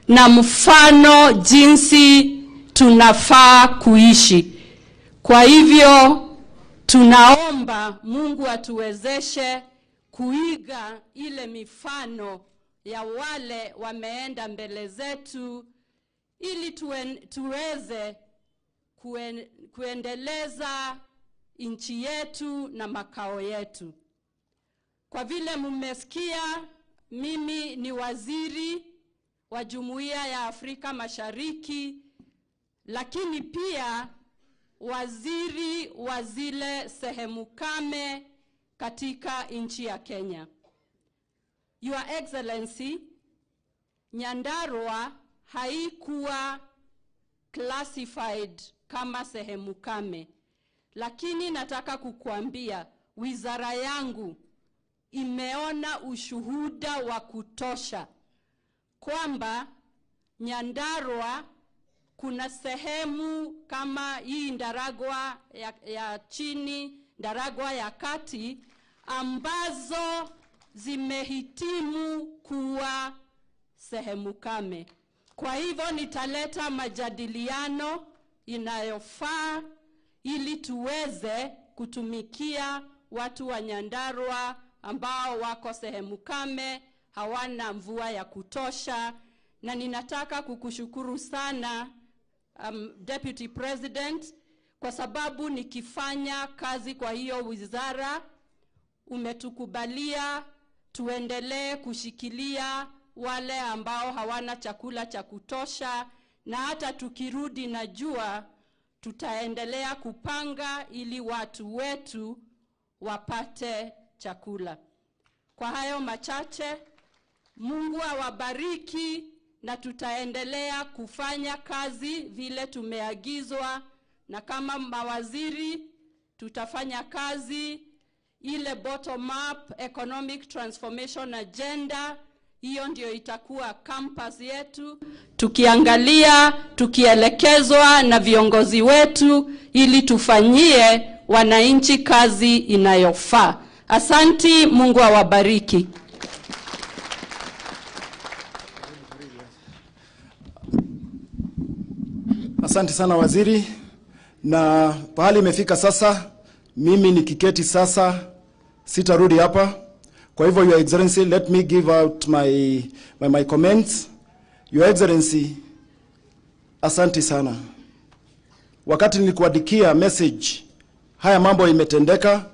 Speaker 9: na mfano jinsi tunafaa kuishi. Kwa hivyo tunaomba Mungu atuwezeshe kuiga ile mifano ya wale wameenda mbele zetu ili tuweze kuendeleza nchi yetu na makao yetu. Kwa vile mmesikia, mimi ni waziri wa Jumuiya ya Afrika Mashariki, lakini pia waziri wa zile sehemu kame katika nchi ya Kenya. Your Excellency, Nyandarua haikuwa classified kama sehemu kame, lakini nataka kukuambia wizara yangu imeona ushuhuda wa kutosha kwamba Nyandarua kuna sehemu kama hii Ndaragwa ya chini, Ndaragwa ya kati ambazo zimehitimu kuwa sehemu kame. Kwa hivyo nitaleta majadiliano inayofaa ili tuweze kutumikia watu wa Nyandarua ambao wako sehemu kame, hawana mvua ya kutosha. Na ninataka kukushukuru sana Deputy President, kwa sababu nikifanya kazi kwa hiyo wizara umetukubalia tuendelee kushikilia wale ambao hawana chakula cha kutosha, na hata tukirudi najua tutaendelea kupanga ili watu wetu wapate chakula. Kwa hayo machache, Mungu awabariki na tutaendelea kufanya kazi vile tumeagizwa, na kama mawaziri tutafanya kazi ile bottom up economic transformation agenda. Hiyo ndio itakuwa campus yetu, tukiangalia, tukielekezwa na viongozi wetu ili tufanyie wananchi kazi inayofaa. Asanti, Mungu awabariki.
Speaker 2: Asante sana waziri, na pahali imefika sasa, mimi nikiketi sasa sitarudi hapa. Kwa hivyo, Your Excellency, let me give out my comments. Your Excellency, asante sana. Wakati nilikuandikia message, haya mambo imetendeka.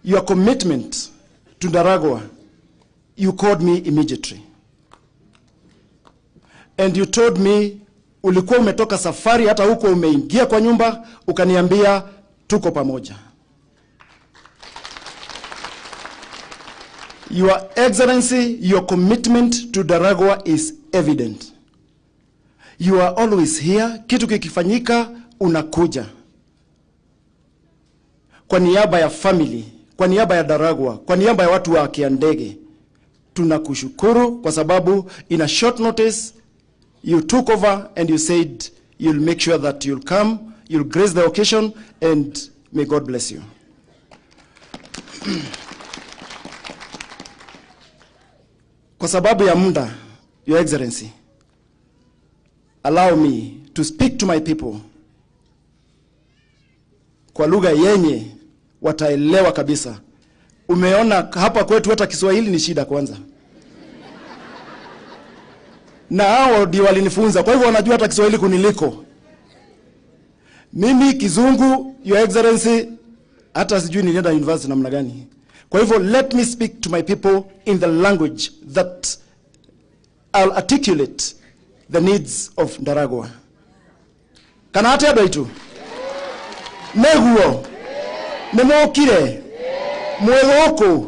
Speaker 2: Your commitment to Ndaragwa, you called me immediately. And you told me ulikuwa umetoka safari, hata huko umeingia kwa nyumba, ukaniambia tuko pamoja. Your Excellency, your commitment to Ndaragwa is evident. You are always here. Kitu kikifanyika unakuja. Kwa niaba ya family, kwa niaba ya Ndaragwa, kwa niaba ya watu wa Kiandege, tunakushukuru kwa sababu in a short notice you took over and you said you'll make sure that you'll come, you'll grace the occasion, and may God bless you. Kwa sababu ya muda, Your Excellency, allow me to speak to my people kwa lugha yenye wataelewa kabisa. Umeona hapa kwetu hata Kiswahili ni shida kwanza. Na hao ndio walinifunza, kwa hivyo wanajua hata Kiswahili kuniliko. Mimi Kizungu, Your Excellency, hata sijui nilienda university namna gani. Kwa hivyo let me speak to my people in the language that I'll articulate the needs of Ndaragwa. Kana hata andũ aitũ? Neguo? Nĩmũkire? Mwĩ gũkũ?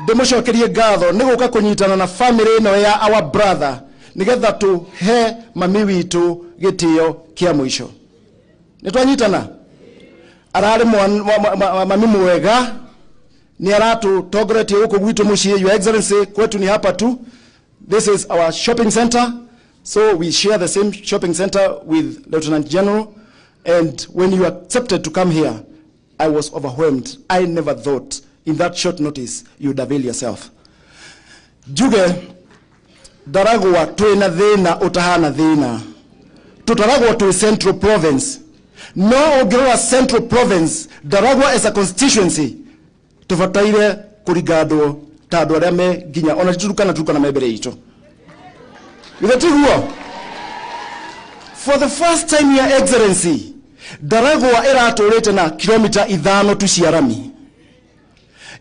Speaker 2: Ndĩmũcokerie ngatho nĩ gũka kũnyitana na family ĩno ya our brother nĩgetha tũhe mami witũ gĩtĩo kĩa mũico. Nĩtwanyitana? Ararĩ mami mwega, nĩ aratũtongoretie gũkũ gwitũ mũciĩ. Your Excellency, kwetu ni hapa tu. This is our shopping center. So we share the same shopping center with Lieutenant General. And when you accepted to come here, I was overwhelmed. I never thought in that short notice you'd avail yourself. Njuge, Ndaragwa twina thina utahana thina. Tutaragwa twi Central Province. No ũngĩrora Central Province, Ndaragwa as a constituency, tũbataire kũringandwo ta andũ arĩa me nginya ona ti Turkana, Turkana me mbere itũ. Githĩ tiguo? For the first time, Your Excellency, Ndaragwa ĩratũrĩte na kilomita 5 tu cia rami.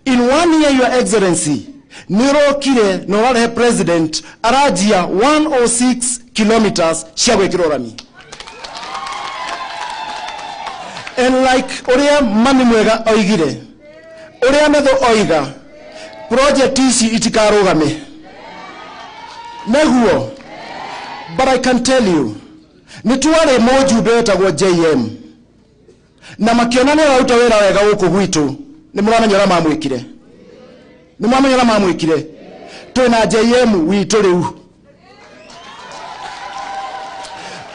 Speaker 2: In 1 year, Your Excellency, nĩ ũrokire na ũrarehe president aranjia 106 kilometers cia gwĩkĩrwo rami. And like ũrĩa mami mwega oigire, ũrĩa Methu oiga, project ici itikarũgame. Neguo? But I can tell you, nĩ twarĩ mũjumbe wetagwo JM, na makĩona nĩ araruta wĩra wega gũkũ gwitũ. Nĩ mũramenya ũrĩa mamwĩkire? Nĩ mwamenya ũrĩa mamwĩkire? Twĩna JM witũ rĩu.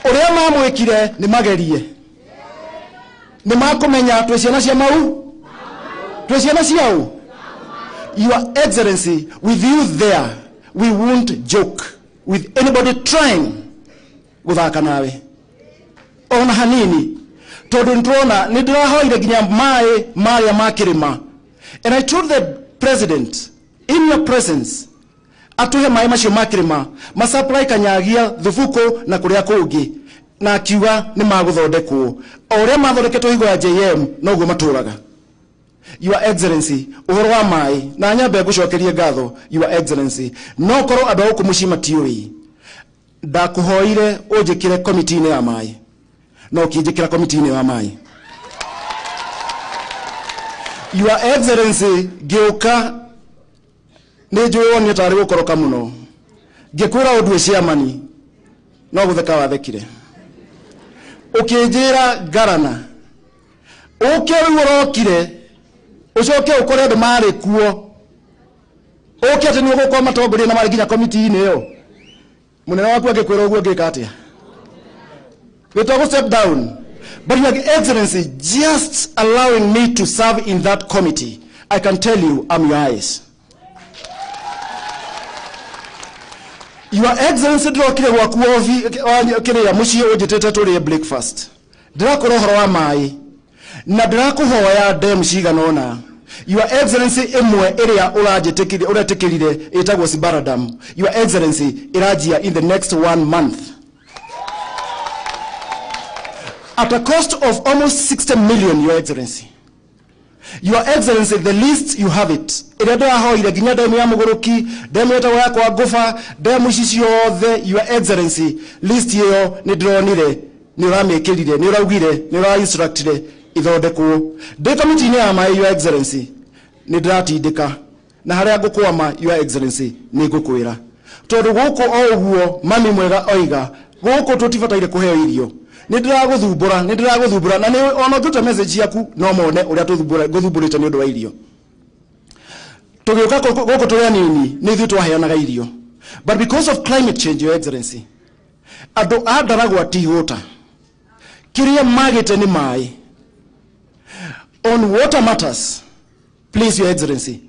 Speaker 2: Ũrĩa mamwĩkire nĩ magerie. Nĩ makũmenya twĩ ciana cia mau? Twĩ ciana cia ũ? Your Excellency, with you there, we won't joke with anybody trying gũthaka nawe. Ona hanini. Tondũ nĩtũrona, nĩ ndĩrahoire nginya maĩ marĩa ma kĩrĩma. And I told the president, in your presence, atũhe maĩ macio ma kĩrĩma, masupply Kanyagia, Thubuku na kũrĩa kũngĩ. Na akiuga nĩ magũthondekwo. O ũrĩa mathondeketwo hingo ya JM, noguo matũraga. Your Excellency, ũhoro wa maĩ, na nyambe ngũcokerie ngatho, Your Excellency, no korwo andũ a gũkũ mũciĩ matiũĩ, ndakũhoire ũnjĩkĩre komiti-inĩ ya maĩ, no ũkĩnjĩkĩra komiti-inĩ ya maĩ. Your Excellency, ngĩũka nĩ njũĩ wonire tarĩ gũkoroka mũno, ngĩkwĩra ũndue chairman, no gũtheka wathekire. Ũkĩnjĩra ngarana, ũke rĩu ũrokire, ũcoke ũkore andũ marĩ kuo, ũke atĩ nĩ ũgũkorwo matongoria na marĩ nginya komiti-inĩ ĩyo. Mũnene waku angĩkwĩra ũguo ũngĩka atĩa? Wĩtagwo step down. But Your Excellency, just allowing me to serve in that committee, I can tell you I'm your eyes. Your Excellency, ndĩrokire gwaku kiria muciĩ ũnjĩtĩte tũrĩe breakfast. Ndĩrakũra ũhoro wa maĩ na ndĩrakũhoya dam cigana ũna. Your Excellency, ĩmwe ĩrĩa ũranjĩtĩkire ũretĩkĩrire ĩtagwo Sibara Dam. Your Excellency, ĩranjia in the next 1 month at a cost of almost 60 million. Your Excellency, Your Excellency, the list you have it. Ĩrĩa ndĩrahoire nginya demu ya Mũgũrũki, demu ĩtagwo ya kwa Ngũba, demu ici ciothe, Your Excellency, list ĩyo nĩ ndĩronire nĩ ũramĩkĩrire, nĩ ũraugire, nĩ ũra instructire ithondekwo. Ndĩ kamĩtĩ-inĩ ya maĩ, Your Excellency, nĩ ndĩratindĩka na harĩa ngũkwama, Your Excellency, nĩ ngũkwĩra, tondũ gũkũ o ũguo mami mwega oiga gũkũ tũtibataire kũheo irio. Nĩ ndĩragũthumbũra, nĩ ndĩragũthumbũra, na nĩ ona ũngĩruta message ciaku no mone ũrĩa ngũthumbũrĩte nĩ ũndũ wa irio. Tũgĩũka gũkũ tũrĩ anini nĩ ithuĩ twaheanaga irio, but because of climate change, Your Excellency, andũ a Ndaragwa ti hũta, kĩrĩa magĩte nĩ maĩ. On water matters, please, Your Excellency,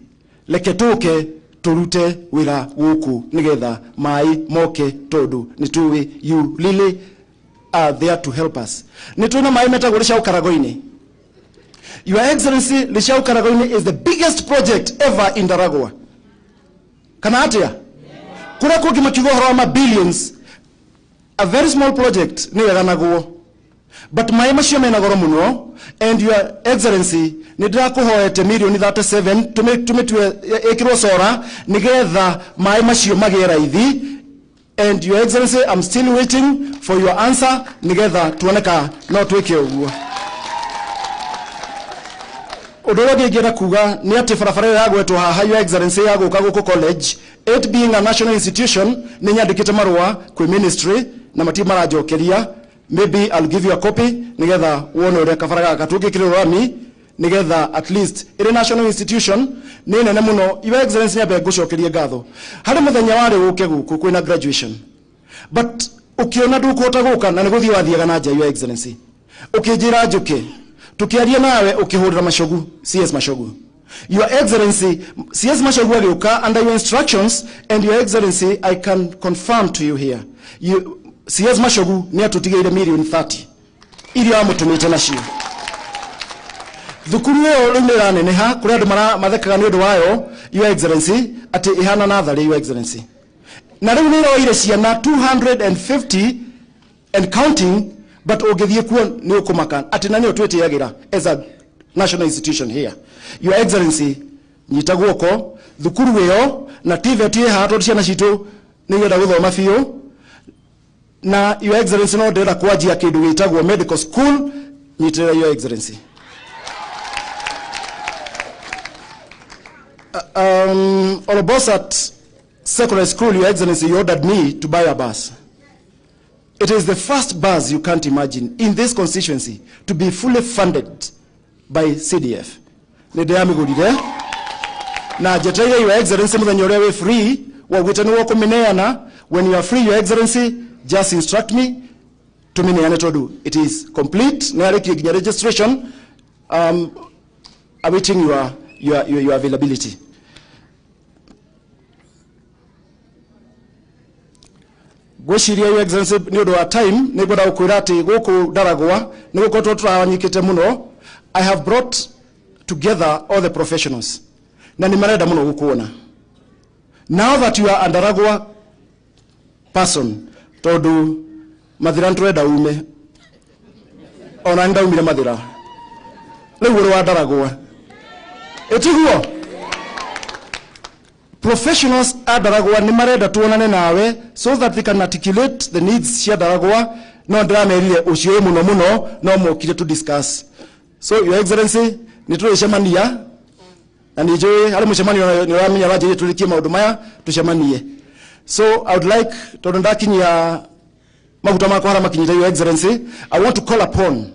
Speaker 2: reke tũke tũrute wĩra gũkũ nĩgetha maĩ moke, tondũ nĩ tũĩ you really are there to help us. Nĩ twĩna maĩ metagwo Rĩcaũ Karagoinĩ. Your Excellency, Rĩcaũ Karagoinĩ is the biggest project ever in Ndaragwa. Kana atĩa? Kũrĩa kũngĩ makiuga ũhoro wa ma billions, a very small project nĩ weganagwo, but maĩ macio mena goro mũno. And Your Excellency, nĩ ndĩrakũhoete mirioni 37 tũmĩtue ĩkĩrwo sora nĩgetha maĩ macio magĩe raithi. And Your Excellency, I'm still waiting for your answer nĩgetha tuone ka no twĩke ũguo. Ũndũ ũrĩa ũngĩ ingĩenda kuga nĩ atĩ barabara ĩyo yagwetwo haha, Your Excellency, ya gũka gũkũ college, it being a national institution, nĩ nyandĩkĩte marũa kwĩ ministry na matirĩ maranjokeria. Maybe I'll give you a copy nĩgetha wone ũrĩa kabara gaka tũngĩkĩrĩrwo rami nĩgetha at least ĩrĩ national institution nĩ nene mũno. Your Excellency, nyambe ngũcokerie ngatho harĩ mũthenya warĩ ũke gũkũ kwĩna graduation, but ũkĩona ndũkũhota gũka na nĩ gũthiĩ wathiaga na nja. Your Excellency, ũkĩnjĩra njũke tukiaria nawe, ũkĩhũrĩra Machogu, CS Machogu. Your Excellency, CS Machogu agĩũka under your instructions, and Your Excellency, I can confirm to you here, CS Machogu nĩ atũtigĩire mirioni 30 iria wamũtũmĩte nacio. Thukuru ĩyo rĩu nĩ ĩraneneha, kũrĩ andũ mathekaga nĩ ũndũ wayo, Your Excellency, atĩ ĩhana natharĩ, Your Excellency, na rĩu nĩ ĩroire ciana 250 and counting, but ũngĩthiĩ kuo nĩ ũkũmaka atĩ na nĩyo twĩtĩagĩra as a national institution here. Your Excellency, nyita guoko thukuru ĩyo na TVET ĩ haha, tondũ ciana citũ nĩ irenda gũthoma biũ. Na Your Excellency, no ndĩrenda kwanjia kĩndũ gĩtagwo medical school, nyitĩrĩra, Your Excellency. Olobosat Secondary School, Your Excellency, you ordered me to buy a bus. It is the first bus, you can't imagine, in this constituency to be fully funded by CDF. Nĩ ndĩramĩgũrire na njetereire Your Excellency mũthenya ũrĩa wĩ free, waugĩte nĩ wokũmĩneana. When you are free, Your Excellency, just instruct me tũmĩneane, tondũ it is complete, nĩ yarĩkirie nginya registration, awaiting your availability. Ngwĩciria, Your Excellency, nĩ ũndũ wa time, nĩ ngwenda gũkwĩra atĩ gũkũ Ndaragwa nĩ gũkoretwo tũranyikĩte mũno. I have brought together all the professionals na nĩ marenda mũno gũkuona now that you are a Ndaragwa person, tondũ Mathira nĩ tũrenda ume, ona nĩ ndaumire Mathira, rĩu ũrĩ wa Ndaragwa, ĩtiguo? Professionals a Ndaragwa nĩ marenda tuonane nawe so that they can articulate the needs cia Ndaragwa. No ndĩramerire ũcio wĩ mũno mũno no mokire to discuss. So Your Excellency, nĩ tũrĩcemania na nĩ njũĩ harĩ mũcemanio nĩ ũramenya wanjĩrĩrie tũrĩkie maũndũ maya tũcemanie. So I would like, tondũ ndakinyia maguta makwa harĩa makinyĩte, Your Excellency, I want to call upon